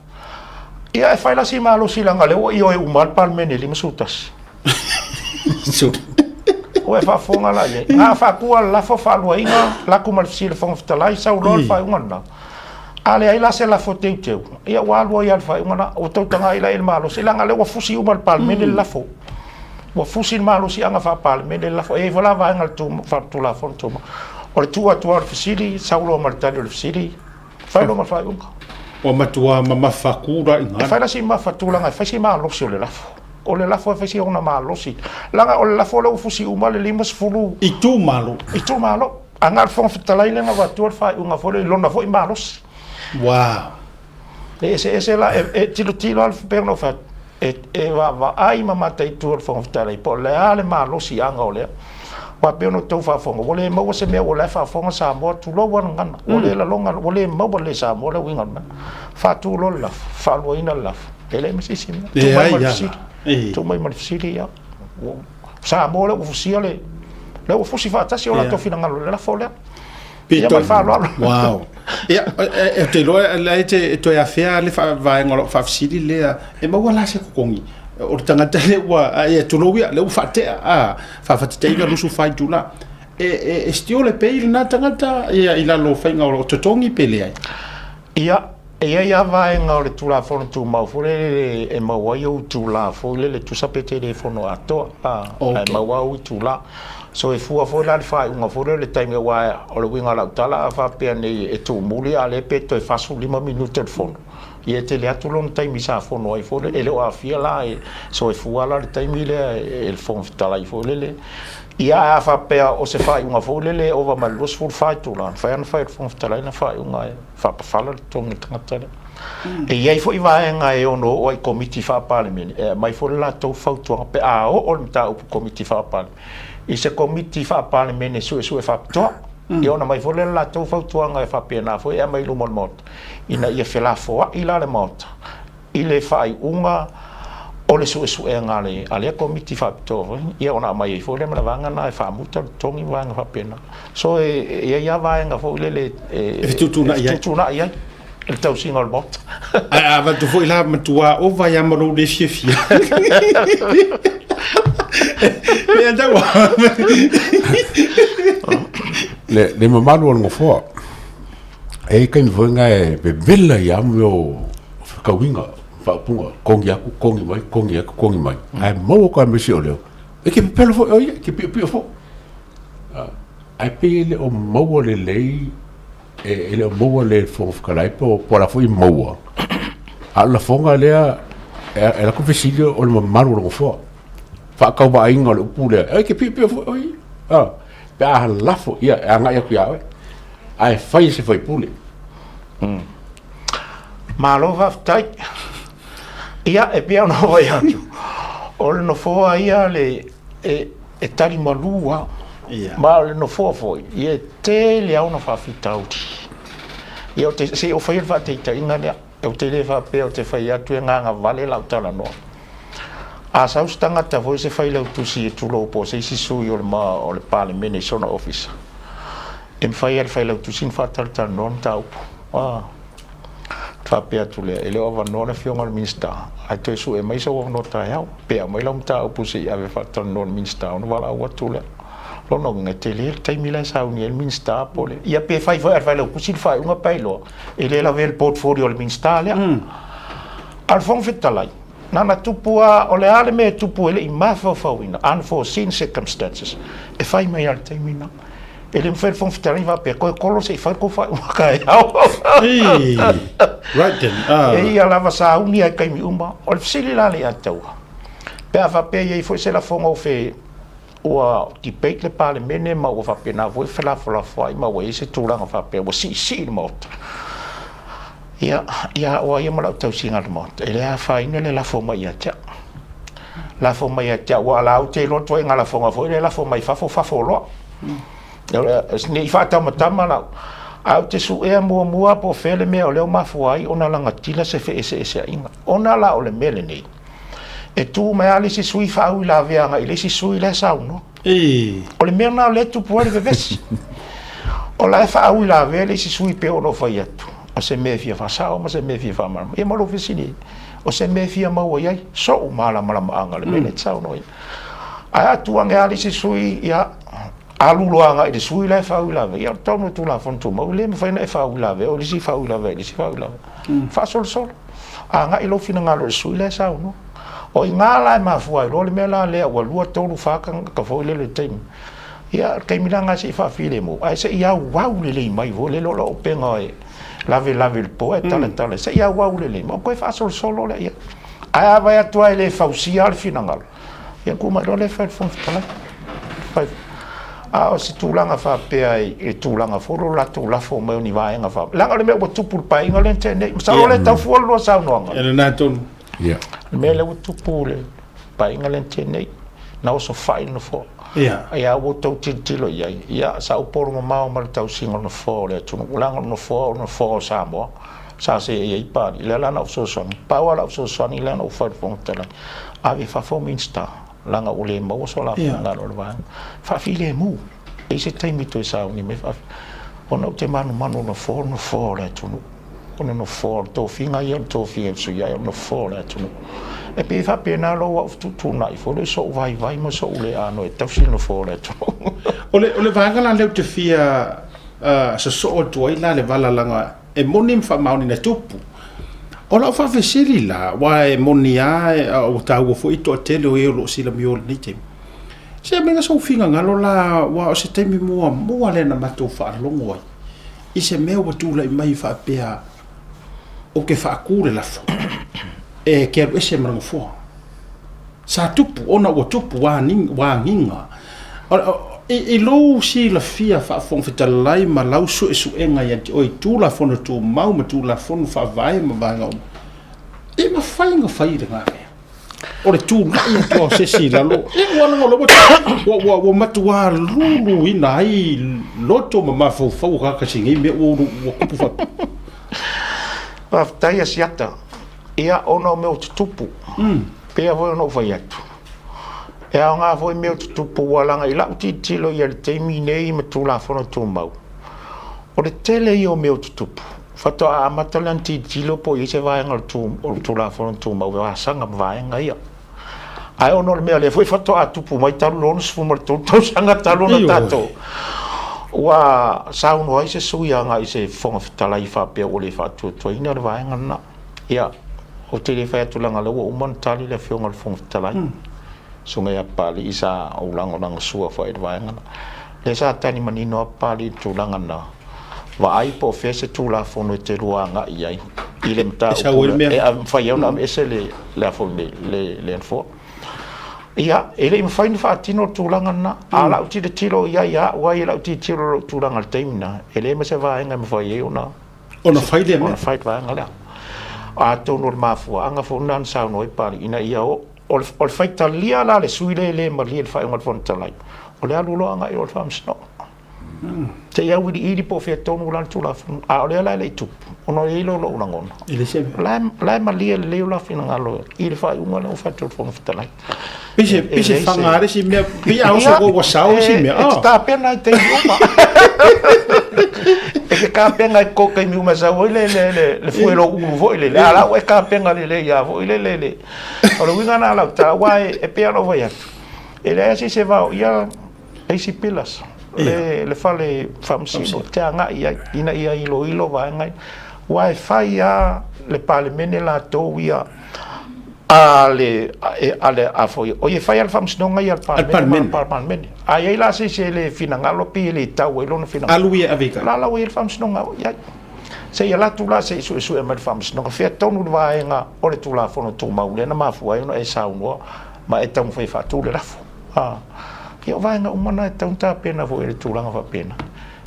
Ia e fai la si malosi leaga o lea ua ioe uma lava le Palemene e 51. Ua e faafofoga la i ai. A faatu lava le lafo faaluaina, alu atu ma le fesili a le Fofoga Fetalai, sau loa le faaiuga lena. A leai la se lafo teuteu, ia ua alu ai lava i le faaiuga lena. Ua tou tagai la i le malosi, leaga o lea ua fusi uma e le Palemene le lafo. Ua fusi le malosiaga faa-Palemene le lafo. E i ai foi la vaega faa-Tulafono Tumau, o le tuu atu lava o le fesili, sau loa ma le tali o le fesili, fai loa ma le faaiuga. Ua matua mamafa tulaga. E fai la si mamafa tulaga, e fai si malosi o le lafo. O le lafo e fai si ona malosi. Leaga o le lafo lea ua fusi uma le 50 itumalo. Itumalo. A na o le Fofoga Fetalai lea na avatua le faaiuga foi lea i lona foi malosi. Wow. E eseese la, e, e tilotilo lava pei ona ou fai atu, e, e vaavaai ma mataitu e le Fofoga Fetalai po o le a le malosiaga o lea. Aua pei ona outou faafofoga, ua le maua se mea ua la e faafofoga Samoa, tulou lava le gagana, ua le lalona, ua le maua le Samoa le uiga o le mea. Faatu loa le lafo, faaluaina le lafo, e leai ma se isi mea. Tuu mai ma le fesili, tuu mai ma le fesili, ia. Samoa lea ua fusia le lea ua fusi faatasi o latou finagalo i le lafo lea. Ia ma le faaaloalo. Wow. Ia, e te iloa la e te toe afea le vaega o lau faafesili lea, e maua la se totogi o le tagata lea ua, ia tulou ia, lea ua faatea, a, faafatitaiga 24 itula. E still e pay lena tagata ia i lalo o faiga o totogi pe leai? Ia, E i ai lava vaega o le Tulafono Tumau foi lele e maua ai ou itula foi lele, tusa pe te le fono atoa, a, ae maua ou itula. So e fua foi la le faaiuga foi lele i le taimi aua o le uiga o lau tala a faapea nei e tuumuli a o lea pe toe 45 minute o le fono, ia e tele atu lona taimi sa fono ai foi lele, e le o aafia la, so e fua la le taimi lea e le Fofoga Fetalai foi lele. Ia ae a faapea o se faaiuga foi lele e ova ma le 24 itula, e mafai lava ona fai e le Fofoga Fetalai lana faaiuga e faapafala le totogi o le tagata lea. E i ai foi vaega e ono oo ai i Komiti Faa-Palemene e aumai foi le latou fautuaga pe a oo le mataupu Komiti Faa-Palemene i se Komiti Faa-Palemene Suesue Faapitoa. Ia ona aumai foi lea le latou fautuaga e faapena foi e aumai i luma o le Maota ina ia felafoai la le Maota i le faaiuga o le suesuega a le, a lea Komiti Faapitoa foi, ia ona aumai ai foi lea ma le vaega lena e faamuta le totogi ma vaega faapena. So e, e i ai lava vaega foi lele e, e fetuutuunai ai, fetuutuunai ai i le tausiga o le Maota. Ae a avatu foi la matua ova ia ma lou le fiafia. Mea tau. Le, le mamalu o le nofoa, E i ai taimi foi na e vevela ai lava mea o fetauiga, faaupuga, togi atu, togi mai, togi atu, togi mai. Ae maua atu lava ma isi o leo, e te pepelo foi oe ia, e te piopio foi. Ae pei e le o maua lelei, e le o maua lelei e le Fofoga Fetalai po o le a foi maua, a o le lafoga lea e alu atu fesili o le mamalu o le Nofoa. Faatauvaaina o le upu lea, e te piopio foi oe ia. Pe a lafo, ia, e agai atu ia oe. Ae fai e se faipule. Malo faafetai. Ia, e pei ona ou fai atu, o le nofoa ia le, e, e tali malū lava. Ia. Ma o le nofoa foi, ia e tele lava ona faafitauli. Ia, ou te, se i ou faia le faataitaiga lea. Ou te le faapea ou te fai atu e gagavale lau talanoa. A sau se tagata foi se failautusi e tulou po o se isi sui o le, o le Palemene i sona ofisa, e mafai lava e le failautusi ona faatalatalanoa le mataupu. Ah, faapea atu lea, e le o avanoa le afioga i le Minisita, ae toe sue mai sou avanoa taeao, pe aumai lau mataupu se i ave e faatalanoa i le Minisita ona valaau atu lea. Lona uiga, e tele le taimi la e sauni ai le Minisita po o le... Ia pe fai foi a le Failautusi le faaiuga pe a iloa, e le lavea i le portfolio a le Minisita lea. A o le Fofoga Fetalai, na ona tupu lava, o le a le mea e tupu e le i mafaufauina, unforeseen circumstances, e fai mai lava i le taimi lena. E le mafai e le Fofoga Fetalai ona faapea, toe kolo se i fai le tou faaiuga taeao. Right then. Ah. E ia lava sauni lava i taimi uma. O le fesili la lea ia te au, pe a faapea e i ai foi se lafoga o fe ua debate le Palemene ma ua faapena foi felafolafoai ma ua i ai se tulaga faapea ua siisii le Maota, ia, ia au lava ia ma lau tausiga i le Maota, e le afaina le lafo mai ia te au. Lafo mai ia te au, aua o la ou te iloa ituaiga lafoga foi lea e lafo mai fafo, fafo loa. Ne i faataumatama lau, ae ou te suea muamua po o fea le mea o lea ua mafua ai ona lagatila se feeseeseaiga. Ona la o le mea lenei, E tu mai lava le isi sui faauilavea agai i le isi sui la e saunoa. O le mea lena o lea e tupu ai le vevesi. O la e faauilavea le isi sui pei ona ou fai atu, o se mea e fia faasao ma se mea e fia faamalamalama. Ia ma lou fesili, o se mea e fia maua i ai sou malamalamaaga i le mea lea e te saunoa i ai. Ae a tu ane lava le isi sui, ia, alu loa agai i le sui la e faauilavea. Ia o le tonu o le Tulafono Tumau, e le mafai ona e faauilavea oe i le isi faauilavea i le isi faauilavea. Faasolosolo. Agai lou finagalo i le sui la e saunoa. O i ina la e mafua ai loa le mea la lea ua lua, tolu, fa tagata foi lele i le taimi. Ia, o le taimi la lena se i faafilemu, ae se i auau lelei mai foi lele o lau upega e lavelave i le po ae talatala, se i auau lelei mai ona toe faasolosolo lea i ai. Ae a vaai atu lava e le fausia le finagalo, Ia tu mai loa lea fai le Fofoga Fetalai. Fai. A o se tulaga faapea i le tulaga foi lea o latou lafo mai o ni vaega faapea. Leaga o le mea ua tupu i le Paeaiga lea na tea nei. Masalo o lea e tau fua le lua saunoaga. E lena tonu. Ia. Le mea lea ua tupu i le Paeaiga lea na tea nei. Na osofai le Nofoa. Ia. Ia ua outou tilotilo i ai. Ia sa ou polo mamao ma le tausiga o le Nofoa o le atunuu. Leaga o le Nofoa o le Nofoa o Samoa. Sa seei ai Papalii. Lea la na ou fesoasoani. Pau lava lau fesoasoani lea na ou fai i le Fofoga Fetalai. Ave i fafo Minista, leaga ua le maua so la finagalo o le vaega. Faafilemu, e i ai se taimi toe sauni mai ona ou te manumanu o le nofoa o le nofoa o le atunuu. O le nofoa, o le tofiga ia o le tofiga e sui ai o le nofoa o le atunuu. E pei e faapena lou au fetuutuunai foi lea i sou vaivai ma sou le ano e tausi le nofoa o le atunuu. O le vaega la lea ou te fia sosoo atu ai la le vala leaga E moni ma faamaoni na tupu. O lau faafesili la, aua e moni lava ua taua foi le toatele o e o lo o silamio i lenei taimi, se aumaiga sou finagalo la, aua o se taimi muamua lea na matou faalogo ai i se mea ua tulai mai faapea ou te faatu le lafo e te alu ese ma le nofoa. Sa tupu ona ua tupu ua agiga. I lou silafia faa-Fofoga Fetalai ma lau suesuega ia te oe i Tulafono Tumau ma Tulafono Faavae ma vaega uma, e mafai ona fai lena mea? O le tulai atu o se isi i lalo, e ua leaga o lea ua matua luluina ai loto ma mafaufau o tagata i si nei mea ua tupu faapea. Faafetai Asiata. Ia, ona o mea o tutupu, pei foi ona ou fai atu, e aoga foi mea o tutupu, ua leaga i lau tilotilo i ai i le taimi nei ma Tulafono Tumau, o le tele ia o mea o tutupu, faatoa amata lea ona tilotilo po o i ai se vaega o le Tulafono Tumau e vasaga ma vaega ia. Ae ona o le mea lea foi faatoa tupu mai talu le 63 tausaga talu ona tatou ua saunoa ai se sui agai i se Fofoga Fetalai faapea ua le faatuatuaina le vaega lena. Ia, ou te le fai atu leaga o lea ua uma ona tali le Afioga i le Fofoga Fetalai, le Susuga ia Papalii sa ou lagolagosua foi i le vaega lena. Lea sa tali manino lava Papalii i le tulaga lena, vaai po o fea se Tulafono e te lua agai i ai i le mataupu lea e mafai ai ona aveese le Nofoa. Ia, e le i mafai ona faatino le tulaga lena. A o lau tilotilo i ai ia au ia i lau tilotilo i lou tulaga i le taimi lena, e leai ma se vaega e mafai ai ona Ona fai lea mea. Ona fai le vaega lea. Atonu o le mafuaaga foi lena na saunoa ai Papalii ina ia o, o le, o le faitalia la a le sui lea e le malie i le faaiuga a le Fofoga Fetalai, o le alu loa agai i o i le Faamasinoga. Se i auiliili po o fea tonu la le Tulafono. A o lea la e le i tupu, ona e i ai lea o lou lagona. E leai se mea. O la e, o la e malie lelei o la finagalo i le faaiuga lea ua fai atu e le Fofoga Fetalai. Pei se faga le isi mea, pei a oso ua sao isi mea. E te tapena i taimi uma. E te tapena i ko taimi uma e sau ai le fue lou ulu foi lele. A la ua e tapena lelei lava foi lele le. O le uiga lena o lau tala, aua e pei lava ona ou fai atu, e leai lava se isi e vaoia. Le isi pillars, le, le fale faamasino e te agai i ai ina ia iloilo vaega ia. Aua e fai lava le Palemene latou ia a le, a le, a foi, oi e fai lava le faamasinoga ia a le Palemene ma le Palemene. A i ai la se isi e le finagalo pe e le tau ai lona finagalo. Alu ia e ave i tai. La la ua i ai le faamasinoga o i ai. Se i alu atu la se i suesue mai le faamasinoga fea tonu le vaega o le Tulafono Tumau lea na mafua ai ona e saunoa ma e taumafai e faatu le lafo. A, ia o vaega uma na e tatau ona tapena foi i le tulaga faapena.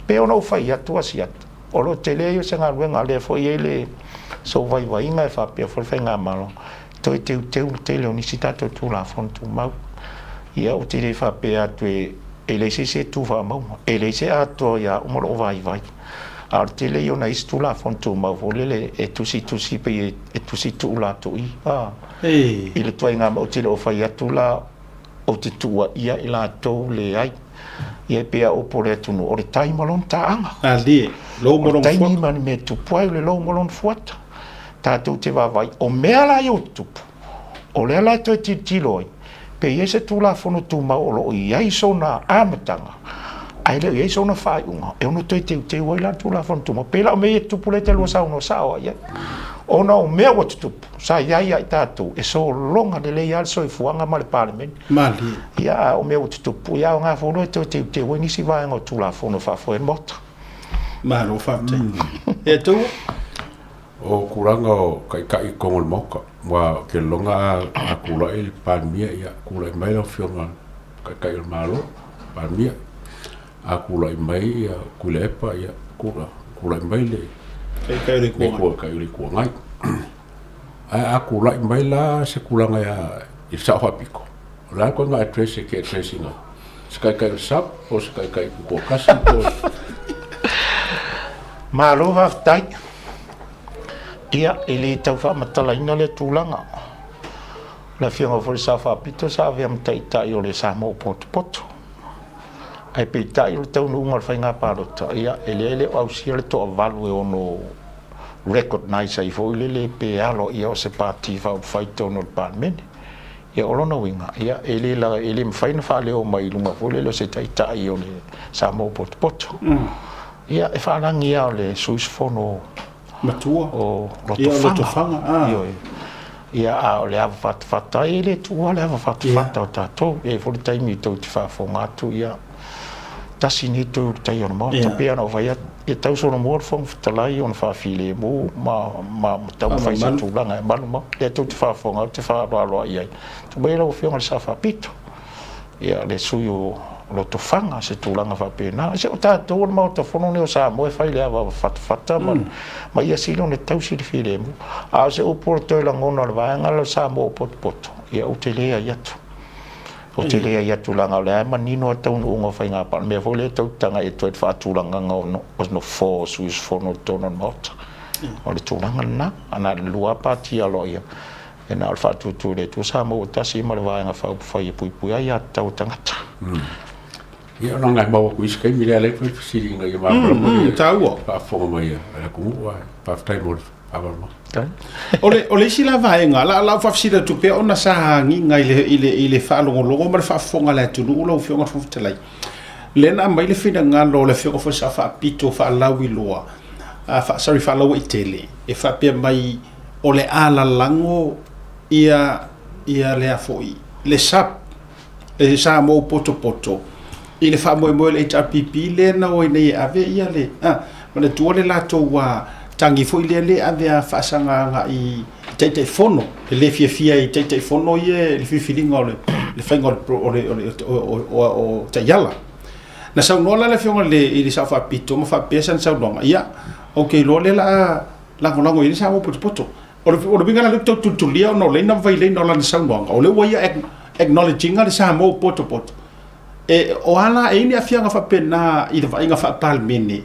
Pei ona ou fai atu Asiata, o lo o tele ia o se galuega, o lea foi e i ai le sou vaivaiga e faapea foi le Faigamalo, toe teuteu le tele o nisi tatou Tulafono Tumau. Ia ou te le faapea atu e leai se isi e tu faamauga, e leai se atoa ia uma lou vaivai. A o le tele ia o nai isi Tulafono Tumau foi lele e tusitusi pei e tusi tuulatoi, a, i le ituaiga mea ou te le o fai atu la, ou te tuuaia i latou leai. Ia e pei a upu o le atunuu, o le tai ma lona taaga. Alie, lou ma lona fuata. O le taimi ma le mea e tupu ai, o le lou ma lona fuata. Tatou te vaavaai, o mea la ia ua tutupu, o lea la e toe tilotilo ai, pe i ai se Tulafono Tumau o lo o i ai sona amataga, ae le o i ai sona faaiuga, e ono toe teuteu ai la le Tulafono Tumau. Pei la o mea ia e tutupu lea e te lua saunoa sao ai i ai, ona o mea ua tutupu, Sa i ai ia i tatou, e sologa lelei lava le soifuaga ma le Palemene. Malie. Ia, a o mea ua tutupu, ia aoga foi loa e toe teuteu ai nisi vaega o Tulafono e faafoe ai le Maota. Malo faafetai. Ia Tuua? O tulaga o taitai i totonu o le Maota, aua ou te lagona a tulai le Palemia, ia tulai mai lau Afioga i le Taitai o le Malo, Palemia. A tulai mai ia Tuilaepa, ia tulai mai le Taitai o le Itu Agai. Taitai o le Itu Agai. Ae a tulai mai la se tulaga ia i le Sao Faapito, o le a le ituaiga address e te address ina ai? Se taitai o le SUPP po o se taitai tutoatasi po o... Malo faafetai. Ia, e le tau faamatalaina lea tulaga. O le Afioga foi i le Sao Faapito sa avea ma Taitai o le Samoa Potopoto. Ae peitai o le taunuuga o le faiga palota, ia, e leai le o ausia le toavalu e ono recognise ai foi lele pe aloaia o se Pati Faaupufai i totonu o le Palemene. Ia, o lona uiga, ia, e le la, e le mafai ona faaleo mai i luga foi lele o se Taitai o le Samoa Potopoto. Ia, e faalagi lava o le sui usufono Matua. O Lotofaga. Lotofaga, ah. Ioe. Ia, a o le ava fatafata, e le tuua le ava fatafata o tatou. E i ai foi le taimi tou te faafofoga atu, ia, tasi nei toe ulutai o le Maota. Pei ona ou fai atu, e tau solomua le Fofoga Fetalai ona faafilemu ma, ma taumafai se tulaga e malu mau. Lea tou te faafofoga atu, te faaaloalo i ai. Tuu mai lau Afioga i le Sao Faapito. Ia, le sui o Lotofaga, se tulaga faapena. Se o tatou o le Maota Fono lenei o Samoa e fai le ava fatafata ma, mm. ma ia sili ona tausi le filemu. A o se upu o le toe lagona o le vaega lea o Samoa o potopoto, ia ou te leai atu. Ou te leai atu leaga o lea e manino a taunuuga o faiga palota. Mea foi lea e tau tagai atu ai le faatulagaga o, no, o nofoa o sui usufono i totonu o le Maota. O le tulaga lena. Na o le lua pati aloaia. E na o le faatuatua i le Atua sa maua tasi ma le Vaega Faaupufai e puipui ai aiatatau a tagata. Ia, ona e maua atu i isi taimi lea alai foi le fesili ina ia malamalama le taua faafofoga mai a le atunuu, ae faafetai mo le faamalamalamaga. O le, o le isi la vaega, la, la ou faafesili atu pea ona sa agiga i le, i le, i le faalogologo ma le faafofoga a le atunuu lau Afioga i le Fofoga Fetalai. Lea na aumai le finagalo o le Afioga foi sa faapito faalauiloa, uh, sorry, faalauaitele, e faapea mai o le a lalago ia ia lea foi le SUPP le Samoa Potopoto i le faamoemoe o le HRPP lea na o ai nei e ave ia le a manatua le latou a tagi foi lea le ave a faasaga agai i Taitaifono e le fiafia i Taitaifono ia le filifiliga o le le faiga o le o le o taiala. Na saunoa la le afioga i le Sao Faapito ma faapea sana saunoaga, ia, ou te iloa lea la a lagolago i ai le Samoa potopoto. O le, o le uiga la lea ou te tau tulitulia ona o lea na vailaina o lana saunoaga, o lea ua ia acknowledge ina le Samoa potopoto. E, o a la, e i ai ni aafiaga faapena i le vaaiga faa-Palemene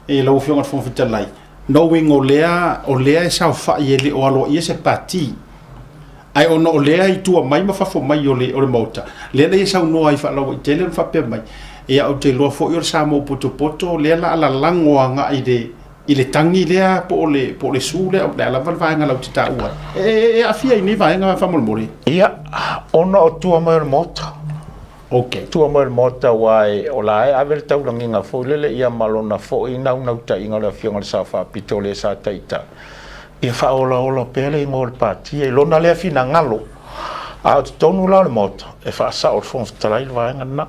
e lau Afioga i le Fofoga Fetalai, knowing o lea, o lea e saofai e le o aloaia se pati, ae ona o lea i tua mai ma fafo mai o le, o le Maota, lea na ia saunoa ai faalauaitele ma faapea mai, ia ou te iloa foi o le Samoa potopoto lea la a lalago agai i le, i le tagi lea po o le, po o le su lea, o le a lava le vaega latou te taua ai. E, e, e aafia i nei vaega faamolemole? Ia, ona o tua mai o le Maota. Okay. Tua mai o le Maota aua e, o la e ave le taulagiga foi lele ia ma lona foi naunautaiga o le Afioga i le Sao Faapito le sa taitai ia faaolaola pea le igoa o le Pati i lona lea finagalo. A o totonu la o le Maota, e faasao e le Fofoga Fetalai le vaega lena.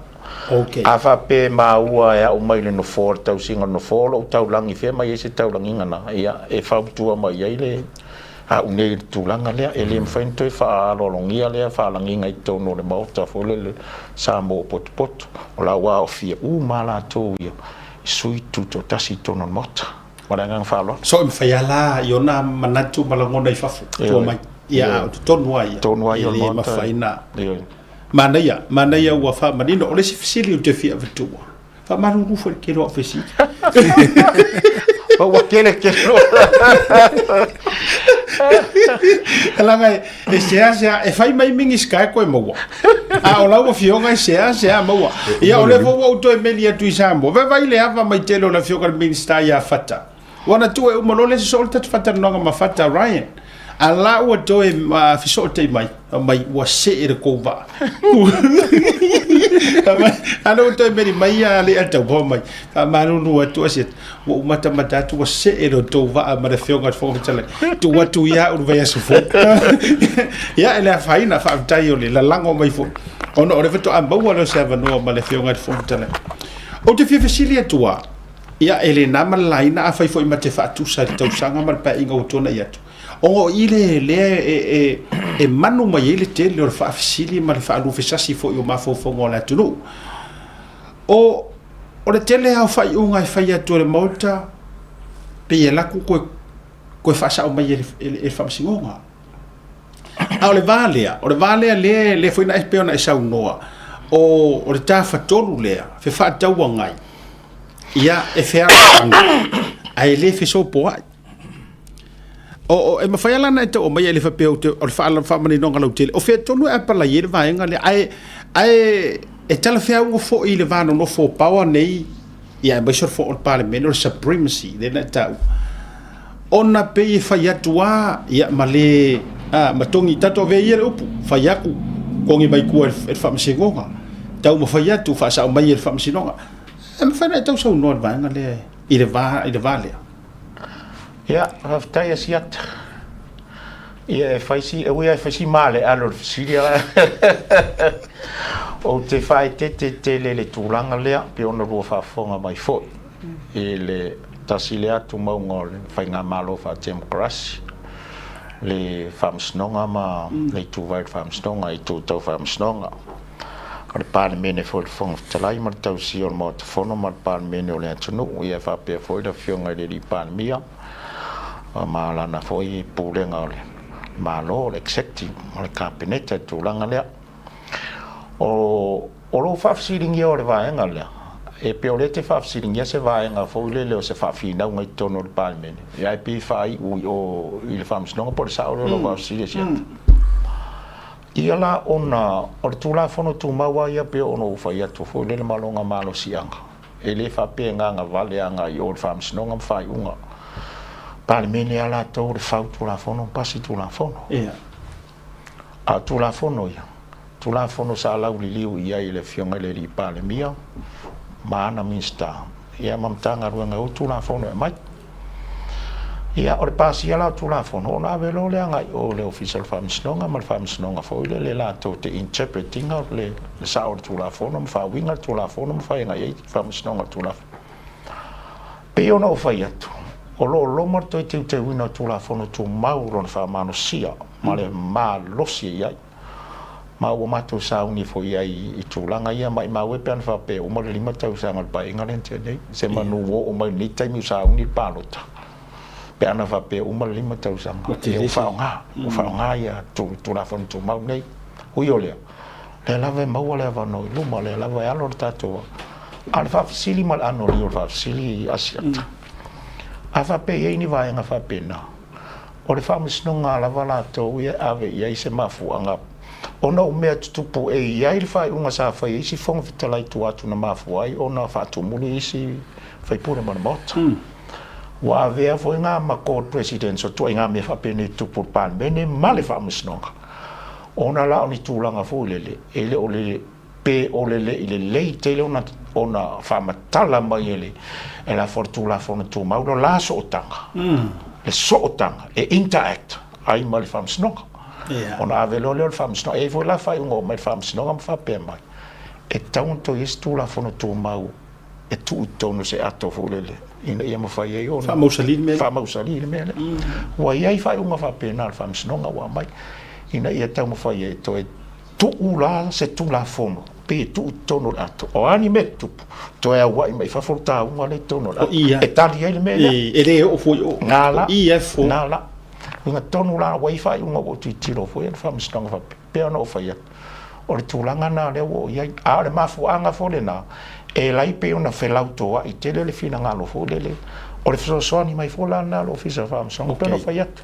Okay. A faapea e maua e au mai le Nofoa, le tausiga o le Nofoa, o lou taulagi, fea mai ai se taulagiga na, ia, e fautua mai ai le au nei i le tulaga lea. E le mafai ona toe faaaloalogia lea faalagiga i totonu o le Maota foi lele Samoa potopoto. O la ua aofia uma lava latou ia i sui tutoatasi i totonu o le Maota. Ma le agaga faaaloalo. So e mafai lava la i ona manatu ma lagona i fafo, tua mai. Ia, a o totonu lava ia, e le mafai ona. Manaia, manaia ua faamanino. O le isi fesili ou te fia avatua, faamalulu foi i le tele o au fesili. Ma ua tele tele. Leaga e seasea, e fai mai Minisita e koe maua. A o lau afioga e seasea maua. Ia o lea foi ua ou toe meli atu i Samoa. Vaivai le ava mai tele o le afioga i le Minisita ia Fata. Ua na tuu e uma loa le isi soo le tatou faatalanoaga ma Fata Ryan. A la ua toe fesootai mai, mai ua see le kou vaa. A lea ua toe meli mai ia le tau mai. Faamalulu atu Asiata, ua ou matamata atu ua see le tou vaa ma le afioga i le Fofoga Fetalai. Tuu atu ia au i le vaiaso fou. Ia, e le afaina, faafetai o le lalago mai foi. Ona o lea faatoa maua lea o se avanoa ma le afioga i le Fofoga Fetalai. Ou te fia fesili atu lava, Ia, e le na ma le laina, afai foi ma te faatusa i le tausaga ma le paeaiga ua tuanai atu, ona o i le lea e, e, e manu mai ai le tele o le faafesili ma le faaluafesasi foi o mafaufauga o le atunuu. O, o le tele lava o faaiuga e fai atu e le Maota, pei e alu atu toe, toe faasao mai e le, e le, e le Faamasinoga. A o le va lea, o le va lea lea, lea foi na e pei ona e saunoa, o, o le tafatolu lea, fefaatauagai, ia, e fealofani, ae le fesopoai. O, o, e mafai lava la ona e tau aumaia e le faapea ou te, o le faamaninoga lautele, o fea tonu e apalai ai le vaega lea, ae, ae e talafeauga foi i le va nonofo o power nei, ia aemaise o le, o le Palemene, o le supremacy lea na e taua. Ona pei e fai atu lava, ia, ma le, a, ma togi, tatou avea ia le upu, fai atu, togi mai tua e le Faamasinoga, taumafai atu, faasao mai e le Faamasinoga. E mafai ona e tau saunoa i le vaega lea, i le va, i le va lea. Ia, faafetai Asiata. Ia, e fai si, e ui lava e fai si maaleale o le fesili, a ou te faaeteete tele i le tulaga lea, pei ona lua faafofoga mai foi i le tasi lea tumauga o le Faigamalo Faatemokarasi, le Faamasinoga ma le Ituvai o le Faamasinoga, Itu Tau Faamasinoga. O le Palemene foi le Fofoga Fetalai ma le tausia o le Maota Fono ma le Palemene o le atunuu, ia e faapea foi le Afioga i le Alii Palemia ma lana foi Pulega o le Malo, o le Executive ma le Kapeneta i le tulaga lea. O O lou faafesiligia o le vaega lea, e pei o lea e te faafesiligia se vaega foi lele o se faafinauga i totonu o le Palemene, ae pei e faaiu i o i le Faamasinoga po o le sao lea o lau faafesili e Siata. Ia la ona o le Tulafono Tumau lava ia pei ona ou fai atu foi lele ma lona malosiaga, e le faapea e gagavale agai i o i le Faamasinoga ma faaiuga. Palemene lava latou le fau Tulafono ma pasi Tulafono. A o Tulafono ia, Tulafono sa lauliliu i ai e le Afioga i le Alii Palemia ma ana Minisita, ia ma Matagaluega e ou Tulafono e aumai. Ia, o le pasia la o Tulafono, ona ave loa lea agai i o i le Ofisa o le Faamasinoga ma le Faamasinoga foi lele latou te interpret ina le sao o le Tulafono ma faauiga le Tulafono ma fai agai i ai Faamasinoga o le Tulafono. Pei ona ou fai atu, o lo o loma le toe teuteuina o Tulafono Tumau lona faamalosia ma le malosi e i ai. Ma ua matou sauni foi i ai i tulaga ia, maimau e pe ana faapea e uma le 5 tausaga o le Paeaiga lea na tea nei, semanu ua oo mai i lenei taimi o sauni le palota, pe ana faapea e uma le 5 tausaga, ia ua faaaoga, ua faaaoga ia Tulafono Tumau nei. Ui o lea, lea lava e maua le avanoa i luma, o lea lava e alo le tatou. A o le faafesili ma le anoliu o le faafesili i Asiata, a faapea e i ai ni vaega faapena, o le faamasinoga lava latou ia e ave i ai se mafuaaga ona o mea tutupu e i ai le faaiuga sa fai e isi Fofoga Fetalai tua atu na mafua ai ona faatumuli isi faipule ma le Maota. Ua avea foi ngā ma court precedents o ituaiga mea faapenei tutupu i le Palemene ma le Faamasinoga ona la o ni tulaga foi lele e le o le Pe o le le i lelei tele ona ona faamatala mai e le e la foi le Tulafono Tumau lo la sootaga, le sootaga e interact ai ma le Faamasinoga. Ona ave loa lea o le Faamasinoga, e i ai foi la faaiuga ua aumai e le Faamasinoga ma faapea mai, e tatau ona toe i ai se Tulafono Tumau e tuu i totonu o se ato foi lele ina ia mafai ai ona faamausali le mea lea. Faamausali le mea lea. Ua i ai faaiuga faapena a le Faamasinoga ua aumai ina ia taumafai ai e toe tuu la se Tulafono pe e tuu i totonu o le ato. O a ni mea e tutupu, toe auai mai fafo le tauga lea i totonu o le ato. E tali ai le mea lea. E le oo fua i o. Na la. O i e fua. Na la. Uiga tonu la ua i ai faaiuga ua ou tilotilo foi i le Faamasinoga faapea, pei ona ou fai atu, o le tulaga lena lea ua oo i ai. A o le mafuaaga foi lena, e ala pei ona felautoai tele le finagalo foi lele, o le fesoasoani mai foi la lena a le Ofisa o Faamasinoga, pei ona ou fai atu.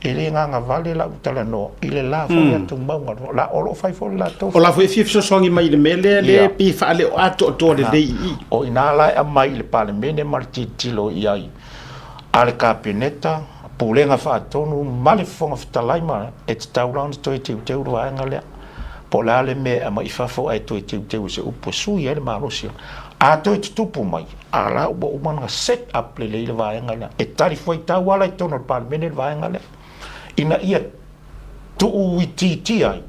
E le gagavale lau talanoa i le la foi atumauga, la, o lo o fai foi le latou. O la foi e fia fesoasoani mai i le mea lea, lea pei e faaleo atoatoa lelei i i. O i ina la e aumai i le Palemene ma le tilotilo i ai a le Kapeneta, Pulega Faatonu ma le Fofoga Fetalai ma e tatau la ona toe teuteu le vaega lea. Po o le a le mea e aumai i fafo ae toe teuteu i se upu e sui ai le malosi. A toe tutupu mai, a la ua uma ona set up lelei le vaega lea, e talifuaitau lava la i totonu o le Palemene le vaega lea, ina ia tuuitiitia ai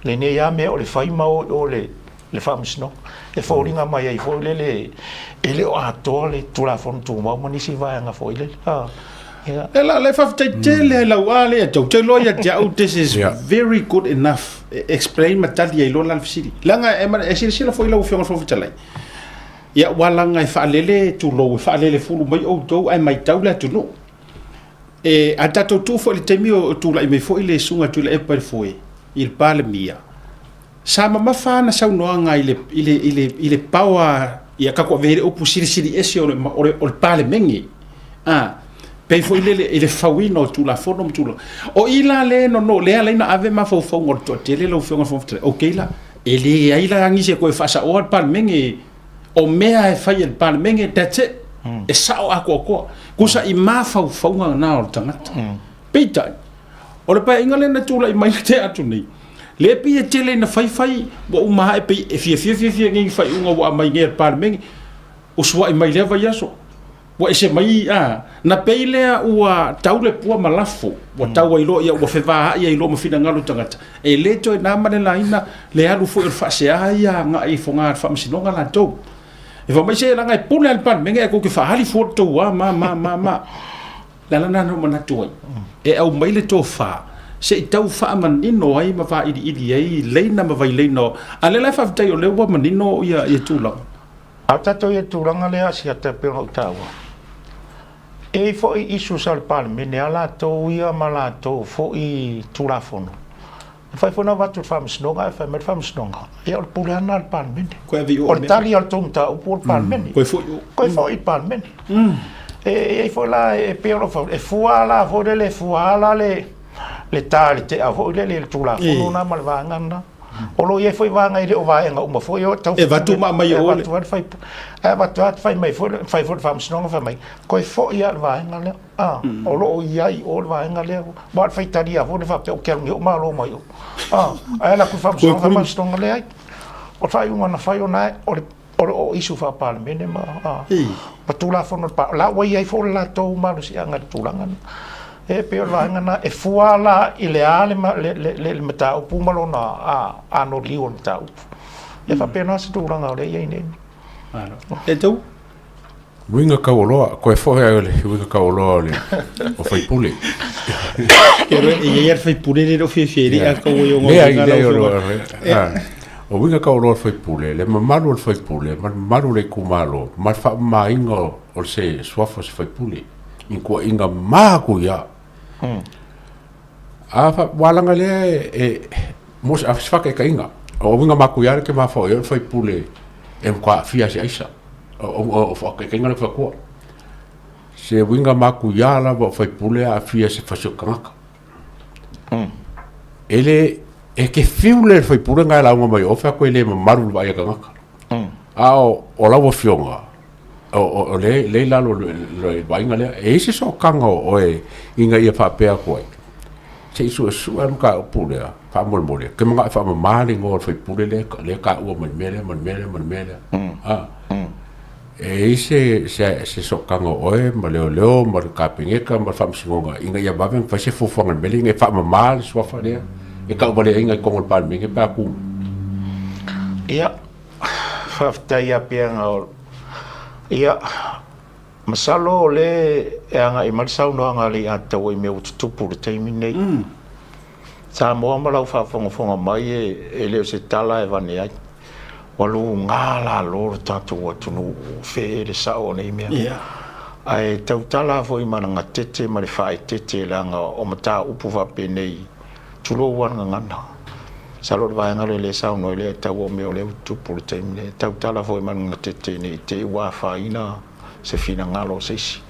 lenei lava mea o le fai ma o i o le le Faamasinoga. E foliga mai ai foi lele e le o atoa le Tulafono Tumau ma nisi vaega foi lele. Ia. E la, le faafetai tele ai lau a lea tou te iloa ia te au this is very good enough e explain ma tali ai loa la le fesili. Leaga e, e silasila foi lau Afioga i le Fofoga Fetalai, ia ua laga e faalele tulou e faalele fulu mai outou ae maitau le atunuu. E a tatou tuu foi i le taimi o tulai mai foi le Susuga Tuilaepa i le Foe i le Palemia, Sa mamafa ana saunoaga i le, i le, i le, i le power, ia tatou avea i le upu silisili ese o le, o le, o le Palemene. A, pei foi lele i le fauina o Tulafono ma tulaga. O i la lea e nono, lea e ala ai ona ave mafaufauga o le toatele lau Afioga i le Fofoga Fetalai, okay la, e leai la nisi e toe faasaoa le Palemene, o mea e fai e le Palemene, that's it. E sao atoatoa. Tusa i mafaufauga na o le tagata. Peitai, O le paeaiga lea na tulai mai na tea atu nei, lea e pei e tele ina faifai ua uma ae pei e fiafia fiafia nei i faaiuga ua aumai nei a le Palemene, usuai mai lea vaiaso, ua ese mai, a, na pei lea ua tau le pua ma lafo, ua tau ai loa, ia ua fevaai ai loa ma finagalo o tagata, e le toe na ma le laina le alu foi o le faasea ia agai i foga a le Faamasinoga latou. E fai mai se leaga e pule lava le Palemene ae tou te faaali fua le tou a ma ma ma ma. Le ala lena na ou manatu ai, e aumai le tofa se i tau faamanino ai ma vailiili ai leina ma vaileina o... A o lea la e faafetai o lea ua manino ia tulaga. A o tatou ia tulaga lea Asiata e pei ona ou taua, e i ai foi issues a le Palemene a latou ia ma latou foi Tulafono. E mafai foi ona avatu i le Faamasinoga ae fai mai le Faamasinoga, ia o le pule lava lena a le Palemene. O le tali a le tou mataupu o le Palemene. Toe foi i o. Toe foi i le Palemene. E i ai foi la, e pei ona ou fai atu, e fua la foi lele, e fua la le le ta i le tea foi lele i le Tulafono lena ma le vaega lena. O lo o i ai foi vaega e le o vaega uma foi o tau E avatu ma aumai e o le. E avatu lava le fai, ae avatu lava fai mai foi, fai foi le Faamasinoga fai mai, toe foi lava le vaega lea. A, o lo o i ai i o le vaega lea, aua o le faitalia foi lea faapea ou te alu nei ou malo mai o. A, ae ala atu i le faamasinoga, faamasinoga, leai. O le faaiuga na fai ona o le o le o issue faa-Palemene ma, a, ma Tulafono a le Palemene. La ua i ai foi le latou malosiaga i le tulaga lena. E pei o le vaega lena, e fua la i le a le, le, le, le mataupu ma lona anoliu o le mataupu. E faapena se tulaga o lea e i ai nei. Malo. E tau? Uiga taualoa, koe foi ai o le uiga taualoa o le o faipule. E i ai le faipule le o fiafia i a kau i o ngā lau O uiga taualoa o le faipule, le mamalu o le faipule, ma le mamalu o le itumalo, ma le faamamaina o le se suafa o se faipule, i tuuaiga matuia. A fa, ua laga lea e, mo se faataitaiga, o uiga matuia le te mafaufau i ai o le faipule e matua aafia se aisa. O faataitaiga lea fatua. Se uiga matuia lava o faipule e aafia se fasi o tagata. E le, e te fiu le faipule na e lauga mai o fai atu e le mamalu le vaai a tagata. A o, o lau afioga, o le, le i lalo o le vaaiga lea, e i ai se sootaga o oe ina ia faapea atu ai. Se i suesue le mataupu lea, faamolemole, ou te manao e faamama le igoa o le sui usufono lea e taua mai le mea lea ma le mea lea ma le mea lea. E i ai se, se, se sootaga o oe ma leoleo ma le Kapeneta ma le Faamasinoga ina ia vave ona fai se fuafuaga i le mea lea ina ia faamama le suafa lea e tauvaleaina i totonu o le Palemene pe a tu mai? Ia, faafetai ia Pianga. Ia, masalo o lea e agai mai le saunoaga a Leiataua i mea ua tutupu i le taimi lenei. Samoa ma lau faafogafoga mai e le o se tala e avane ai. Ua luga lalo lo tatou atunuu, ua feele sao o nei mea. Yeah. Ae tautala foi ma le gatete ma le faaeteete leaga o mataupu faapenei, tulou lava le gagana. Masalo o le vaega lea o lea e saunoa ai Leiataua o mea o lea ua tutupu i le taimi lenei. E tautala foi ma le gatete ne i te i ua afaina se finagalo o se isi.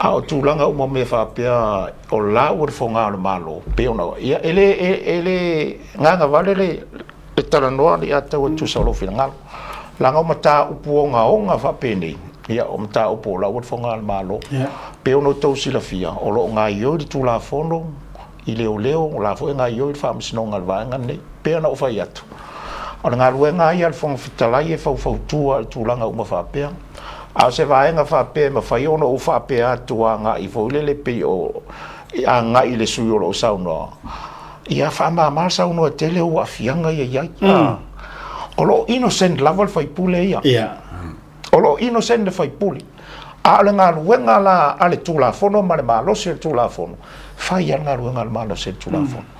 A o tulaga uma o mea faapea o la ua le foga o le Malo, pei ona, ia, e le, e, e le gagavale le, le talanoa ia tau e tusa o lou finagalo. Leaga o mataupu ogaoga faapenei, ia, o mataupu o la ua le foga o le Malo. Yeah. Pei ona outou silafia, o lo o gaoioi le Tulafono i leoleo, o la foi e gaoioi le Faamasinoga i le vaega lenei. Pei ona ou fai atu, o le galuega lava ia a le Fofoga Fetalai e faufautua i tulaga uma faapea. A o se vaega faapea e mafai ona ou faapea atu agai foi lele pei o agai i le sui usufono o lo o saunoa, ia faamama le saunoa tele o aafiaga ia i ai. O lo o innocent lava le sui usufono ia. O lo o innocent le sui usufono. A o le galuega la a le Tulafono ma le malosi o le Tulafono, fai lava le galuega a le malosi o le Tulafono.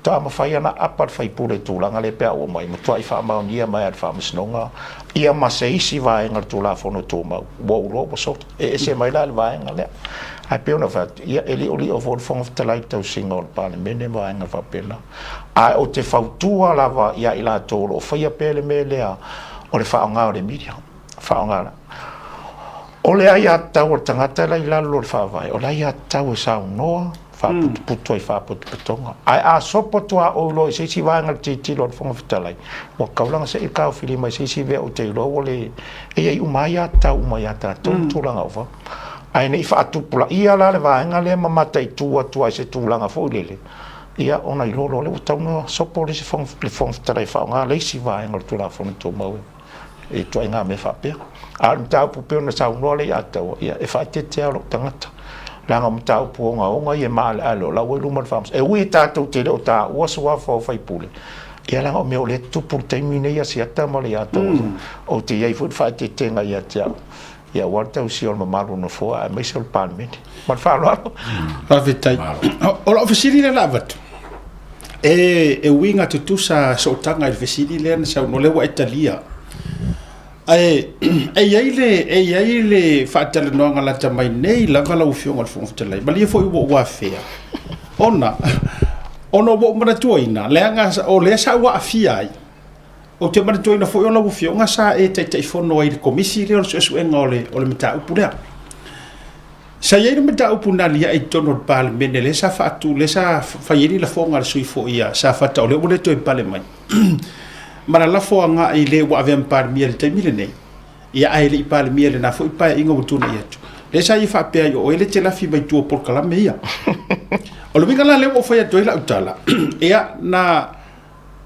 Faatoa mafai ona apa le sui usufono i le tulaga lea pe a ua mai, matuai faamaonia mai lava e le Faamasinoga ia ma se isi vaega o le Tulafono Tumau, ua ou iloa ua soli. E ese mai la le vaega lea. Ae pei ona fai atu, ia e liolio foi le Fofoga Fetalai i le tausiga o le Palemene ma vaega faapena. Ae ou te fautua lava ia i latou o lo o faia pea le mea lea o le faaaoga o le media, faaaoga. O le aiatatau a le tagata la i lalo o le Faavae, o le aiatatau e saunoa, faaputuputu ai faaputuputuga. Ae a sopo tuaoi loa i se isi vaega o le tilotilo a le Fofoga Fetalai, ua taulaga se i taofili mai se isi mea ou te iloa ua le... E i ai uma lava aiatatau uma ia tatou mm. tulaga o fau. Ae ne i faatupulaia la le vaega lea ma mataitu atu ai se tulaga foi lele, ia ona iloa loa lea ua tatau ona sopo le isi le Fofoga Fetalai e faaaoga le isi vaega o le Tulafono Tumau e ituaiga mea faapea. A o le mataupu pei ona saunoa Leiataua, ia e faaeteete lava lou tagata, leaga o mataupu ogaoga ia e maaleale o la ua i luma o le Faamasinoga. E ui tatou te le o taua suafa o faipule, ia leaga o mea o lea e tutupu i le taimi lenei Asiata ma Leiataua, mm. Ou te i ai foi le faaeteetega ia te au, ia aua le tausia o le mamalu o le Nofoa aemaise o le Palemene. Ma le faaaloalo. Faafetai. O lau fesili lea o le a avatu, e, e uiga tutusa sootaga i le fesili lea na saunoa, lea ua e talia. Ae e i ai le, e i ai le faatalanoaga lata mai nei lava lau Afioga i le Fofoga Fetalai, malie foi ua ou afea, ona, ona ua ou manatuaina, leaga o lea sa ou aafia ai, Ou te manatuaina foi o lau Afioga sa e Taitaifono ai i le Komisi lea o le suesuega o le, o le mataupu lea. Sa i ai le mataupu na aliae i totonu o le Palemene lea sa faatu, lea sa fai ai le lafoga a le sui foi ia Safata o lea ua le toe pale mai. Ma la lafo agai i le ua avea ma Palemia i le taimi lenei. Ia ae le i Palemia i lena foi paeaiga ua tuanai atu. Lea sa ia faapea ai o oe le te lafi mai tua o polokalame ia. O le uiga la lea ua ou fai atu ai lau tala, ia na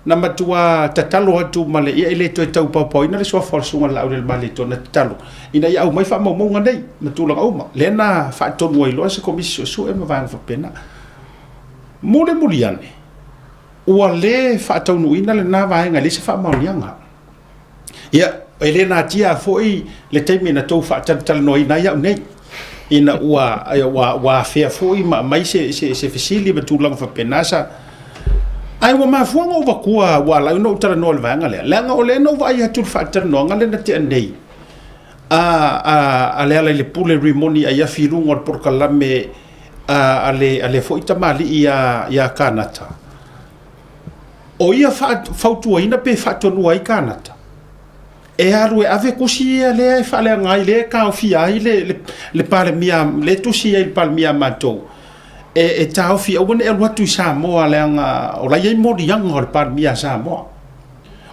Na matua tatalo atu ma le, ia e le toe tau paopaoina le suafa o le Susuga i le Laaulialemalietoa, na tatalo ina ia aumai faamaumauga nei ma tulaga uma. Lea na faatonu ai loa se Komisi Suesue ma vaega faapena. Mulimuli ane, ua le faataunuuina lena vaega e leai se faamaoniaga. Ia, e le natia foi le taimi na tou faatalatalanoaina ai au nei, ina ua, ua, ua afea foi ma aumai se, se, se fesili ma tulaga faapena sa... Ae ua mafua ona ou avatua, ua ala ai ona ou talanoa i le vaega lea, leaga o lea na ou vaai atu i le faatalanoaga lea na tea nei a, a, a Lealailepule Rimoni Aiafi i luga o le polokalame a, a, le, a le foi tamalii ia, ia Kanata. O ia fautuaina pe faatonua ai Kanata e alu e ave tusi ia lea e faaleaga ai, lea e taofia ai le, le, le Palemia, lea e tusi ai le Palemia a matou, e, e taofi aua ne i alu atu i Samoa leaga o la e i ai moliaga o le Palemia a Samoa.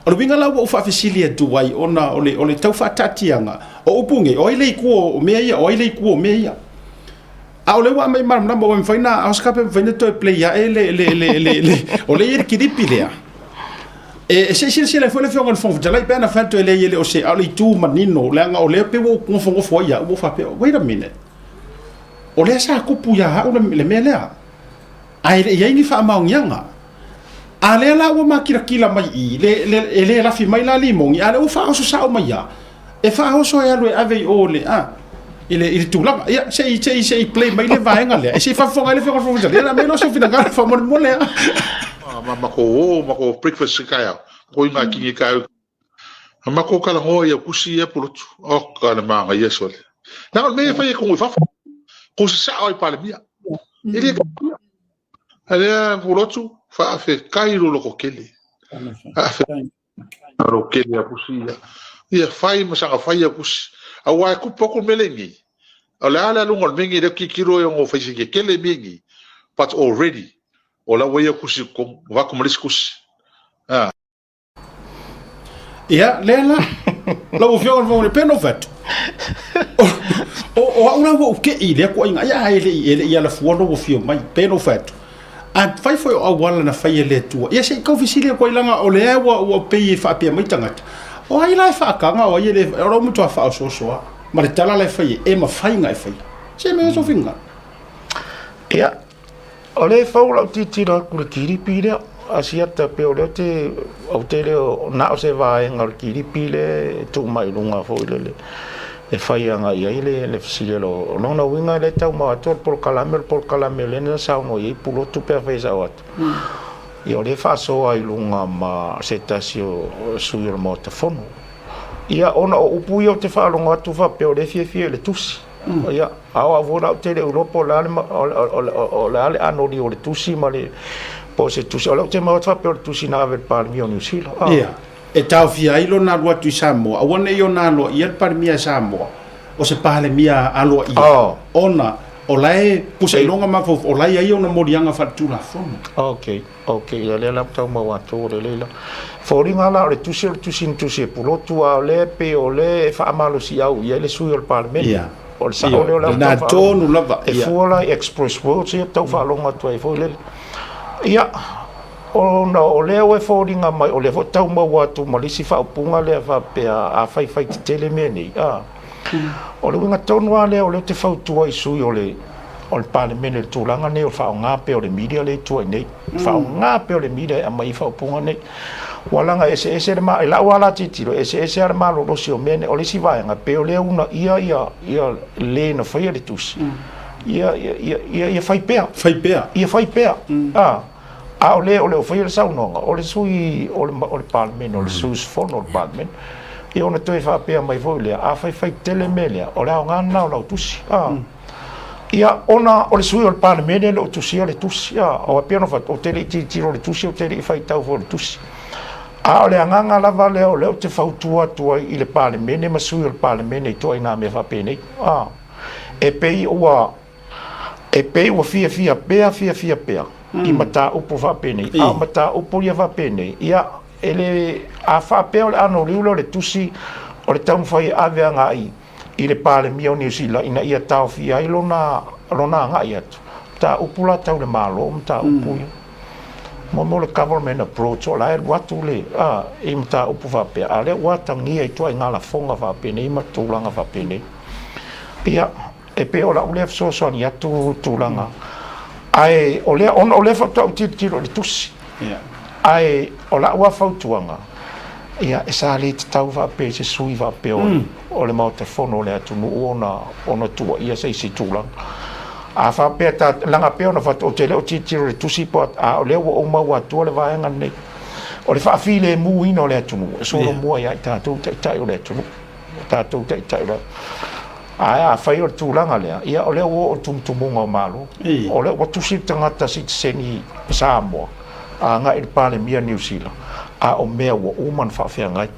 O le uiga la ua ou faafesili atu ai ona o le, o le tau faataatiaga o upu nei, o ai le itu o mea ia, o ai le itu o mea ia. A o lea ua aumai malamalama ua mafai ona, Oscar pe mafai ona toe play ae le, le, le, le, le, o lea e i ai le kilipi lea. E, e se i silasila ai foi le Afioga i le Fofoga Fetalai pe ana fai atu e leai e le o se, a o le itu manino, leaga o lea pei ua ou nofonofo ai au ua faapea, wait a minute, o lea sa tupu ia au le, le mea lea, ae le i ai ni faamaoniaga. A lea la ua makilatila mai i, le, le, e le lafi mai la limoni, a lea ua faaoso sao mai lava. E faaoso e alu e ave i o le, a, i le, i le tulaga. Ia, se i, se i, se i play mai le vaega lea. E se i faafofoga ai le Afioga i le Fofoga Fetalai. Ia, aumai loa sou finagalo faamolemole lava. Ma makou o, makou breakfast i taeao, makou inga kingi taeao. A makou talanoa ia kusi ia pulotu. Oka le manaia sole. Na o le mea e fai e kongo i fafo. Kou sasao ai Palemia. E le A lea pulotu, faafetai lo loko kele. Faafetai lo kele a kusi ia. Ia fai ma saga fai a kusi. Aua e kupu aku mele ngi. O le a le aluga o le mea ngi lea tilotilo e ono fai se kele mea ngi. But already, o la ua ia kusi totonu, avatu ma le isi kusi. Ah. Ia, lea la. Lau Afioga i le Fofoga Fetalai, pei ona ou fai atu, o, o au la ua ou tei i lea tuuaiga, ia e le i, e le i alafua lou afio mai, pei ona ou fai atu. Afai foi o auala na fai e le Atua, ia se i tau fesili atu ai leaga o lea ua, ua pei e faapea mai tagata, o ai la e faataga, o ai e le, o lau matua faaosooso lava, ma le tala la e fai ai, e mafai ona e faia. Se mea sou finagalo. Ia, O lea e fau lau tilotilo atu i le kilipi lea, Asiata pei o lea ou te, ou te le o, na o se vaega o le kilipi lea e tuu mai i luga foi lele e fai agai i ai le, le fesili a lo, o lona uiga lea e tau mau atu o le polokalame, o le polokalame lea na saunoa i ai Pulotu pe afai e sao atu. Ia o lea e faasoa i luga ma se tasi o sui o le Maota Fono. Ia ona o upu ia ou te faalogo atu faapea o lea e fiafia i le tusi. Ia, a o au foi la ou te le iloa po o le a le, o le a le anoliu o le tusi ma le, po o se tusi. O lea ou te maua atu faapea o le tusi na ave i le Palemia o Niu Sila. Ia, e taofia ai lona alu atu i Samoa, aua ne i ona aloaia le Palemia e Samoa, o se Palemia aloaia, ona o la e pusailoga mafaufau, o la e i ai ona moliaga faaletulafono. Okay. Ok, ia lea la ua tau maua atu o le leila. Foliga la o le tusi o le tusi na tusi e Pulotu a o lea pei o lea e faamalosiau i ai le sui o le Palemene. Ia. O le sao lea o le au tau faalogo. lava. E fua la i express words ia tau faalogo atu ai foi lele. Ia, ona o lea ua e foliga mai o lea foi tau maua atu ma le isi faaupuga lea faapea a faifai tetele mea nei, a. O le uiga tonu lava lea o lea ou te fautua i sui o le o le Palemene i le tulaga nei o le faaaoga pea o le media lea e i tua i nei. Faaaoga pea o le media e aumai ai faaupuga nei. Ua laga eseese le ma, i lau lava la tilotilo, e eseese lava le malolosi o mea nei. O le isi vaega, pei o lea e uunaia ia, ia le na faia le tusi, ia, ia, ia, ia fai pea. Fai pea. Ia fai pea. A, a o le o le o faia le saunoaga, o le sui o le, o le Palemene, o le sui usufono o le Palemene. Ia ona toe faapea mai foi lea, a faifai tele mea lea, o le aoga lena o lau tusi. A. Ia, ona o le sui o le Palemene e le o tusia le tusi, a, o pei ona fai atu, ou te le i tilotilo i le tusi, ou te le i faitau foi i le tusi. A o le agaga lava lea o lea ou te fautua atu ai i le Palemene ma sui o le Palemene i ituaiga mea faapenei, a, e pei ua, e pei ua fiafia pea, fiafia pea i mataupu faapenei, a o mataupu ia faapenei, ia, e le, a faapea o le anoliu lea o le tusi o le taumafai e ave agai i le Palemia o Niu Sila ina ia taofia ai lona, lona agai atu. Mataupu la tau le Malo, mataupu ia. Mo mo le government approach, o la e alu atu le, a, i mataupu faapea, a o lea ua atagia i ituaiga lafoga faapenei ma tulaga faapenei. Ia, e pei o lau lea fesoasoani atu tulaga. Ae o lea, ona o lea faatoa ou tilotilo i le tusi. Ae o lau lava fautuaga, ia, e sa le tatau faapea i se sui faapea o, o le Maota Fono o le atunuu ona, ona tuuaia se isi tulaga. A faapea ta, leaga pei ona fai atu, ou te le o tilotilo i le tusi po o, a o lea ua ou maua atua le vaega lenei. O le faafilemuina o le atunuu e solomua ia i tatou taitai o le atunuu. O tatou taitai o le Ae afai o le tulaga lea, ia o lea ua oo i le tumutumuga o Malo. O lea ua tusi le tagata sitiseni Samoa agai i le Palemia Niu Sila, a o mea ua uma ona faafeagai.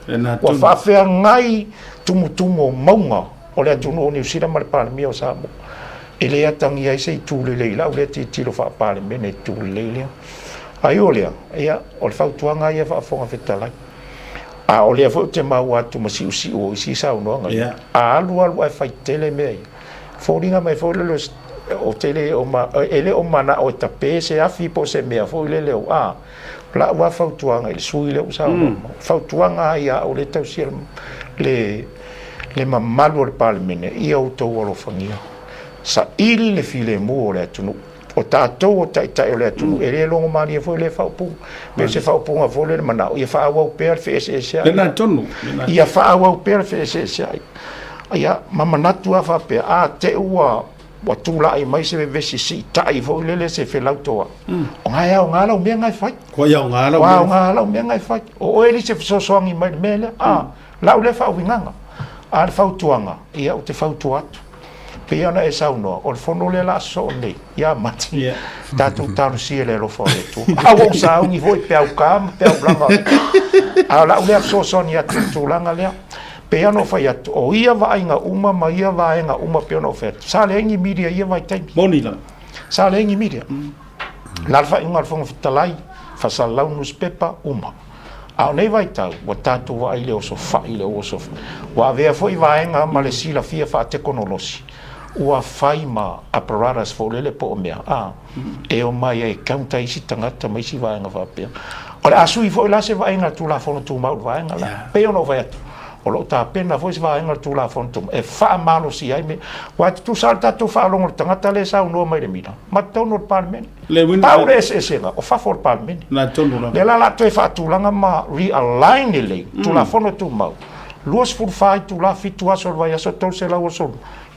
Ua faafeagai tumutumu o mauga o le atunuu o Niu Sila ma le Palemia o Samoa. E le atagia ai se itu lelei i lau lea tilotilo faa-Palemene i le itu lelei lea. Ai o lea, ia, o le fautuaga ia faa-Fofoga Fetalai. A o lea foi ou te maua atu ma siusiu o isi saunoaga ia. A alu alu ae fai tele mea ia, foliga mai foi lele Ou te le o ma, e le o manao e tape se afi po o se mea foi lele o a. O lau lava fautuaga i le sui lea ua saunoa mai, fautuaga lava ia au lea e tausia le, le mamalu o le Palemene, ia outou alofagia, saili le filemu o le atunuu. O tatou o taitai o le atunuu, e le logomalie foi lea faaupuga. Pei o se faaupuga foi lea manao, ia faaauau pea le feeseeseai. Lena tonu. Ia faaauau pea le feeseeseai. Ia, ma manatu lava faapea, a te ua ua tulai mai se vevesi siitai foi lele se felautoa'i, o ga e aoga lau mea ga e fai. Kua i aoga lau mea. Aoga lau mea ga e fai. O oe e leai se fesoasoani mai i le mea lea. A, lau lea faauigaga. A o le fautuaga, ia ou te fautua atu. Pei ona e saunoa, o le fono lea o le a sosoo nei, ia Mati, tatou talosia i le alofa o le Atua. A ua ou sauni foi i peau ka ma peau laga. A o lau lea fesoasoani atu i le tulaga lea. Pei ona ou fai atu, o ia vaaiga uma ma ia vaega uma pei ona ou fai atu, sa leai ni media i ia vaitaimi. Moni lava. Sa leai ni media. O le a le faaiuga a le Fofoga Fetalai, faasalalau nusipepa, uma. A o nei vaitau, ua tatou vaai i le osofai, le oso, ua avea foi vaega ma le silafia faatekonolosi, ua fai ma apparatus foi lele po o mea, a, e omai ai e counter isi tagata ma isi vaega faapea. O le a sui foi la se vaaiga a le Tulafono Tumau i le vaega la. Pei ona ou fai atu, o lo o tapena foi se vaega o le Tulafono Tumau e faamalosia ai mea. Aua e tutusa lava le tatou faalogo i le tagata lea e saunoa mai i le mila ma totonu o le Palemene. Pau le eseesega, o fafo o le Palemene. Lea la o le a toe faatulaga ma realign lelei Tulafono Tumau, 24 itula, 7 aso o le vaiaso, 362,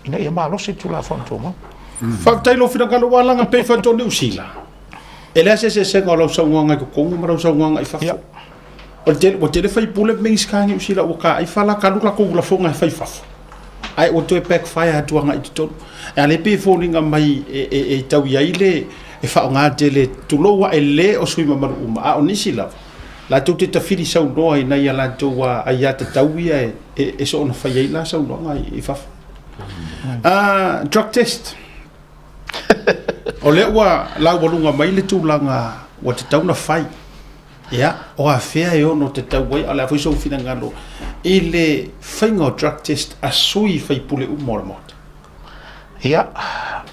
ina ia malosi le Tulafono Tumau. Faafetai i lou finagalo ua alaga pei faatoa Niu Sila. E leai se eseesega o lau saunoaga i totonu ma lau saunoaga i fafo. O le tele, ua tele faipule ma Minisita Niu Sila ua taai fala talu latou lafoga e fai i fafo, ae ua toe backfire atu agai i totonu. A lea pei e foliga mai e, e, e tau i ai le e faaaoga tele, tulou ae le o sui mamalu uma, a o nisi lava, latou te tafili saunoa i nai a latou aiatatau ia e, e, e soona fai ai la saunoaga i, i fafo. Drug test. O lea ua laualuga mai le tulaga ua tatau ona fai. Ia, o afea e ono tatau ai, a o le a foi sou finagalo i le faiga o drug test a sui faipule uma o le Maota? Ia,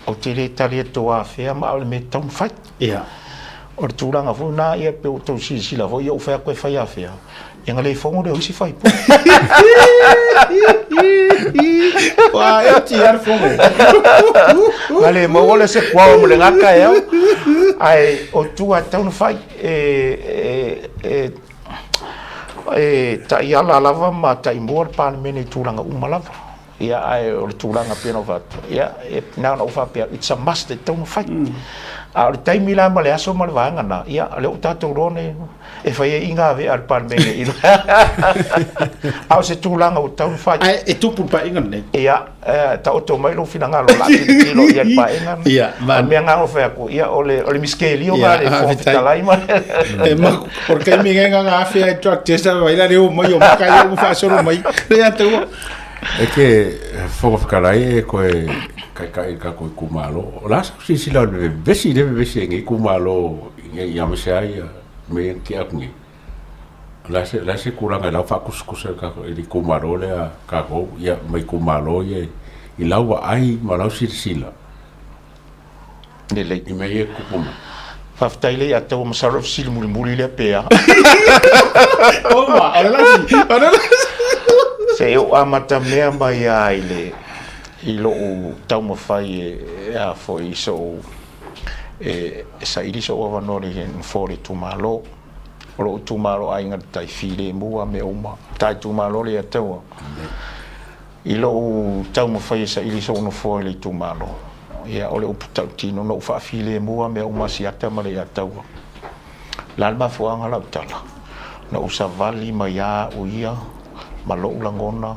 ou te le tali atu o afea ma o le mea e tatau ona fai. Ia. O le tulaga foi lena, ia pei ua outou silasila foi, ia ou fai atu e fai afea, ia na le fono lea o isi faipule. Ua e ti ar fono. Na le maua le se kuao mo le gata e au. Ae o tua e tatau ona fai e, e, e, e taiala lava ma taimua le Palemene i tulaga uma lava. Ia, ae o le tulaga pei ona ou fai atu, ia, e, na ona ou faapea, it's a must, e tatau ona fai. A o le taimi la ma le aso ma le vaega lena, ia, o lea ua tatou iloa nei, e fai ai i gavea a le Palemene i A o se tulaga ua tatau ona fai. Ae e tupu le paeaiga lenei. Ia, e, taoto mai lou finagalo o le a tilotilo i ai le paeaiga lenei. Ia, ma... O le mea lena na ou fai atu, ia, o le, o le miskelio lena a le Fofoga Fetalai ma le... E ma, o le taimi lenei na ona afe ai drug test a vai la le o mai o maka ia ua faasolo mai. Le ia taua. E ke Fofoga Fetalai e koe kaikai i le tatou itumalo. O le a sau silasila o le vevesi le vevesi e nei itumalo i nei aemaise ai ia mea ia na tea atu nei. O le a se, o le a se tulaga i lau faatusatusa i le tatou i le itumalo lea a tatou ia ma itumalo ia i lau vaai ma lau silasila. Lelei. I mea ia e tupu mai. Faafetai le ia te ua masalo fesili mulimuli lea pe a. Oma, o le lasi, o le lasi. Se i ou amata mea mai lava i le i lou taumafai e, e a foi i sou e, e saili sou avanoa i le nofoa o le itumalo. O lou itumalo Aiga i le Tai filemu lava mea uma. Ta itumalo le ia taua. I lou taumafai e saili sou nofoa i le itumalo, ia, o le upu tautino, na ou faafilemu lava mea uma a Siata ma Leiataua. O le a le mafuaaga lau tala? Na ou savali mai lava au ia ma lou lagona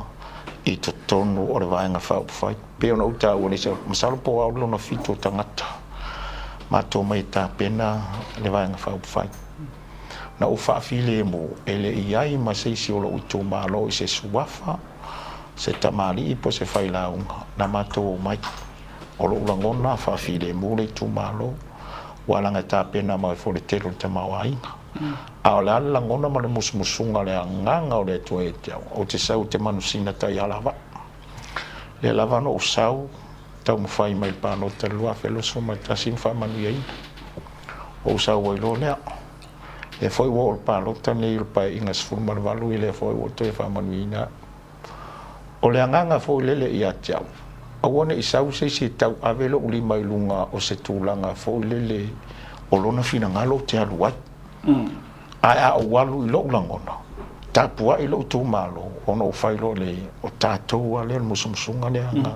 i totonu o le Vaega Faaupufai. Pei ona ou taua nei, masalo po o au le lona fitu o tagata matou mai e tapena le Vaega Faaupufai. Na ou faafilemu, e le i i ai ma se isi o lou itumalo i se suafa, se tamalii po o se failauga na matou omai. O lou lagona, faafilemu le itumalo, ua laga e tapena mai foi le tele o le tamaoaiga. A o le a le lagona ma le musumusuga o le agaga o le Atua ia te au, ou te sau ou te manusina taiala vaa. Lea lava na ou sau. taumafai mai i le palota i le 2021 ma faamanuiaina. Ou sau ai loa lea. Lea foi ua oo i le palota lenei o le Paeaiga 18, ia lea foi ua ou toe faamanuiaina au. O le agaga foi lele ia te au, aua ne i sau se isi e tauave lou lima i luga o se tulaga foi lele o lona finagalo ou te alu ai. Ae a ou alu i lou lagona, tapuai lou itumalo ona ou fai loa lea, o tatou lava lea o le musumusuga lea na.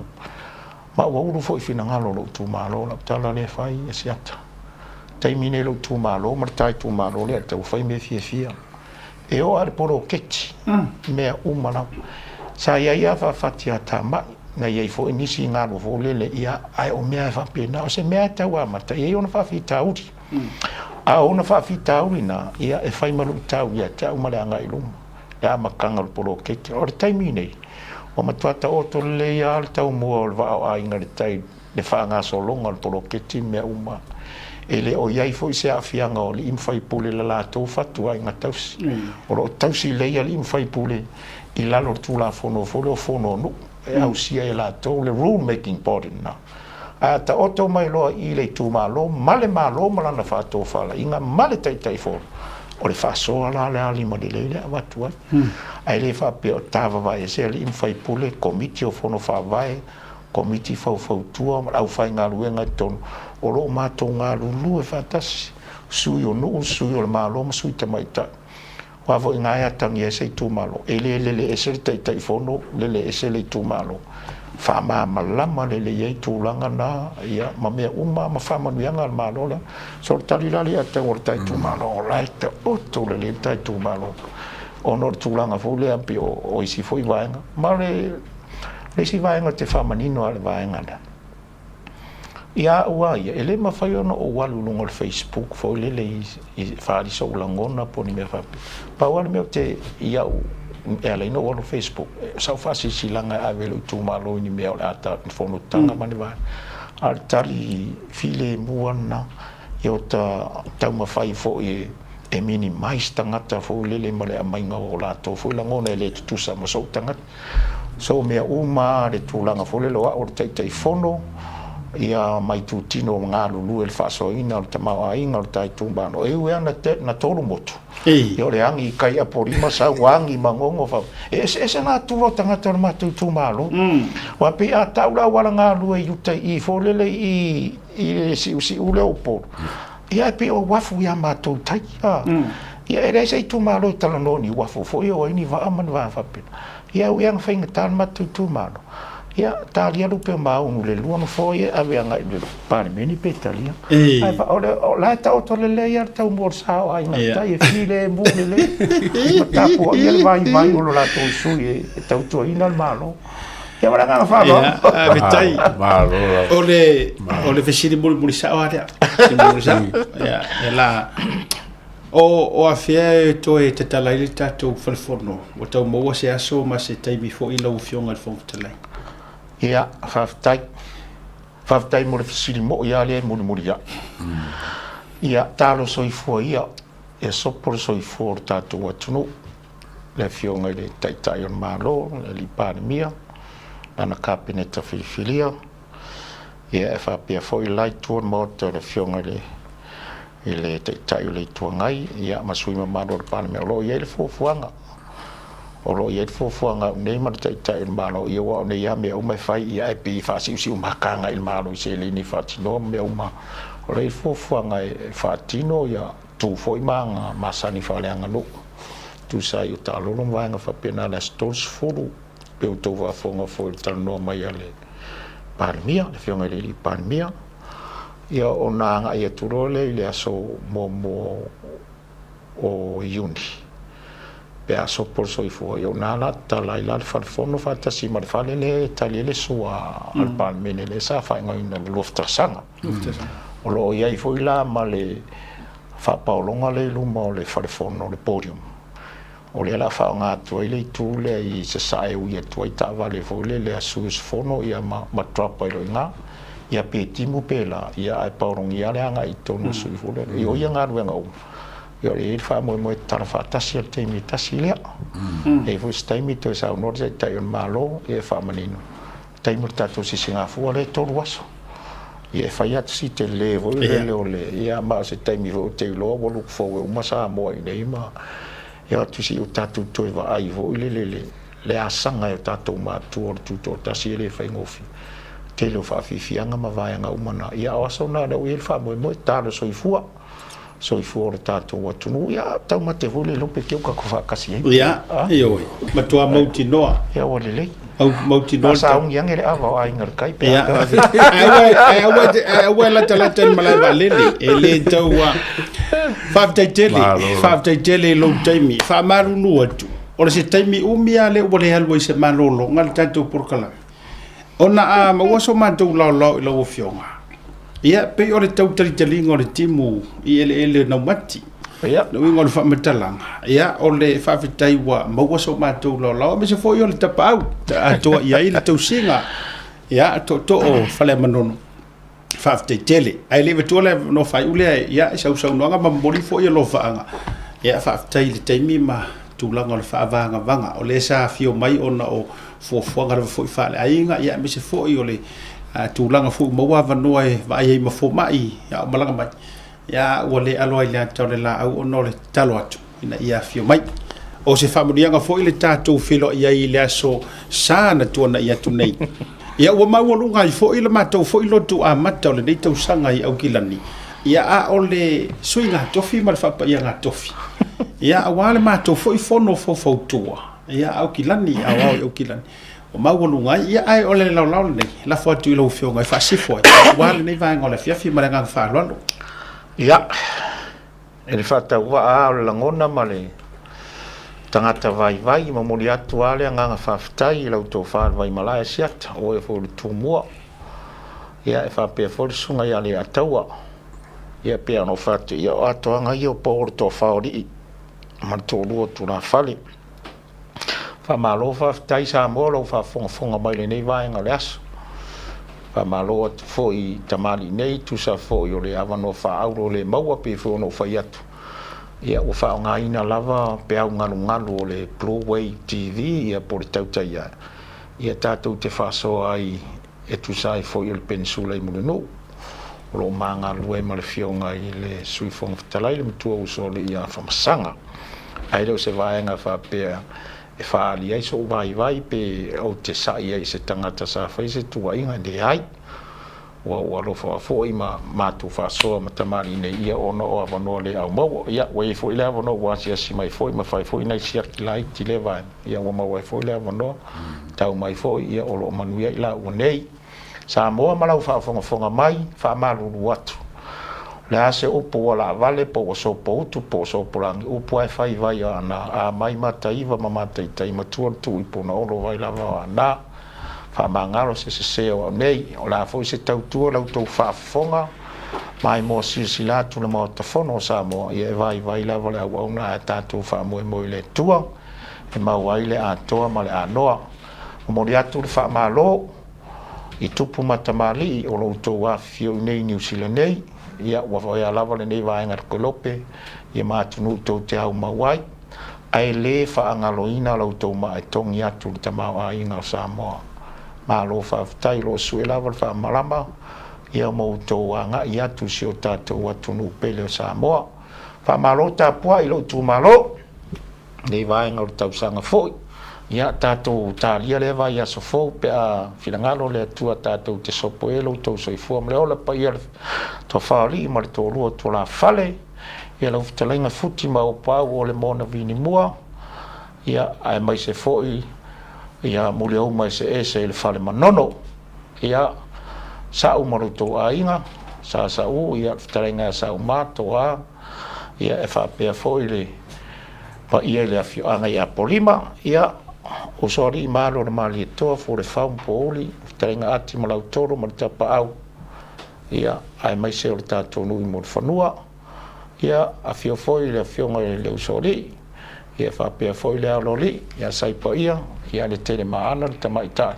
Ma ua ulu foi finagalo o lou itumalo, lau tala lea e fai e Asiata. Taimi nei lou itumalo ma le ta itumalo lea e tau fai mea fiafia. E oo lava i le poloketi, mea uma lava. Sa i ai lava faafati a tamai, na i ai foi nisi galu foi lele, ia, ae o mea e faapena, o se mea e tau amata, e i ai ona faafitauli. A o ona faafitauli na, ia, e fai ma luitau ia te au ma le agai i luma, le amataga o le poloketi. O le taimi nei, ua matua taoto lelei lava le taumua o le vaa o Aiga i le Tai le faagasologa o le poloketi ma mea uma. E le o i ai foi se aafiaga o alii ma faipule i le latou fatuaiga tausi. O lo o tausi lelei alii ma faipule i lalo o le Tulafono foi lea o Fono a Nuu e ausia e latou le rule making body lena. Ae a taoto mai loa i le itumalo ma le Malo ma lana faatofalaiga ma le Taitaifono, o le faasoa la le alima lelei lea e avatu ai. Ae le faapea o tavavae ese alii ma faipule, Komiti o Fono Faavae, Komiti Faufautua ma le aufaigaluega i totonu, o lo o matou galulue faatasi, sui o nuu, sui o le Malo ma sui tamaitai. Aua foi na e atagia ai se itumalo, e le lele ese le Taitaifono, lele ese le itumalo. Faamalamalama lelei ai tulaga na, ia, ma mea uma ma faamanuiaga a le Malo lea. So o le tali la lea tau o le ta itumalo, o la e taoto lelei le ta itumalo, ona o le tulaga foi lea pei o isi foi vaega. Ma le Le isi vaega ou te faamanino lava le vaega lea, ia au lava ia, e le mafai ona ou alu i luga o le Facebook foi lele e faaali sou lagona po o ni mea faapea. Pau lava le mea ou te, i au, e ala ai ona ou alu i le Facebook, o sau faasilasilaga e ave i lou itumalo i ni mea o le a ta, ni fonotaga ma ni vaega. A o le tali filemu lava lena, ia o ta taumafai foi e e minimize tagata foi lele ma le aumaiga o latou foi lagona e le tutusa ma sou tagata. So mea uma le tulaga foi lele o au o le Taitaifono, ia ma itutino galulue i le faasoaina o le tamaoaiga o le ta itumalo. E ui lava na tolu motu, ia o le agi i kai Apolima sau agi Magogo fa, e eseese nā tua o tagata o le matou itumalo. Aua pei a tau le auala galue i uta i i foi lele i i le siusiu lea o Upolu, Ia e pei o uafu ia matou tai. A. Ia e leai se itumalo e talanoa ni uafu foi o ai ni vaa ma ni vaega faapena. Ia ui lava ina faigata le matou itumalo, ia talia lupe o Maunu i le lua nofoa ia e ave agai i le Palemene pe talia. Ae fa, o le, o la e taoto lelei lava le taumua o le sa o Aiga i le Tai e filemu lelei ma tapuaia le vaivai o lo latou sui e tautuaina le Malo. Ia ma le agaga faaaloalo. Faafetai. Malo lava. O le o le fesili mulimuli sao lava lea. Fesili mulimuli sao. Ia, e la o o afea e toe tatala ai le tatou fale fono ua tau maua se aso ma se taimi foi i lau Afioga i le Fofoga Fetalai. Ia, faafetai. Faafetai mo le fesili moi lava lea e mulimuli ai. Ia, talo soifua ia, ia sopo le soifua o le tatou atunuu. le Afioga i le Taitai o le Malo, le Alii Palemia, lana Kapeneta filifilia, ia e faapea foi le la itu o le Maota i le Afioga i le i le Taitai o le Itu Agai, ia ma sui usufono mamalu o le Palemene. O lo o i ai le fuafuaga, o lo o i ai le fuafuaga a au nei ma le Taitai o le Malo, ia aua o nei lava mea uma e fai, ia ae pei e faasiusiumaka agai i le Malo i seleni e faatinoa ma mea uma. O lo o i ai le fuafuaga e faatino ia tu foi ma aga masani faaleaganuu, tusa ai o taalolo ma vaega faapena i le aso 30, pei ua outou faafofoga foi i le talanoa mai a le Palemia, le Afioga i le Alii Palemia, ia ona agai atu loa lea i le aso muamua o Iuni, pe a sopo le soifua, ia o na la tatala ai la le fale fono faatasi ma le fale lea e tali ai le sua a le Palemene lea sa faaigoaina o le Luafu Tausaga. O lo o i ai foi la ma le faapaologa lea i luma o le fale fono, le podium. O lea o le a faaaoga atu ai le itu lea i sasae e ui atu ai taavale foi lele a sui usufono ia ma, ma drop ai loa i ina. Ia pe timu pe la, ia ae paologia le agai i totonu o sui foi lele. O ia galuega uma, ia o lea e i ai le faamoemoe e tatala faatasi i le taimi e tasi lea. E i ai foi se taimi toe saunoa le Taitai o le Malo ia e faamanino. Taimi o le tatou sisigafua lea e 3 aso. Ia e fai atu si tele foi lele o le, ia ma o se taimi foi ou te iloa ua look forward uma Samoa i inei ma e o atu se i o tatou toe vaai foi lele le le asaga e o tatou matua o le tutoatasi e le faigofie. Tele o faafiafiaga ma vaega uma na. Ia o aso na lea ua i ai le faamoemoe, talo soifua. Soifua o le tatou atunuu. Ia taumate foi le lope te ua tatou faatasi ai. Ia, ioe, matua mautinoa. Ia ua lelei. Mautinoa. A sauni ane le ava o Aiga i le Tai pe a. Ae aua ae aua e latalata i le malae vaalele, e le tau a. Faafetai tele, faafetai tele i lou taimi. Faamalulu atu, o le se taimi umi lava lea ua le alu ai i se malologa le tatou polokalame. Ona a maua so matou laolao i lau Afioga, ia, pei o le tau talitaliga o le timu i eleele naumati. Ia. Le uiga o le faamatalaga, ia, o le faafetai ua maua so matou laolao, aemaise foi o le tapaau atoa i ai le tausiga, ia, tootoo o Faleamanono. Faafetai tele. Ae le i avatua le avanoa faaiu lea, ia, i sau saunoaga ma momoli foi alofaaga. Ia, faafetai i le taimi ma tulaga o le faavagavaga. O lea sa afio mai ona o fuafuaga lava foi faaleaiga, ia, aemaise foi o le tulaga foi ua maua avanoa e vaai ai ma fomai a o malaga mai. Ia, ua le alo ai i le ata o le laau ona o le tatalo atu ina ia afio mai. O se faamanuiaga foi le tatou feiloai ai i le aso Sa na tuanai atu nei. Ia ua maualuga ai foi le matou foi lotu amata o lenei tausaga i Aukilani, ia a o le suiga tofi ma le faapaiaga tofi. Ia aua le matou foi fono faufautua, ia Aukilani, aoao i Aukilani. Ua maualuga ai, ia ae o le laolao lenei, lafo atu i lau Afioga e faasifo ai, aua lenei vaega o le afiafi ma le agaga faaaloalo. Ia, E le faatauvaa lava o le lagona ma le tagata vaivai, e momoli atu lava le agaga faafetai i lau tofa le Vaimalae Asiata, o oe foi o le Tumua, ia e faapea foi le Susuga ia Leiataua. Ia pei ona ou fai atu, ia o atoaga ia o pou o le toafa o alii ma le toalua o tulafale. Faamalo faafetai Samoa lou faafogafoga mai lenei vaega o le aso. Faamalo atu foi i tamalii nei tusa foi o le avanoa faaauro le maua pei foi ona ou fai atu. Ia ua faaaogaina lava peau galugalu o le Blue Wave TV ia po o le Tautaia ia tatou te faasoa ai e tusa ai foi o le Penisula i Mulinuu. O lo o ma galulue ai ma le Afioga i le Sui Fofoga Fetalai, le Matua Usoalii ia Afamasaga. Ae le o se vaega faapea e faaali ai sou vaivai pe ou te sa'i ai i se tagata sa fai se tuuaiga, leai. Ua ou alofa foi ma matou faasoa ma tamalii nei ia ona o avanoa le aumaua. Ia, ua i ai foi le avanoa ua asiasi mai foi ma fai foi nai siaki laiti i lea vaega. Ia, ua maua ai foi le avanoa, tau mai foi, ia, o lo o manuia i laua nei. Samoa ma lau faafogafoga mai, faamalulu atu. O le a se upu ua laavale po ua sopoutu po o sopolagi upu ae fai vai o Aana, a mai Mataiva ma Mataitai matua le tuu i Punaolo vai lava o Aana. Faamagalo se sese o au nei. O le a foi se tautua la outou faafofoga maimoa silasila atu le Maota Fono o Samoa, ia e vaivai lava le auauna ae tatou faamoemoe i le Atua e maua ai le atoa ma le anoa. Momoli atu le faamalo i tupu ma tamalii o lo outou afifio i inei i Niu Sila nei, ia ua faia lava lenei vaega i le Kolope ia ma atunuu tou te aumau ai, ae le faagaloina la outou maa e togi atu i le tamaoaiga o Samoa. Malo faafetai, o lo o sue lava le faamalama ia ma outou agai atu i si o tatou atunuu pele o Samoa. Faamalo tapuai i lou itumalo. Nei vaega o le tausaga foi. Ia, tatou talia lea vaiaso fou pe a finagalo le Atua tatou te sopo ai lo outou soifua ma le ola paia le toafa o alii ma le toalua o tulafale. Ia lau fetalaiga Futi ma Opaau o le Mona Vinimua, ia, aemaise foi ia Muliauma Eseese i le Fale Manono. Ia, Sa'u ma lo outou aiga, Sa Sa'u, ia, le fetalaiga ia Sa'uma, Toa, Ia, e faapea foi le paia i le afioaga i Apolima, ia, Usoalii ma Alo o le Malietoa, Fualefau ma Pouli, Fetalaiga Ati ma Lautolo ma le Tapaau, ia, aemaise o le tatou nuu i Mulifanua. Ia, afio foi le afioga i le Usoalii, ia, faapea foi le Aloalii, ia Saipaia, ia, le Telemaana, le Tamaitai.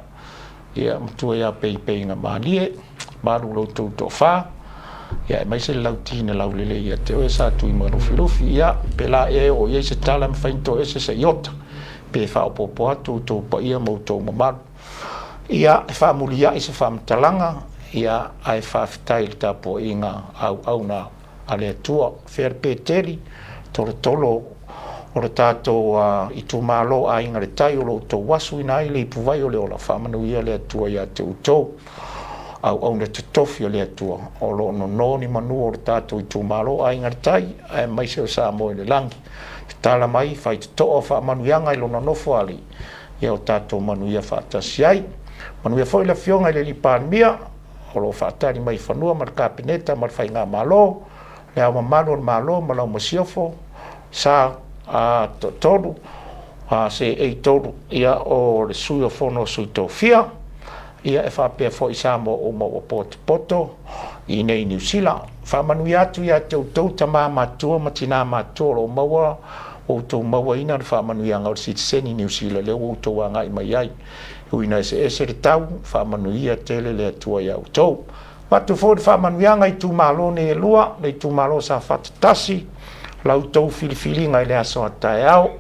Ia, matua ia Peipeiga-malie, malu lo outou toafa, ia, aemaise le Lauti na laulelei ia te oe sa Tuimalufilufi. Ia, pela ea e oo i ai se tala e mafai ona toese se iota, pe faaopoopo atu outou paia ma outou mamalu. Ia, e faamuliai se faamatalaga, ia, ae faafetai i le tapuaiga auauna a le Atua. Fea le Peteli, tolotolo o le tatou itumalo Aiga i le Tai o lo outou asuina ai le ipuvai o le ola, faamanuia le Atua ia te outou. Auauna totofi a le Atua o lo o nono ni manu o le tatou itumalo Aiga i le Tai aemaise o Samoa i le lagi. Tatala mai, faitotoa faamanuiaga i lona nofoalii, ia o tatou manuia faatasi ai. Manuia foi le Afioga i le Alii Palemia o lo o faatali mai i fanua ma le Kapeneta ma le Faigamalo, Le Ao Mamalu o le Malo ma lau Masiofo, sa a toatolu, a se eitolu, ia o le Sui o Fono a Sui Tofia, ia e faapea foi Samoa uma ua potopoto i inei i Niu Sila. Faamanuia atu ia te outou tama matutua ma tina matutua o lo o maua ua outou mauaina le faamanuiaga o le sitiseni Niu Sila lea ua outou agai mai ai. E ui ina eseese le tau, faamanuia tele le Atua ia outou. Avatu foi le faamanuiaga i itumalo nei e lua, le itumalo o Safata 1, la outou filifiliga i le aso a taeao,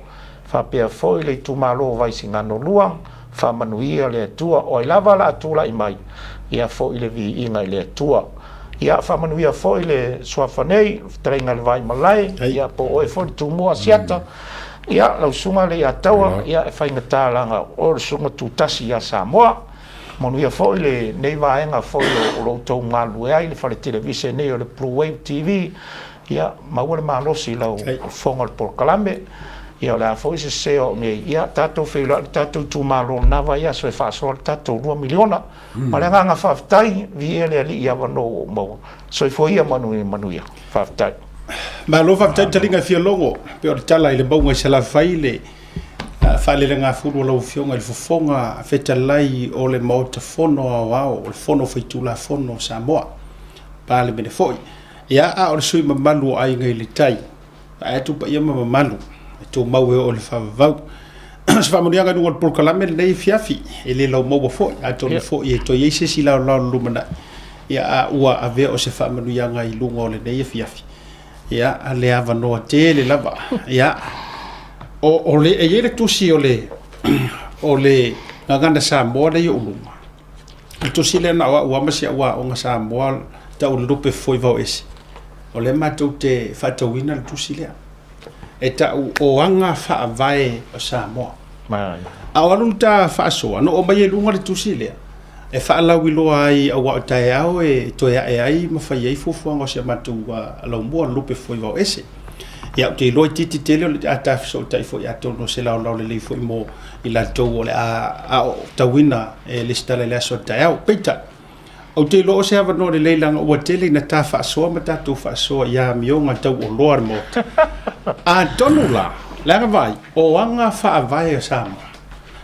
faapea foi le itumalo o Vaisigano 2, faamanuia le Atua. O ai lava la a tulai mai, ia foi le viiga i le Atua. Ia faamanuia foi le suafa nei, le fetalaiga i le Vaimalae, ia po o oe foi le Tumua Asiata, ia lau susuga Leiataua, ia e faigata leaga o le susuga tutasi ia Samoa. Manuia foi lenei vaega foi o lo outou galulue ai, le fale televise nei o le Blue Wave TV, ia maua le malosi i lau fofoga o le polokalame, ia o le a foi se sese o au nei, ia tatou feiloai i le tatou itumalo i lena vaiaso e faasoa le tatou $2 miliona. Ma le agaga faafetai, viia le Alii i avanoa ua ou maua. Soifua ia manuia manuia. Faafetai. Malo faafetai le taliga e fia logo, pei o le tala i le mauga i Salafai le faalelegafulu a lau Afioga i le Fofoga Fetalai o le Maota Fono Aoao o le Fono Faitulafono o Samoa, Palemene foi. Ia, a o le sui usufono mamalu o Aiga i le Tai, vaai atu paia ma mamalu e tumau e oo i le faavavau. O se faamanuiaga i luga o le polokalame lenei afiafi, e le laumaua foi, atonu foi e toe i ai se isi laolao i le lumanai, ia, a ua avea o se faamanuiaga i luga o lenei afiafi. Ia, a le avanoa tele lava. Ia, o, o le, e i ai le tusi o le, o le Gagana Samoa lea i ou luma. O le tusi lea na o au lava ma si au aoga Samoa tau le lupe fofo i Vaoese. O lea matou te faatauina le tusi lea. E tau o aga faavae o Samoa. A o alu le ta faasoa, na oo mai ai i luga le tusi lea, e faalauiloa ai aua o taeao e toe ae ai ma fai ai fuafuaga o si a matou laumua le lupe fofo i Vaoese. Ia, ou te iloa itiiti tele o le a ta fesootai foi atonu o se laolao lelei foi mo i latou o le a aotauina e lesitala i le aso a taeao. Peitai, ou te iloa o se avanoa lelei leaga ua tele ina ta faasoa ma tatou faasoa i amioga tauoloa a le Maota. Atonu la, leaga vaai, o aga faavae a Samoa,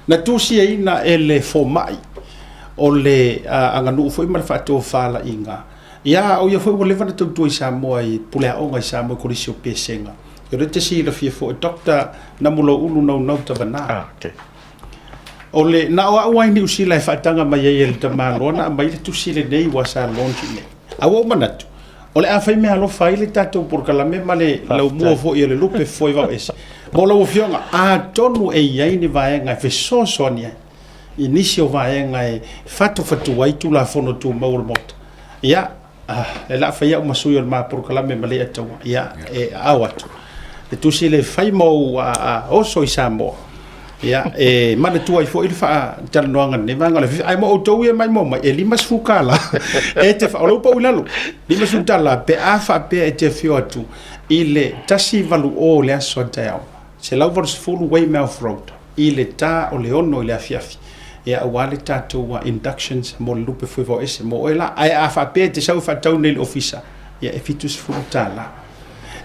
na tusiaina e le fomai o le aganuu foi ma le faatofalaiga Ia, o ia foi ua leva ona tautua i Samoa i puleaoga i Samoa i Kolisi o Pesega. Ia o lea e te silafia foi, Doctor Namuloulu Naunau Tavana. Ah, okay. O le, na o au lava i Niu Sila e faataga mai ai e le tamaloa na aumai le tusi lenei ua sa launch i inei. A ua ou manatu, o le a fai meaalofa ai le tatou polokalame ma le laumua foi o le lupe foi vao ese. Mo lau Afioga, atonu e i ai ni vaega e fesoasoani ai i nisi o vaega e fatufatu ai Tulafono Tumau o le Maota. Ia, e la fai au ma sui o le ma polokalame ma Leiataua. Ia, e aao atu. Le tusi le fai ma ou oso i Samoa. Ia, e manatua ai foi le faatalanoaga lenei vaega o le afiafi. Ae mo outou ia mai mo mai, e $50 e te o lea ua pau i lalo. $50 pe a faapea e te afio atu i le 180 i le aso a taeao. 180 Weymouth Road i le ta o le 6 i le afiafi, ia aua le tatou inductions mo le lupe foi vaoese mo oe la. Ae a faapea e te sau e faatau nei i le ofisa, ia e $70.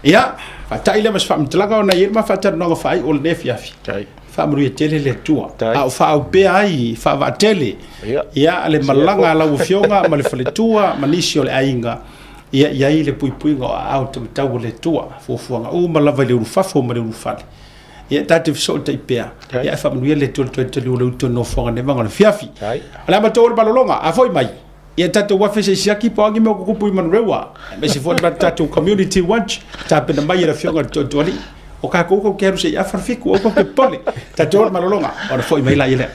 Ia, faatai lea ma se faamatalaga ona e i ai le ma faatalanoaga faaiu o lenei afiafi. Faamanuia tele le Atua. A o faaopea ai faavaatele, ia le malaga a lau Afioga ma le faletua ma nisi o le aiga, ia i ai le puipuiga o aao taumatau o le Atua, fuafuaga uma lava i le ulufafo ma le ulufale. Ia ta te fesootai pea, ia ae faamanuia le Atua i le toe taliu o le utu o le nofoaga nei vaega o le afiafi. O le a matou o le malologa, a foi mai, ia tatou afe se i siaki po o a ni mea o tutupu i Manurewa, aemaise foi le tatou community watch, tapena mai e le Afioga i le Toeotoalii. O tatou tou te alu se i afa le fitu, aua tou te popole. Tatou o le malologa, ona foi mai laia lea.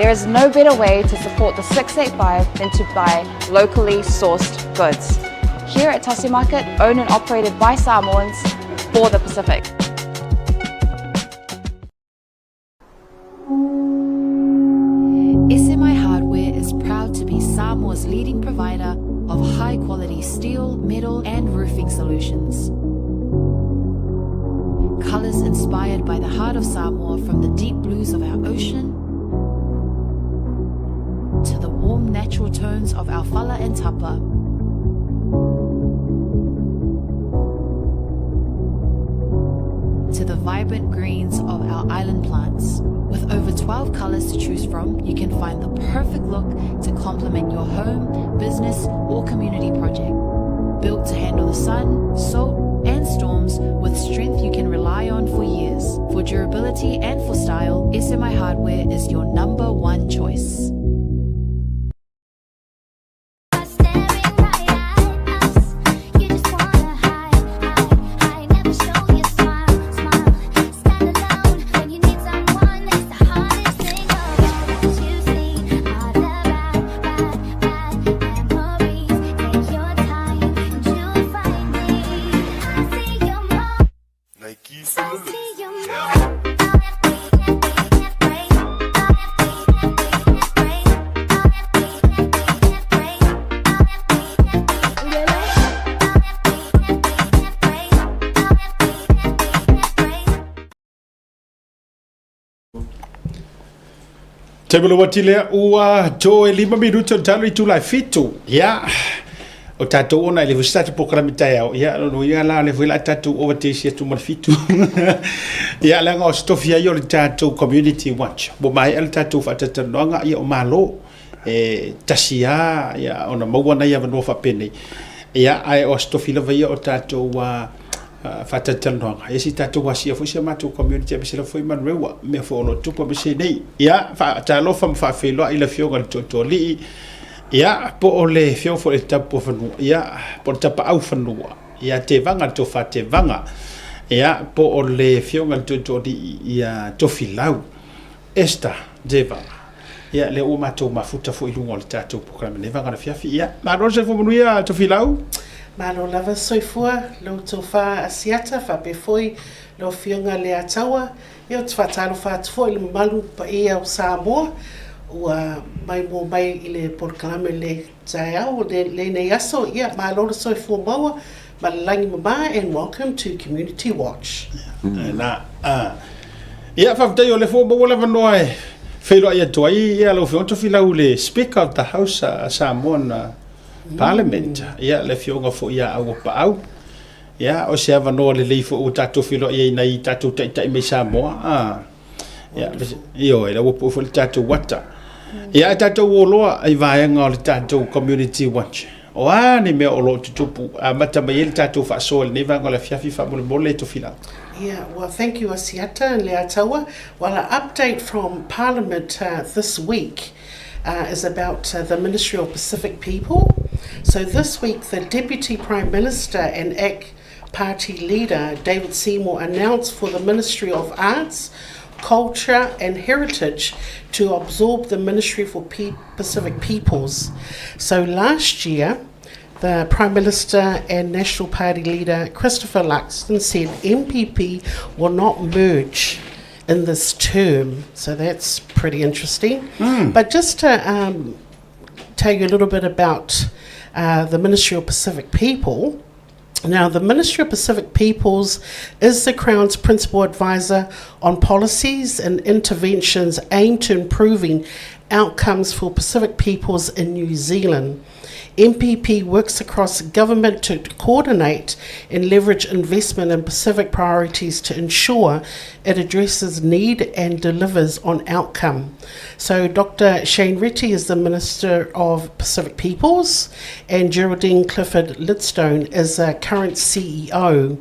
There is no better way to support the 685 than to buy locally sourced goods. Here at Tasi Market, owned and operated by Samoans for the Pacific. SMI Hardware is proud to be Samoa's leading provider of high quality steel, metal, and roofing solutions. Colors inspired by the heart of Samoa from the deep blues of our ocean to the warm natural tones of our fala and tapa. To the vibrant greens of our island plants. With over 12 colors to choose from, you can find the perfect look to complement your home, business, or community project. Built to handle the sun, salt, and storms with strength you can rely on for years. For durability and for style, SMI Hardware is your number one choice. Taimi lo ati lea ua to e lima minuti o talo i tula e fitu. Ia, o tātou ona e le fai se tātou polokalame taeao. Ia, lona uiga la, o lea foi la tātou ova teisi atu ma le fitu. Ia, leaga o se tofi ai o le tātou community watch. Ua maea le tātou faatatalanoaga, ia o Malo. E tasi lava, ia, ona maua nai avanoa faapenei. Ia, ae o se tofi lava ia o tātou faatalatalanoaga. Ia se i tatou asia foi si a matou community aemaise lava foi Manurewa, mea foi o lo o tupu aemaise nei. Ia, faatalofa ma faafeiloai i le Afioga i le Tootooalii, ia, po o le Afioga foi i le Tapuafanua, ia, po o le Tapaaufanua, ia Tevaga, le Tofa Tevaga, ia, po o le Afioga i le Tootooalii ia Tofilau. Esther Tevaga. Ia, lea ua matou mafuta foi i luga o le tatou polokalame nei vaega o le afiafi. Ia, malo le soifua manuia Tofilau. Malo lava soifua lou tofa Asiata faapea foi lau Afioga Leataua. Ia ou te faatalofa atu foi i le mamalu paia o Samoa ua maimoa mai i le polokalame i le taeao o lenei aso. Ia, malo le soifua maua ma le lagi mama and welcome to Community Watch. Na, ia, faafetai o lea foi ua maua le avanoa e feiloai atu ai ia lau Afioga Tofilau i le Speaker of the House a Samoan Parliament, ia le Afioga foi ia Auapaau. Ia, o se avanoa lelei foi ua tatou feiloai ai i nai tatou taitai mai Samoa. Ia, ioe, la ua pue foi le tatou ata. Ia, ae tatou o loa i vaega o le tatou Community Watch. O a ni mea o lo o tutupu, amata mai ai le tatou faasoa i lenei vaega o le afiafi faamolemole Tofilau. Yeah, well, thank you, Asiata and Leataua. Well, an update from Parliament this week is about the Ministry of Pacific People. So this week, the Deputy Prime Minister and ACT Party leader David Seymour announced for the Ministry of Arts, Culture and Heritage to absorb the Ministry for Pacific Peoples. So last year, the Prime Minister and National Party leader Christopher Luxon said MPP will not merge in this term. So that's pretty interesting. But just to tell you a little bit about the Ministry of Pacific People. Now, the Ministry of Pacific Peoples is the Crown's principal advisor on policies and interventions aimed to improving outcomes for Pacific peoples in New Zealand. MPP works across government to coordinate and leverage investment in Pacific priorities to ensure it addresses need and delivers on outcome. So, Dr. Shane Reti is the Minister of Pacific Peoples, and Geraldine Clifford Lidstone is the current CEO.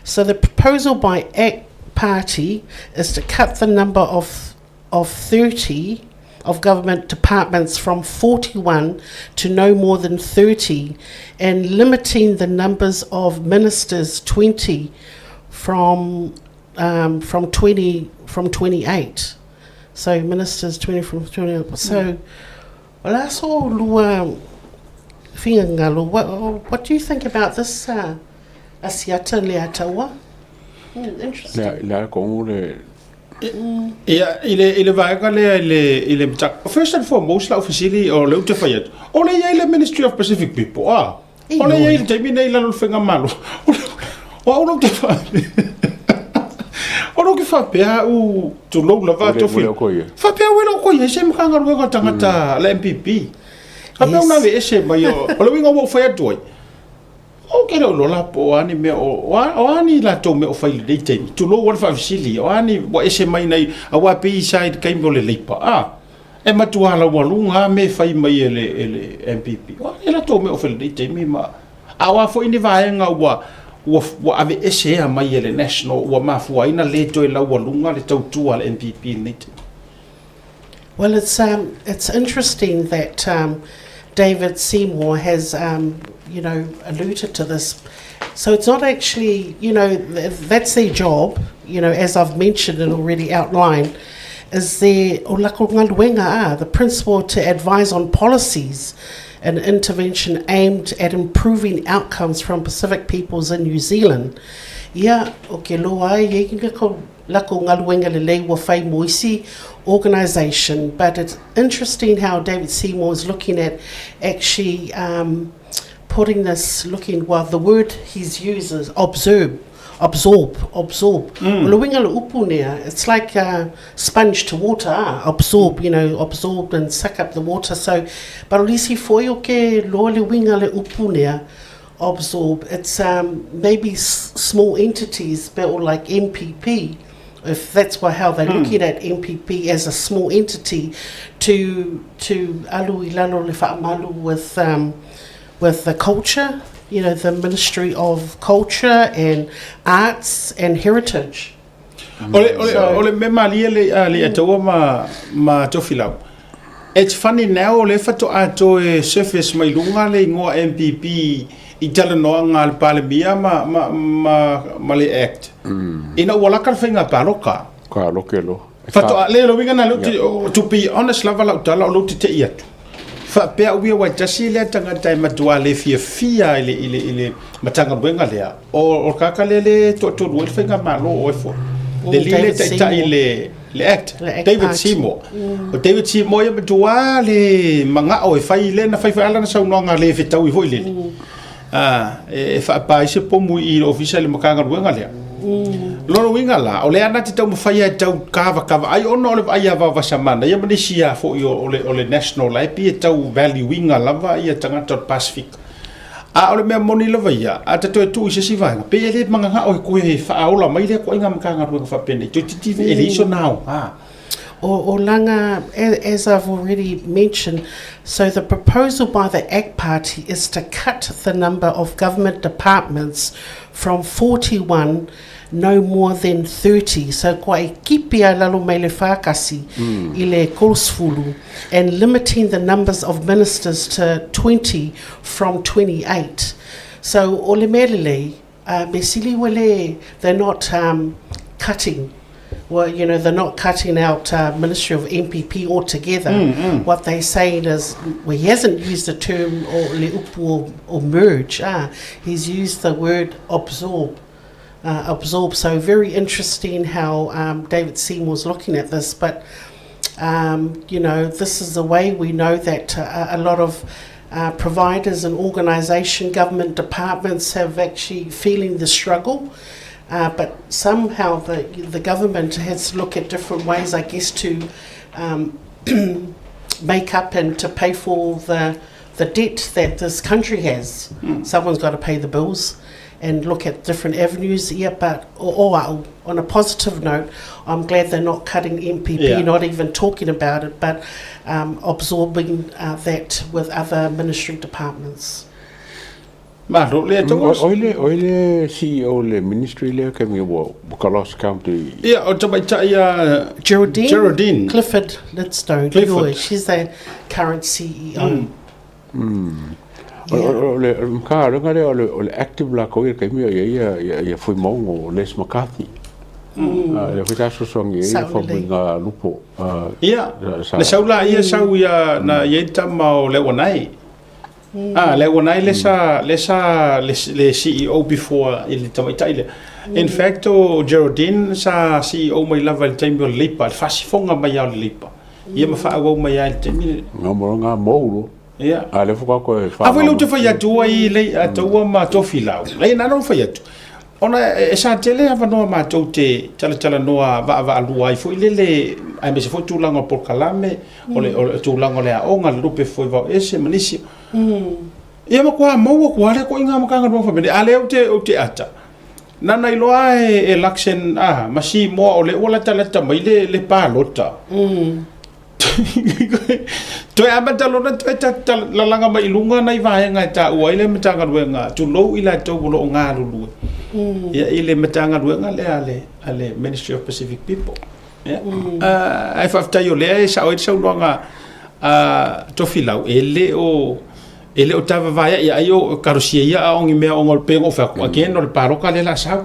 So, the proposal by ACT Party is to cut the number of, of 30 of government departments from 41 to no more than 30 and limiting the numbers of ministers 20 from um, from 20 from 28. So ministers 20 from 20 so o le a so lua finagalo what, what do you think about this uh, Asiata le Ataua? Mm, interesting. Le le ko le Ia, i le, i le vaega lea i le, i le mataupu. First and foremost, lau fesili o lea ou te fai atu, o lea e i ai le Ministry of Pacific People, a? O lea e i ai i le taimi nei i lalo o le Faigamalo. O au lou te O lou ke faapea au, tulou lava a Tofi. Faapea au e le o koe i ai se Matagaluega o tagata a le MPP. Faapea au na aveese mai, o le uiga ua ou fai atu ai, Ou te le o iloa la po o a ni mea o, o a, o a ni latou mea o fai i lenei taimi, tulou lava le faafesili, o a ni ua ese mai nei, aua e pei sa i le taimi o le Labour, a, e matua laualuga lava mea e fai mai e le, e le MPP. O a ni latou mea o fai i lenei taimi ma, a o a foi ni vaega ua, ua, ua aveesea mai e le National ua mafua ai na le toe laualuga le tautua a le MPP i lenei taimi. Well, it's um, it's interesting that um, David Seymour has, um, you know, alluded to this. So it's not actually, you know, th- that's their job, you know, as I've mentioned and already outlined, is their o lako galuega, ah, the principle to advise on policies and intervention aimed at improving outcomes from Pacific peoples in New Zealand. Ia, o ke loa ai, e inga ko lako galuega lelei ua fai mo isi organisation but it's interesting how David Seymour is looking at actually um, putting this looking well the word he's used is observe absorb absorb mm. o le uiga le upu nea it's like a sponge to water ah, absorb you know absorb and suck up the water so but o le isi foi o ke loa le uiga le upu nea absorb it's um, maybe s- small entities but or like MPP if that's why how they're mm. looking at MPP as a small entity to to alu i lalo le whaamalu with um, with the culture you know the Ministry of Culture and Arts and Heritage O le, o le, o le mea malie le, a le ataua ma, ma Tofilau. It's funny now, o lea faatoa toe surface mai luga le ingoa MPP i talanoaga a le Palemia ma, ma, ma, ma le Act. Ina ua laka le faiga paloka. Ka loke lo. Faatoa, le, le uiga na, yeah. To be honest lava lau tala, o lou tete'i atu. Faapea au ia ua tasi lea tagata e matua le fiafia i le, i le, i le Matagaluega lea, o, o le kaka lea le toatolu ai le faigamalo o oe foi. Le li le taitai le, le Act, le Act David Seymour. O David Seymour ia matua le magao e fai le na fai fai ala na saunoaga le fetaui foi lele. Ah, e, e faapā ai se pomu i le ofisa i le Matagaluega lea. Lona uiga la, o lea na te taumafai e tau kavakava ai ona o le vaai a Vaovasamana ia ma nisi a foi o, o, le, o le National la e pei e tau value ina lava ia tagata o le Pasifika. A o le mea moni lava ia, a ta toe tuu i se isi vaega, pei e le magagao e koe e faaola mai lea koaiga Matagaluega faapenei, toeitiiti e leai sona aoga. O, o langa, as I've already mentioned, so the proposal by the ACT Party is to cut the number of government departments from 41 no more than 30. So kua e kipi a lalo mai le whākasi mm. i le korosfulu and limiting the numbers of ministers to 20 from 28. So o le mea lelei, uh, me sili ua le, they're not um, cutting well, you know, they're not cutting out uh, Ministry of MPP altogether. Mm, mm. What they're saying is, well, he hasn't used the term or le upu or, or merge. Ah, he's used the word absorb. Uh, absorb. So very interesting how um, David Seymour's looking at this. But um, you know, this is the way we know that uh, a lot of uh, providers and organisation, government departments have actually feeling the struggle. Uh, but somehow the, the government has to look at different ways, I guess, to um, make up and to pay for the, the debt that this country has. Mm. Someone's got to pay the bills and look at different avenues. Yeah, but or, or, on a positive note, I'm glad they're not cutting MPP, yeah. not even talking about it, but um, absorbing uh, that with other ministry departments. Malo le tou Oi le oi le CEO le ministry lea ke mi ua ka lost count i Ia o tamaitai a Geraldine, Geraldine. Clifford Lidstone. Clifford. She's the current CEO. Mm. Mm. O, o, o le Matagaluega lea o le, o le active lakou i le taimi o i ai ia, ia, ia Fuimaono Les McCarthy. Lea foi sa fesoasoani i ai le Faumuina Lupo. Ia, na sau laia sau ia na i ai le tama o Leauanae. Ah, Leauanae lea sa lea sa le, le CEO before i le tamaitai lea. In fact, o Geraldine sa CEO mai lava i le taimi o le Leipa, le faasifoga mai lava o le Leipa. Ia ma faaauau mai lava i le taimi lea. Nga mo nga mou lo. Ia. A lea faatoa toe A foi lea ou te fai atu ai le Ataua ma Tofilau. Leai, na ala ona fai atu, ona e sa tele avanoa matou te talatalanoa vaavaalua ai foi lele, aemaise foi tulaga o polokalame, o le, o le tulaga o le aoga, le lupe foi vaoese ma nisi. Ia matua maua atu lava lea ituaiga Matagaluega faapenei, a lea ou te, ou te ata, nana iloa e, e Luxen a, ma Simoa o lea ua latalata mai le, le palota. Toe amata loa ona toe lalaga mai i luga nai vaega e taua ai le Matagaluega, tulou i latou o lo o galulue ia, i le Matagaluega lea a le, a le Ministry of Pacific People. Ia. Ae faafetai o lea e sao ai le saunoaga a Tofilau, e le o e le o tavavaeai ai o kalosia ia a o ni mea ona o le pei ona ou fai atu, again o le paloka lea o le a sau.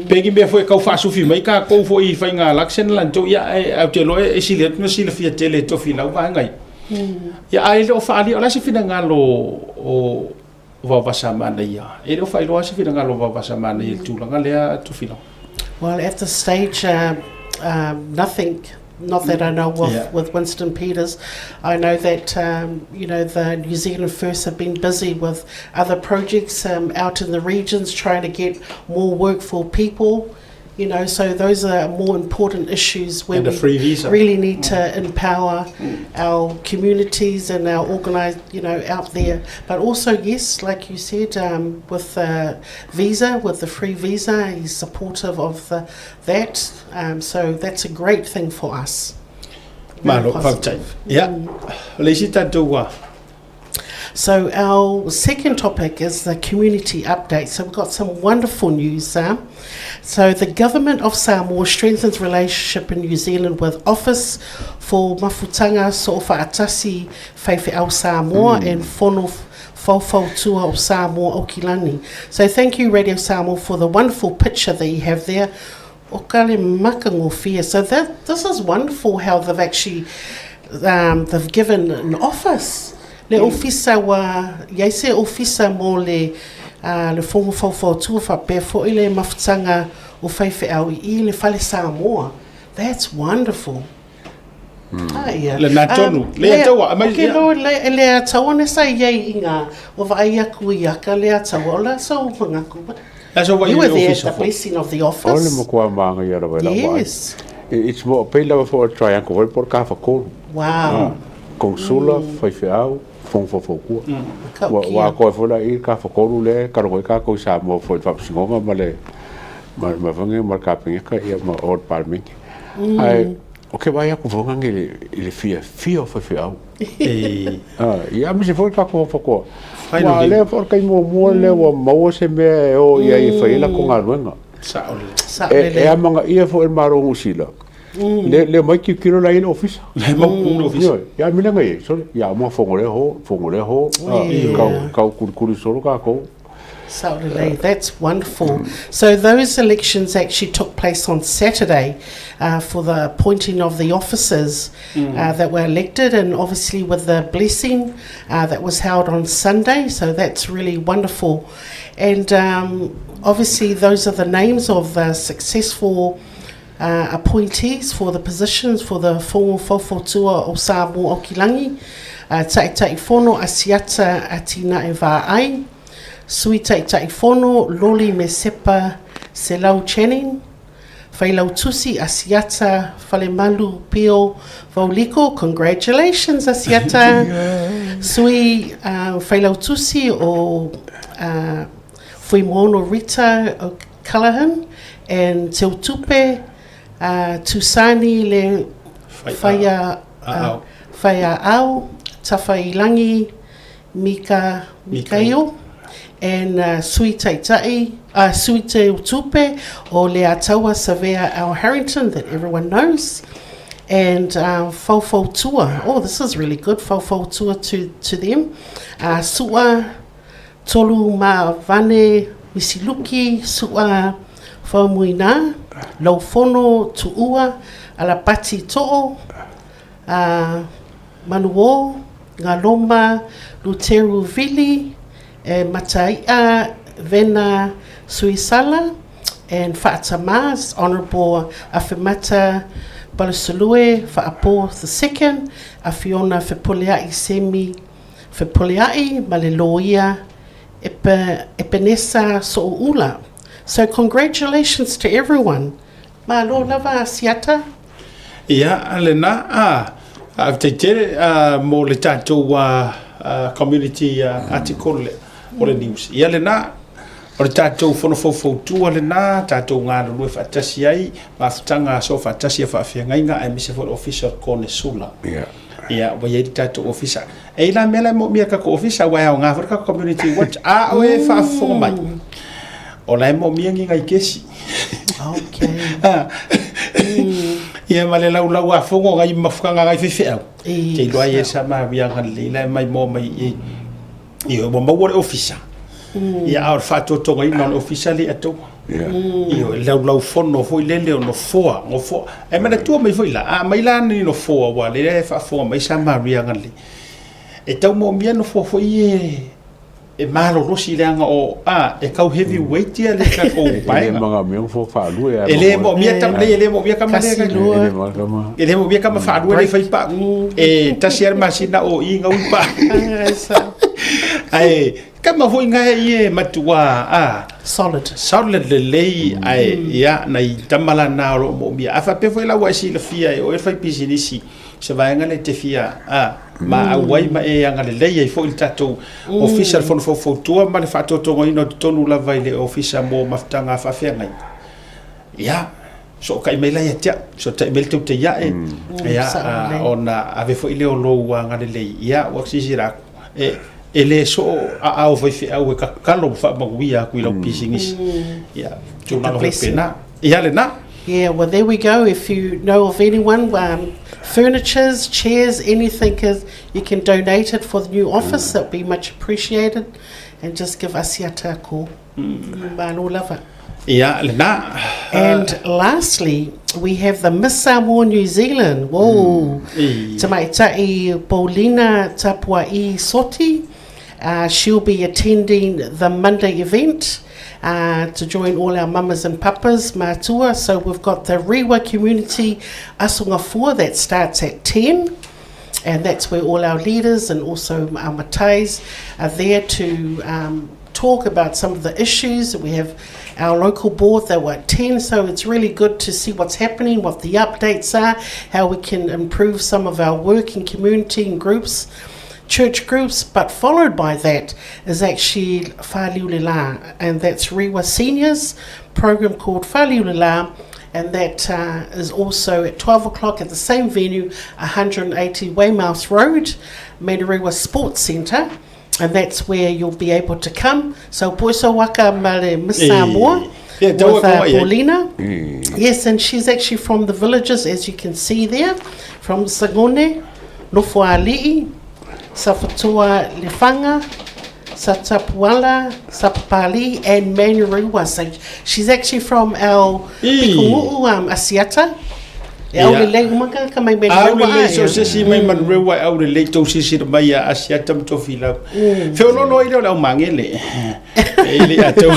Pe ni mea foi e tau faasufi mai tatou foi i faiga election la tou, ia ae ou te iloa e sili atu ona silafia tele e Tofilau vaega ia. Ia ae le o faaalia, o le a se finagalo o Vaovasa Manaia? E le o faailoa se finagalo o Vaovasa Manaia i le tulaga lea Tofilau. Well, at this stage, nothing, not that I know of with Winston Peters. I know that, you know, the New Zealand First have been busy with other projects out in the regions trying to get more work for people, you know, so those are more important issues where And a we free visa. really need to empower our communities and our organised, you know, out there. But also, yes, like you said, with the visa, with the free visa, he's supportive of the, that. So that's a great thing for us. Very Malo, faafetai. positive. Ia, o le isi tatou ua So our second topic is the community update. So we've got some wonderful news. So the government of Samoa strengthens relationship in New Zealand with Office for Mafutanga So'ofaatasi Faifeau Samoa and Fono Faufautua o Samoa Okilani. So thank you Radio Samoa for the wonderful picture that you have there. O ka le makagofie. So that this is wonderful how they've actually um, they've given an office. Le ofisa ua iai se ofisa mo le uh, le Fono Faufautua faapea foi le mafutaga o faifeau i i le Fale Samoa. That's wonderful. Ah, ia. Le nā tonu. Le ataua, amai- Okay, no, le, le ataua ne sa iai i ngā, o vaai aku i aka le ataua, o la sa o mangaku. La sa wai You were le there at ofisa the fo. blessing of the O le office. matua māngaia lava i lau vaai. Yes. It's more, pei lava foi o le triangle foi po o le kafatolu. Wow. Konsula, faifeau, fono faufautua. Ka Ua, ukia. ua atoa ai foi la i le kafatolu lea e kalogo ai kākou i Samoa foi i le Faamasinoga ma le, ma, ma foi nei ma le Kapeneta ia ma o le Palemene. Ae, ou te vaai atu foi nani i le, i le fiafia o faifeau. E. Ah, ia aemaise foi le tatou faatoa. Finally. Aua o lea foi o le taimi muamua lea ua maua se mea e o i ai e fai ai latou galuega. Sao lelei. Sao E, lelei. e amanaia foi e le Malo o Niu Sila, le, le omai tilotilo la i le ofisa. Le mautu le ofisa. Ioe, ia mea na i ai, sole, ia uma fono lea ho, fono lea ho, ah, kau, kau kulikuli solo kākou. Sao lelei, that's wonderful. So those elections actually took place on Saturday uh, for the appointing of the officers uh, that were elected, and obviously with the blessing uh, that was held on Sunday. So that's really wonderful. And um, obviously those are the names of the successful uh, appointees for the positions for the Fongo Faufotua o Samoa Okilangi, uh, Taʻitaʻifono Asiata Atinae Vaai, Sui Taitaifono Loli Mesepa Selau Channing, Failautusi Asiata Falemalu Pio Vauliko, congratulations Asiata! Sui uh, Failautusi o uh, Fuimono Rita O'Callaghan and Teutupe uh, Tusani Le Whaia uh, Whaiaau Tawhailangi Mika Mikaio and uh, Sui Taitai, uh, Sui Te Utupe o Le Ataua Savea Al Harrington that everyone knows. And uh, Faufautua, oh this is really good, Faufautua to, to them. Uh, Sua Tolu Ma Vane Misiluki, Sua Faumuina, Laufono Tuua, Alapati To'o, a Manuo, Ngaloma Luteru Vili, e Matai'a Vena Suisala, and Fa'atama, Honourable Afemata Balesalue Fa'apo the Second, Afiona Fepulea'i Semi Fepulea'i ma le Loia Epe, Epenesa So'oula. So congratulations to everyone. Malo lava Asiata. Ia, lena, a, faafetai tele a, mo le tatou a, a, community a, article lea o le news. Ia lena, o le tatou fono faufautua lena, tatou galulue faatasi ai, mafutaga aso faatasi a faafeagaiga aemaise foi le ofisa o le Konesula. Ia. Ia, ua i ai le tatou ofisa. E i la mea la e moomia e le tatou ofisa, aua e aoga foi le tatou community watch. A o e faafofoga mai, o la e moomia ni nai kesi. Okay. Ah. Ia ma le laulau a fono ngai mafutaga ngai faifeau. E, Te iloa ai e sa maviaga lelei la e mai moa mai i i ua maua le ofisa. Ia a o le faatotogaina o le ofisa le atoa. Ia. Ioe, le laulaufono foi lele o nofoa, nofoa. E manatua mai foi la, a aumai la ni nofoa aua o lea e faafofoga mai sa Maria Agalelei. E tau moomia nofoa foi ia e malolosi leaga o, a, e tau heavy weight ia le tatou E le paega. manaomia nofoa faalua e E le moomia tama, e le moomia tama lea. Kasi lua. E le moomia tama. E le moomia tama faalua lea e fai pau. E tasi lava le masina o i gaui pau. Ae Tama foi nga e e matua a Solid. Solid lelei ae ia nai tama la na o lo o moomia. A faapea foi la ua e silafia e oe le fai pisinisi se vaega lea e te fia a ma auai ma e agalelei ai foi le tatou ofisa le fono faufautua ma le faatotogaina o totonu lava i le ofisa mo mafutaga faafeagaiga. Ia Sootai mai la ia te au, sootai mai le teutei ae, ia, ona ave foi lea o lou agalelei, ia, ua silasila atu, e, e le soo aao faifeau e tatalo ma faamanuia atu i lau pisinisi. Ia, tulaga faapena. Ia lena. Yeah, well, there we go. If you know of anyone, um, furnitures, chairs, anything, is, you can donate it for the new office. That would be much appreciated. And just give Asiata a call. Malo lava. Ia, lena. And lastly, we have the Miss Samoa New Zealand. Whoa. Mm. Tamaitai Paulina Tapua'i Soti. Uh, she'll be attending the Monday event uh, to join all our mamas and papas, matua. So we've got the Rewa Community Asunga 4 that starts at 10. And that's where all our leaders and also our matais are there to um, talk about some of the issues. We have our local board that were at 10, so it's really good to see what's happening, what the updates are, how we can improve some of our work in community and groups church groups, but followed by that is actually Faliulila, and that's Rewa Seniors program called Faliulila, and that uh, is also at 12 o'clock at the same venue, 180 Weymouth Road, Manurewa Sports Centre and that's where you'll be able to come. So Poisa Waka Male Miss Samoa Yeah, with uh, Paulina. Yes, and she's actually from the villages, as you can see there, from Sagone, Nofoali'i, Safatua Lefanga, Satapuala, Sapapali, and Manurewa. So she's actually from our Pikongu'u um, Asiata. E au lelei uma ka ka mai Manurewa. Au lelei so se si mai Manurewa e au lelei tou sisira mai a Asiata ma Tofilau. Feololo ai lea o le au magele. E le atou.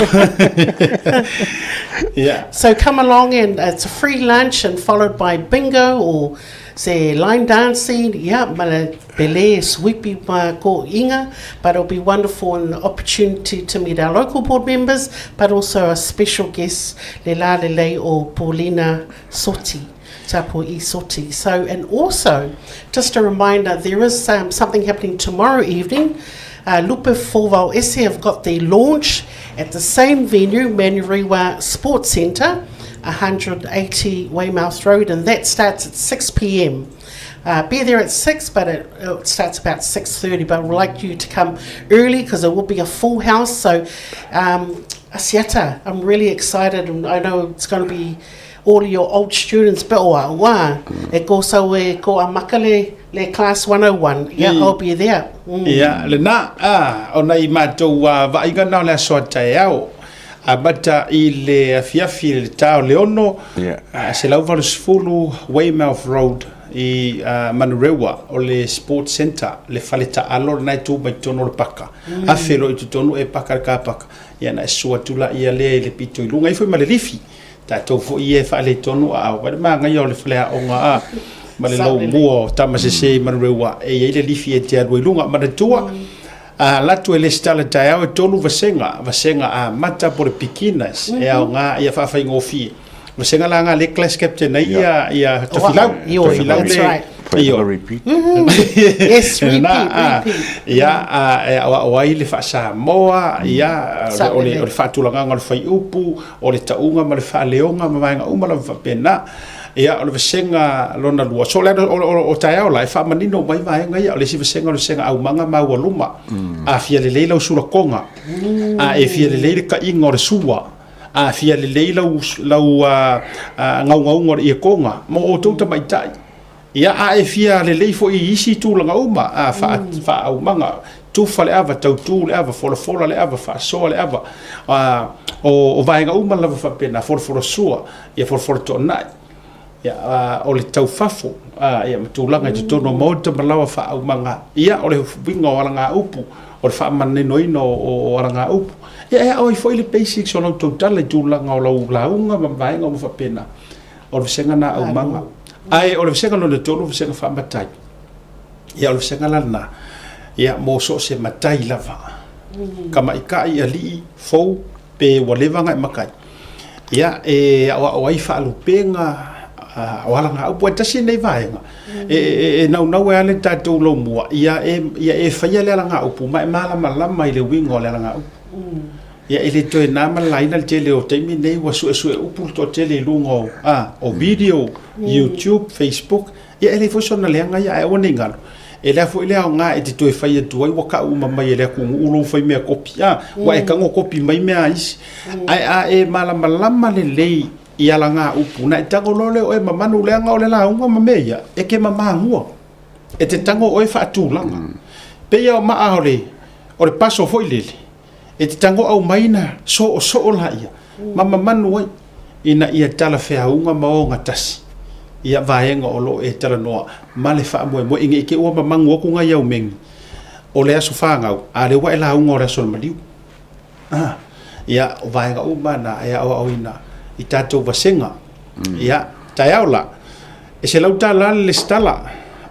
Yeah. So come along and it's a free lunch and followed by bingo or say line dancing. Yeah, ma le pele sweepy ma ko inga, but it'll be wonderful and the opportunity to meet our local board members, but also a special guest, le la lelei o Paulina Soti. Tapo i Soti. So, and also, just a reminder, there is um, something happening tomorrow evening. Uh, Lupe Fovao Ese have got the launch at the same venue, Manurewa Sports Centre, 180 Weymouth Road, and that starts at 6 p.m. Uh, be there at 6, but it, it starts about 6.30, but we'd like you to come early because it will be a full house. So, um, Asiata, I'm really excited, and I know it's going to be all your old students but oa ua e ko sau e ko a makale le class 101 yeah mm. I'll be there mm. Ia, lena, a, o nai matou vaaiga na o le aso a taeao. Amata i le afiafi i le ta o le 6, 180 Weymouth Road i Manurewa, o le Sports Centre, le fale taalo lena e tu mai totonu o le paka. Afe loa i totonu e paka le kapaka, ia ona e susu atu laia lea i le pito i luga ifo ma le lifi. Tatou foi ia e faaletonu a o le manaia o le faleaoga a ma le laumua o tama sese i Manurewa e i ai le lifi e te alu ai i luga. Manatua, a alu atu e lesitala taeao e tolu vasega, vasega amata po o le beginners e aoga ia faafaigofie. Vasega la na lea e class captain ai ia ia Tofilau. Tofilau le Io. Repeat. Yes, repeat, repeat. Ia, e aoao ai le faa-Samoa, ia, o le faatulagaga o le fuaiupu, o le tauga ma le faaleoga ma vaega uma lava faapena. Ia, o le vasega lona lua, so o le o taeao la, e faamanino mai vaega ia, o le isi vasega o le vasega aumaga ma aualuma. A fia lelei lau sulakoga, a e fia lelei le taiga o le sua, a fia lelei lau gaugauga o le iekoga, mo outou tamaitai. Ia, a e fia lelei foi i isi tulaga uma, a faaaumaga, tufa le ava, tautu le ava, folafola le ava, faasoa le ava, a, o vaega uma lava faapena, folafola sua, ia folafola toonai, ia, a, o le taufafo, a, ia, ma tulaga i totonu o maota ma laoa faaaumaga, ia, o le uiga o alagaupu, o le faamaninoina o alagaupu. Ia, e ao ai foi le basics o lau tautala i tulaga o lau lauga ma vaega uma faapena. O le vasega na aumaga. Ae o le vasega lona tolu, o le vasega faamatai. Ia o le vasega la lena, ia mo so o se matai lava. Tamaitai, alii, fou, pe ua leva ona e matai. Ia e aoao ai faalupega o alagaupu. Aua e tasi lenei vaega e naunau ai lava le tatou laumua ia e faia le alagaupu ma e malamalama i le uiga o le alagaupu. Ia e le toe na ma le laina le tele o taimi nei ua suesue upu le toatele i luga o, a, o video, YouTube, Facebook, ia e leai foi sona leaga ia, ae aua ne i galo. E le a foi le aoga e te toe fai atu ai ua kau uma mai e le atunuu lou fai mea kopi, a, ua e tago kopi mai mea a isi. Ae a e malamalama lelei i alagaupu, ona e tago loa lea o oe mamanu leaga o le lauga ma mea ia, e te mamagua. E te tago oe faatulaga. Pei lava o maa o le paso foi lele, E te tago aumai na soosoo laia ma mamanu ai ina ia talafeauga ma ogatasi ia vaega o lo o e talanoa ma le faamoemoe ina i te i ua mamanu atu nai au megi o le aso fanau a lea ua e lauga o le aso o le maliu. Ah, ia o vaega uma na e aoaoina i tatou vasega. Ia, taeao la, e $100 le lesitala,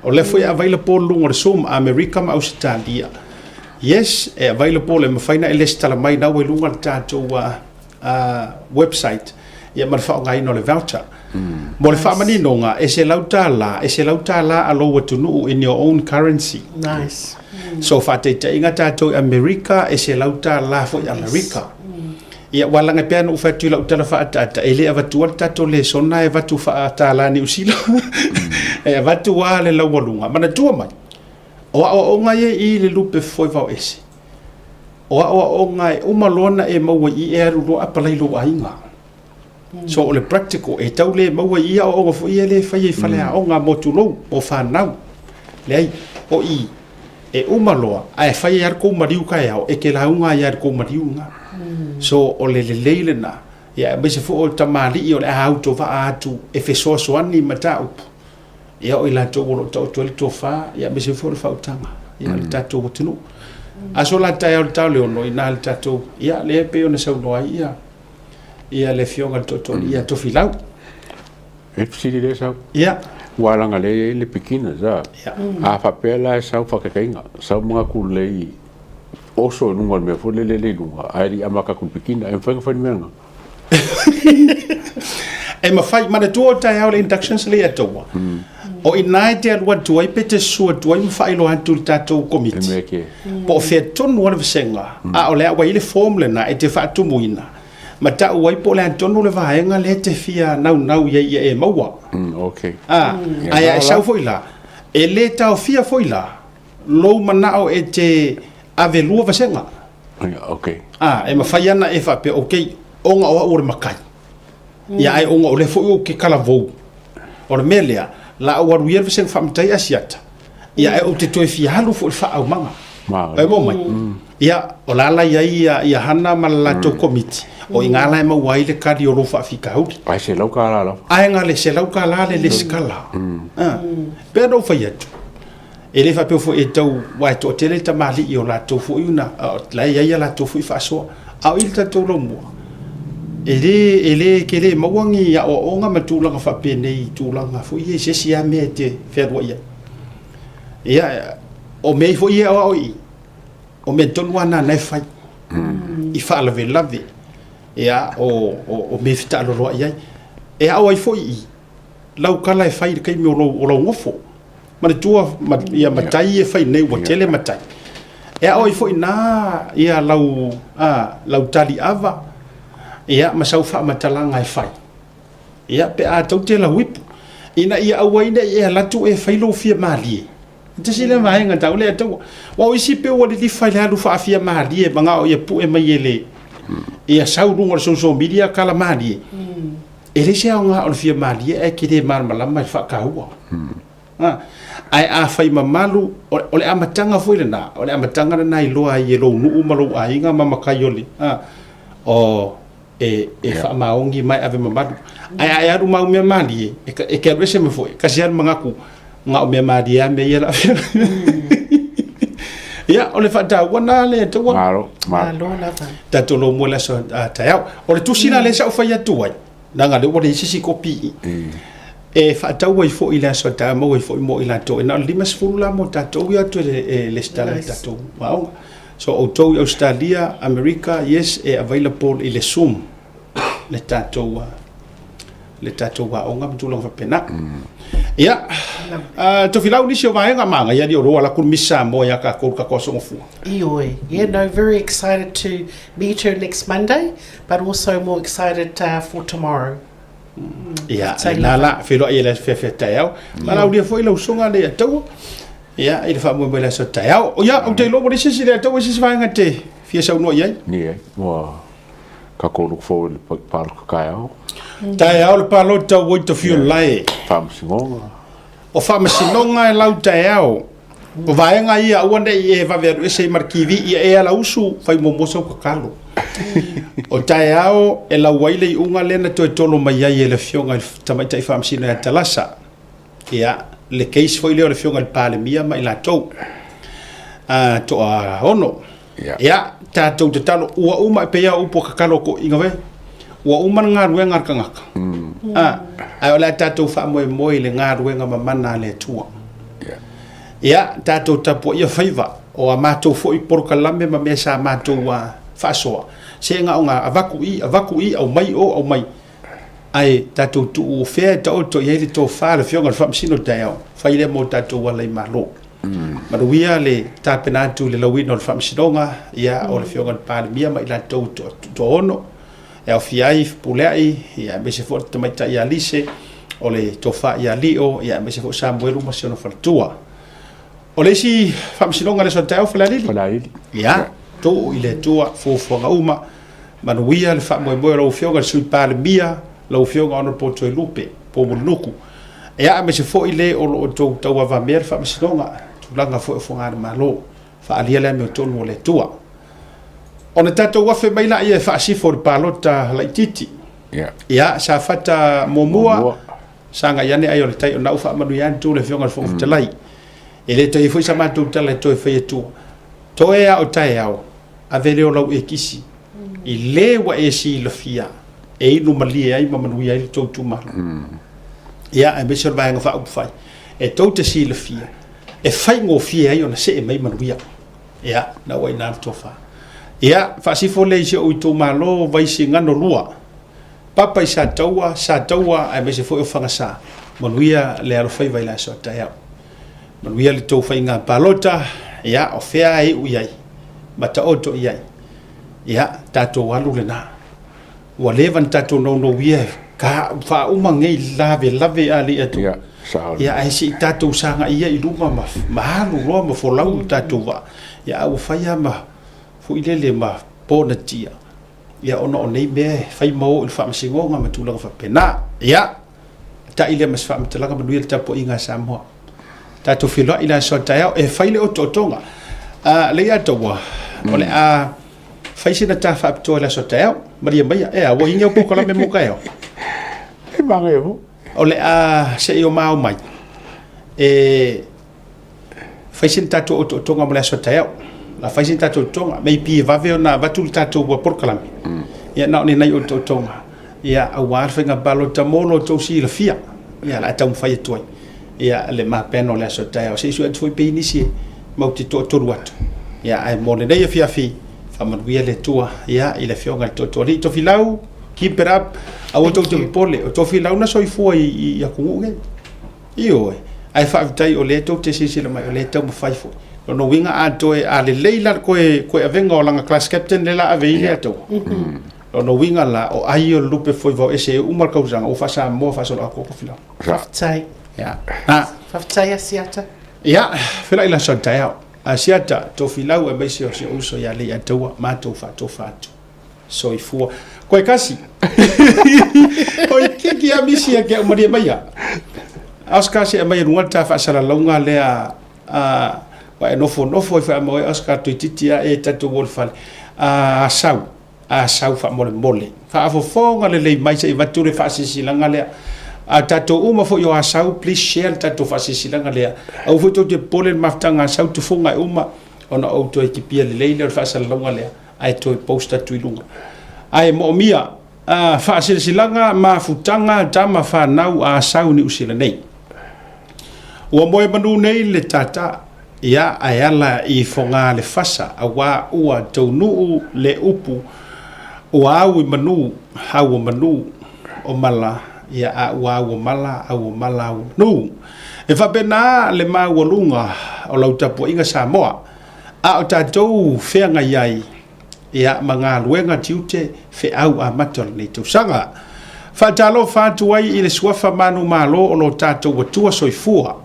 o lea foi e available i luga o le Zoom, Amerika ma Ausetalia. Yes, e available, e mafai ona e lesitala mai na ua i luga o le tatou website ia ma le faaaogaina o le voucher. Mo le faamaninoga, e $100, e $100 a lou atunuu in your own currency. Nice. So faataitaiga tatou i Amerika, e $100 foi Amerika. Ia ua laga pea ona ou fai atu i lau tala faaataata, e le avatua le tatou lesona e avatu faa-tala Niu Sila. E avatu lava le laualuga. Manatua mai, o aoaoga ia i le lupe foe vaoese, o aoaoga e uma loa ona e maua i i e alu loa apalai i lou aiga. So o le practical, e tau le maua i i aoaoga foi ia lea e faia i faleaoga mo tulou, mo fanau. Leai, o i, e uma loa, ae fai ai lava le tou maliu taeao, e te lauga ai lava i le tou maliu lena. So o le lelei lena, ia aemaise foi o tamalii o le a autovaa atu e fesoasoani i mataupu, ia o i latou o lo o taoto ai le tofa, ia aemaise foi o le faautaga ia le tatou atunuu. Aso la taeao i le ta o le 6, ina le tatou, ia lea e pei ona saunoa ai ia, ia le afioga i le Tootooalii ia Tofilau. E fesili lea sau. Ia. Ua leaga lea e i ai le beginners a. Ia. A faapea la e sau faataitaiga, sau manatu lelei oso i luga o le mea foi lele i luga, ae le i amata atu i le beginner, e mafai ona fai le mea lena? E mafai, manatua o taeao le inductions lea ia taua. O i ina e te alu atu ai pe te susu atu ai ma faailoa atu i le tatou komiti. Po o fea tonu lava le vasega, a o lea ua i ai le form lena e te faatumuina ma tau ai po o le a tonu le vaega lea e te fia naunau i ai ia e maua. Okay. A, ae a e sau foi la, e le taofia foi la lou manao e te ave lua vasega. Okay. A, e mafai ana e faapea, okay, ona o au o le matai. Ia ae ona o lea foi ou te talavou. O le mea lea, la ou alu ia i le vasega faamatai Asiata, ia ae ou te toe fia alu foi i le faaaumaga. E maua mai. Ia, o la la i ai ia, ia Hana ma le latou komiti, o i ngā la e maua ai le kali o lou faafitauli. Ae $100 lava. Ae na le $100 le lesitala. Ah, pei ona ou fai atu, e le faapea foi e tau, aua e toatele tamalii o latou foi una, la e i ai a latou foi faasoa. A o i le tatou laumua, e le, e le tele maua ni aoaoga ma tulaga faapenei i tulaga foi ia i se isi lava mea e te fealuai ai. Ia, o mea foi ia e aoao i i, o mea tonu lava na na e fai i faalavelave, ia, o mea e fetaaloloai ai. E ao ai foi i i lau tala e fai i le taimi o lou, o lou nofo. Manatua ma, ia matai e fai nei ua tele matai. E ao ai foi na ia lau, a, lau taliava, ia, ma sau faamatalaga e fai. Ia, pe a tou te lau ipu. Ina ia aua ai ne i e alu atu e fai lou fia malie. Tasi lea vaega tau lea tau. Aua o isi pei ua lilifa i le alu faafia malie manao ia pue mai e le ia sau luga o le social media kala malie. E leai se aoga o le fia malie ae te le malamalama i le faataua. Ae a fai mamalu, o le amataga foi lena, o le amataga lena e iloa ai e lou nuu ma lou aiga ma matai o le, o e, e faamaoni ma e ave mamalu. Ae a e alu ma au mea malie, e, e te alu ese mai foi, kasi lava le manatu, na o mea malie lava mea ia la Ia, o le faataua na le taua. Malo, malo. Malo lava. Tatou lomua i le aso taeao. O le tusi la lea sa ou fai atu ai, leaga lea ua leai se isi kopi i i. E faatau ai foi i le aso taeao, maua ai foi mo i latou. E na o le 50 la mo tatou ia atu e lesitala i le tatou aoga. So outou i Ausetalia, Amerika, yes, e available i le Zoom le tatou le tatou aoga ma tulaga faapena. Ia, Tofilau nisi o vaega manaia alii o lou ala atu le Miss Samoa ia tatou i le tatou Aso Gafua. Ioe. Yeah, no, very excited to meet her next Monday, but also more excited uh, for tomorrow. Ia, lena la, feiloai i le aso fiafia taeao. Malaulia foi lau usoga le Ataua. Ia, i le faamoemoe i le aso taeao. Ia, ou te iloa ua leai se isi le Ataua i se isi vaega e te fia saunoa i ai. Ni ai, ua tatou look forward i le palota taeao. Taeao le palota ua i tafio lae. Faamasinoga. O faamasinoga e lau taeao. O vaega ia aua ne i e vave alu ese ai ma le TV, ia e ala usu, fai muamua sau tatalo. O taeao e lau ai le iuga lea na toe tolo mai ai e le Afioga i le Tamaitai Faamasino ia Talasa. Ia, le case foi lea o le Afioga i le Palemia ma i latou toaono. Ia, tatou tatalo, ua uma, e pei lava o upu a tatalo a toeaiina vea, ua uma le galuega a le tagata, ae o le a tatou faamoemoe i le galuega mamana a le Atua. Ia, tatou tapuaia faiva, o a matou foi polokalame ma mea sa matou faasoa, se na ona avatu i, avatu i, aumai o, aumai, ae tatou tuu o fea e taoto i ai le tofa a le Afioga i le Faamasino taeao, fai lea mo tatou ala i Malo. Manuia le tapena atu i le lauina o le Faamasinoga, ia, o le Afioga i le Palemia ma i latou toaono, e aofia ai Fepuleai, ia, aemaise foi le Tamaitai ia Lise, o le Tofa ia Lio, ia, aemaise foi Samuelu ma si ona faletua. O le isi Faamasinoga i le aso taeao, Falealili? Falealili. Ia, tuu i le Atua fuafuaga uma. Manuia le faamoemoe o lau Afioga i le Sui Palemia, lau Afioga Honourable Toelupe Poumulinuku. Ia, aemaise foi le o lo o outou tauavamea le Faamasinoga, tulaga foi o fogalemalo, faaalia le amiotonu o le Atua. Ona tatou afe mai laia e faasifo i le palota laitiiti. Ia, Safata muamua, sagai ane ai o le tai o na u faamanuia atu le Afioga i le Fofoga Fetalai. E le toe i ai foi sa matou tala e toe fai atua. Toe a o taeao, ave lea o lau ekisi i le ua e silafia e inu malie ai ma manuia ai le tou itumalo. Ia, aemaise o le Vaega Faaupufai, e tou te silafia e faigofie ai ona see mai manuia. Ia, na ua i ina le tofa. Ia, faasifo lea i si ou itumalo Vaisigano 2, Papa i Sataua, Sataua aemaise foi o Fagasa. Manuia le alofaiva i le aso a taeao. Manuia le tou faiga palota, ia, o fea e iu i ai, ma taoto i ai. Ia, tatou alu lena. Ua leva ona tatou naunauia e ka, faauma nei lavelave a alii atu. Ia, sao. Ia, ae se i tatou sagai ia i luma ma, ma alu loa ma folau le tatou vaa. Ia, a ua fai lava ma, foi lele ma ponatia, ia, ona o nei mea e fai ma o i le faamasinoga ma tulaga faapena. Ia, tai lea ma se faamatalaga manuia le tapuaiga a Samoa. Tatou feiloai i le aso a taeao e fai le otootoga. Leia taua. O le a fai sina ta faapitoa i le aso taeao. Malie maia, ea, ua ingi au polokalame mo taeao. E manaia foi. O le a se i o ma ao mai e fai sina tatou otootoga mo le aso taeao. La fai sina tatou otootoga, maybe e vave ona avatu le tatou polokalame. Ia na o ni nai otootoga, ia aua le faiga palota mo lo outou silafia. Ia o le a taumafai atu ai. Ia le mapena o le aso taeao. Se i sue atu foi pe i ai nisi e matou te toatolu atu. Ia ae mo lenei afiafi, faamanuia le Atua ia i le afioga i le Tootooalii Tofilau. Keep it up. Aua tou te popole, o Tofilau na soifua i atunuu nei. Ioe. Ae faafetai o lea tou te silasila mai o lea e taumafai foi. Lona uiga a toe a lelei la le toe toe avega o lana class captain lea la ave i le atoa. Lona uiga la o ai o le lupe foi vao ese e uma le tausaga ua faa-Samoa faasoloatoa Tofilau. Faafetai. Ia. Ah. Faafetai Asiata. Ia, felai la son taeao. Asiata, Tofilau aemaise o si ou uso ia Leiataua, matou faatofa atu. Soifua. Koe kasi. Oi kiki a misi a ke au marie maia. Oscar se mai lunga ta faasalalauga lea a wa e nofo nofo i wha moe Oscar toeitiiti a e tatou o le fale. A sau, a sau faamolemole. Faafofoga lelei mai se i avatu le faasilasilaga lea. A tatou uma foi o Asau, please share le tatou faasilasilaga lea. Aua foi tou te popole i le mafutaga a Asau, tufuga e uma ona ou toe kipia lelei lea o le faasalalauga lea. ae toe post atu i luga. Ae moomia a faasilasilaga mafutaga tama fanau a Asau Niu Sila nei. Ua moe manu nei le tata, ia ae ala i foga le fasa auā ua taunuu le upu ua au i manu, au o manu o mala, ia a ua au o mala, au o mala, au o manu. E faapena le maualuga o lau tapuaiga Samoa. A o tatou feagai ai ia ma galuega tiute feau amata o lenei tausaga. Faatalofa atu ai i le suafa manumalo o lo tatou Atua Soifua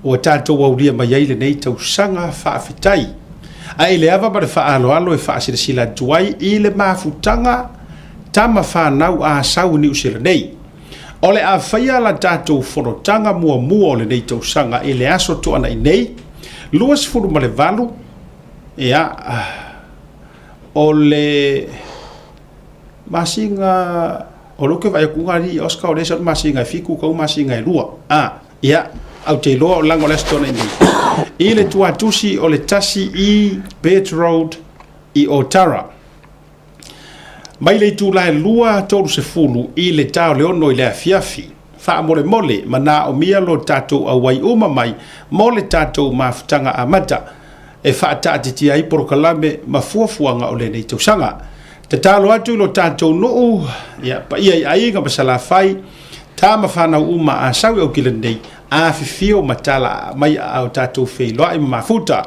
ua tatou aulia mai ai lenei tausaga faafetai. A i le ava ma le faaaloalo e faasilasila atu ai i le mafutaga tama fanau a Asau i Niu Sila nei. O le a faia la tatou fonotaga muamua o lenei tausaga i le aso Toanai nei, 28, ia, o le masina, o lea ou te vaai atu na alii Oscar o lea e sau le masina e fitu tau masina e lua, a, ia, ae ou te iloa o leaga o le aso Toanai nei. I le tuatusi o le 1 i Birch Road i Otara. Mai le itula e 2:30 i le ta o le 6 i le afiafi, faamolemole manaomia lo tatou auai uma mai mo le tatou mafutaga amata e faataatitia ai polokalame ma fuafuaga o lenei tausaga. Tatalo atu i lo tatou nuu, ia, paia i aiga ma Salafai, tama fanau uma a sau i Aukilani nei, afifio ma tala mai a o tatou feiloai ma mafuta.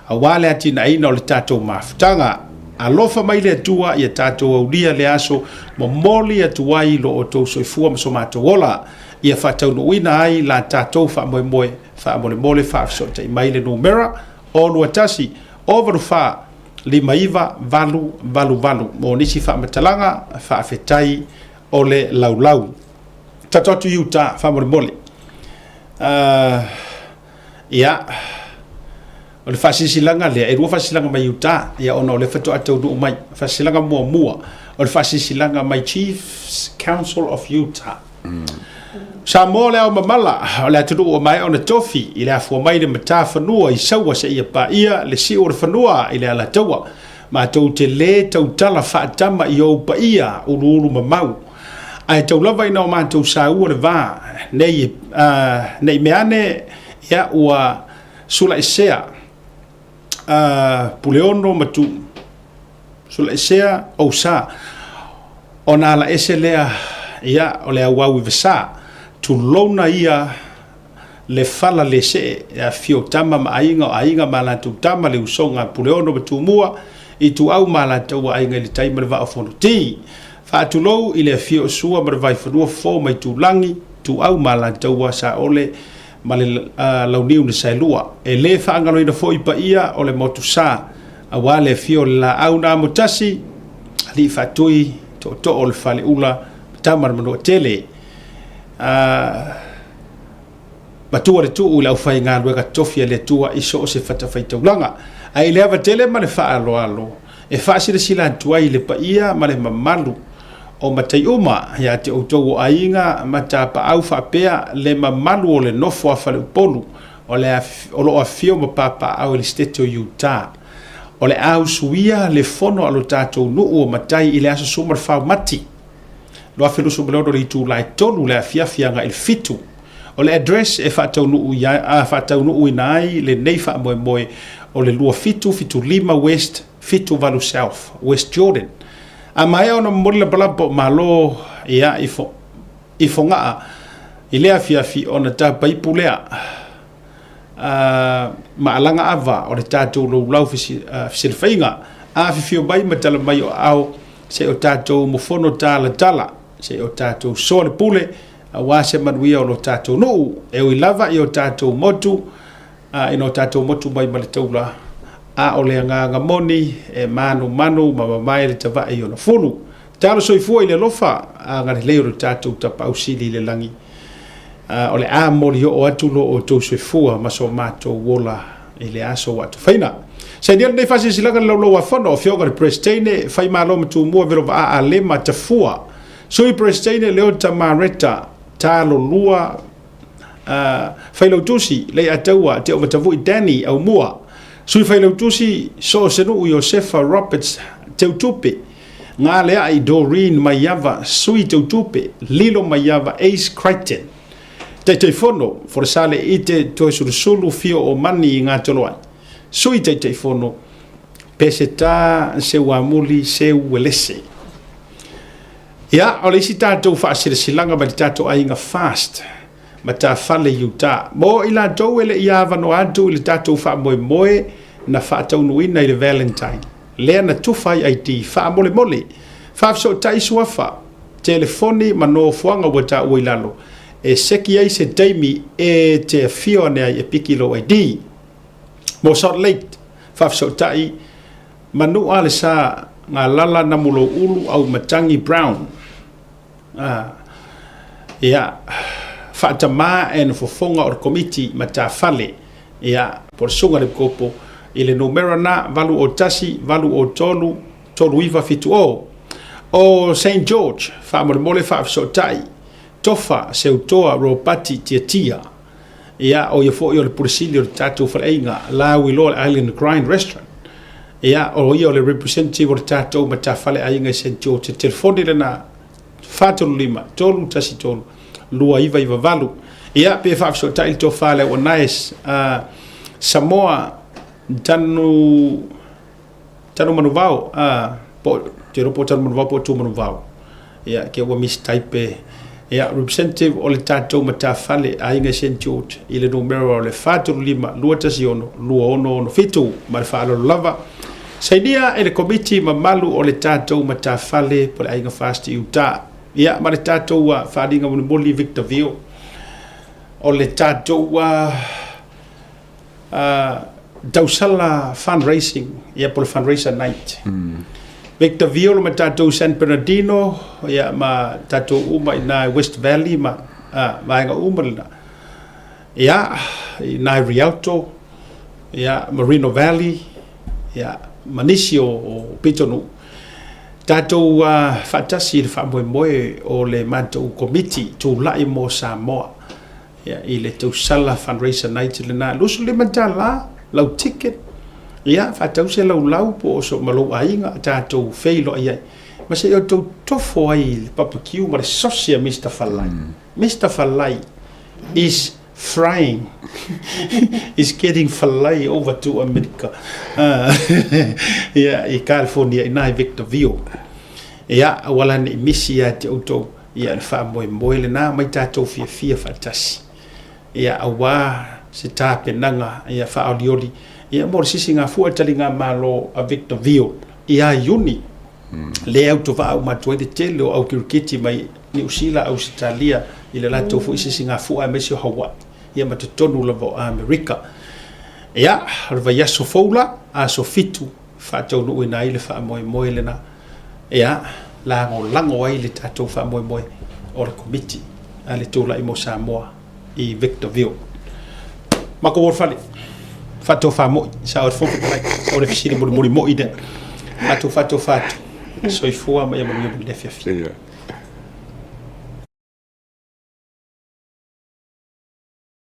aua le atinaeina o le tatou mafutaga. Alofa mai le Atua ia tatou aulia le aso momoli atu ai lo outou soifua ma so matou ola, ia faataunuuina ai la tatou faamoemoe. Faamolemole faafesootai mai le numera o 21 o 84 59 888 mo nisi faamatalaga faafetai o le laulau. Tatou atu i uta faamolemole. Ia, o le faasilasilaga lea, e lua faasilasilaga mai Utah, ia ona o lea faatoa taunuu mai. Faasilasilaga muamua, o le faasilasilaga mai Chiefs Council of Utah. Samoa o le ao mamala, o le atunuu ua maea ona tofi i le afua mai le matafanua i Saua seia paia le siu o le fanua i le Alataua. Matou te lē tautala faatama i ou paia uluulu mamau. Ae tau lava ina o matou saua le va, nei, uh, nei mea ane, ia, ua sulaesea uh, Puleono ma tu, sulaesea ou sa, ona ala ese lea, ia, o le auau i vesa, tulouna ia le fala le see e afifio tama ma aiga o aiga ma latou tama le usoga a Puleono ma Tumua Ituau ma Alataua aiga i le tai ma le vaa o Fonoti. Faatulou i le afio o Sua ma le Vaifanua Fofo ma Itulagi, Ituau ma Alataua, Saole ma le Launiu na Saelua. E le faagaloina foi paia o le Motusa aua le afio o le Laau na Amotasi, Alii Faatui, Tootoo o le Faleula ma Tama le Manuatele. Matua le tuu i le aufaigaluega tofi a le Atua i so o se fatafaitaulaga. Ae i le ava tele ma le faaaloalo e faasilasila atu ai i le paia ma le mamalu o matai uma ia te outou o aiga ma tapaau faapea le mamalu o le nofo a Faleupolu o le o lo o afifio ma papaaao i le Setete o Utah. O le a usuia le fono a lo tatou nuu o matai i le aso 14 Mati 2026 i le itula e 3 le afiafi agai i le 7. O le address e faataunuuina ai lenei faamoemoe o le 2775 West 78 South, West Jordan. A maea ona momoli lapalapa o Malo ia i Fogaa i lea afiafi ona tapaipu lea ma alaga ava o le tatou laulau fesilafaiga. Afifio mai ma tala mai o aao se i o tatou mofono talatala, se i o tatou soa le pule aua se manuia o lo tatou nuu, e ui lava i o tatou motu, ina o tatou motu mai ma le taula, a o le agaga moni e manumanu ma mamae le tavae i ona fulu. Talo soifua i le alofa agalelei o lo tatou Tapaau Sili i le lagi, o le a moli oo atu lo outou soifua ma so matou ola i le aso ua atofaina. Sainia lenei faasilasilaga i le Laulau-a-Fono, Afioga i le Peresetene, Faimalo ma Tumua Velova'a Alema Tafua, Sui Peresetene Leota Mareta Talo Lua, Failautusi Leiataua Teomatavui Danny Aumua, Sui Failautusi Soosenuu Iosefa Roberts Teutupe, Galea'i Doreen Maiava, Sui Teutupe Lilo Maiava Ace Crichton, Taitaifono Folesale Ite Toesulusulu Fio o Mani Gatoloai, Sui Taitaifono Peseta Seuamuli Seu Uelese. Ia, o le isi tatou faasilasilaga mai le tatou aiga Fast Matafale i Utah. Mo i latou e le i avanoa atu i le tatou faamoemoe na faataunuuina i le Valentine, lea na tufa ai ID, faamolemole, faafesootai suafa, telefoni ma nofoaga ua taua i lalo, e seki ai se taimi e te afio ane ai e piki lou ID. Mo Salt Lake, faafesootai Manua le sa Galala Namuloulu Aumatangi Brown. A, ia, faatamā and fofoga o le Komiti Matafale, ia, po o le Susuga i le Kopo, i le numera na 801 803 3970. O Saint George, faamolemole faafesootai, Tofa Seutoa Ropati Tiatia, ia, o ia foi o le Pule Sili o le tatou faleaiga, Lauiloa le Island Grind Restaurant, ia, o ia o le representative o le tatou matafale aiga i Saint George. E telefoni lena 435 313 2998. Ia, pe faafesootai le tofa le auanae Samoa Tanu Tanumanuvao, a, po, te iloa po o Tanumanuvao po o Tumanuvao. Ia, ke ua mistype. Ia, representative o le tatou matafale aiga i Saint George i le numera o le 435 216 2667 ma le faaaloalo lava. Sainia e le komiti mamalu o le tatou matafale po le aiga FAST i Utah. Ia, ma le tatou uh, faaaliga mulimuli Victorville o le tatou uh, tausala fundraising, ia po le fundraiser night. Victor Violo ma tatou San Bernardino, ia ma tatou uma i nā West Valley ma vaega uma lena. Ia, i nā Rialto, ia Moreno Valley, ia ma nisi o, o pitonuu. Tatou faatasi i le faamoemoe o le matou komiti Tulai mo Samoa. Ia, i le tausala fundraiser night lena, $25 lau ticket, ia, faatau se laulau po o so ma lou aiga, tatou feiloai ai. Ma se i outou tofo ai i le barbecue ma le sosi a Mister Falai. Mister Falai is frying, is getting falai over to America. Ia, i California, ina i Victorville. Ia, aua la ne i misi ia te outou. Ia, le faamoemoe lena mai tatou fiafia faatasi, ia, aua se tapenaga, ia, faaolioli, ia, mo le sisigafua taligamalo a Victorville ia Iuni, lea e autovaa uma atu ai le tele o au kirikiti mai Niu Sila, Ausetalia, i le latou foi sisigafua aemaise o Hawaii, ia, ma totonu lava o Amerika. Ia, o le vaiaso fou la, aso 7, faataunuuina ai le faamoemoe lena. Ia, lagolago ai le tatou faamoemoe o le Komiti a le Tulai mo Samoa i Victorville. Matou o le fale. Faatofa mo'i, sao le Fofoga Fetalai, o le fesili mulimuli mo'i lea. Matou faatofa atu, soifua ma ia manuia mo lenei afiafi.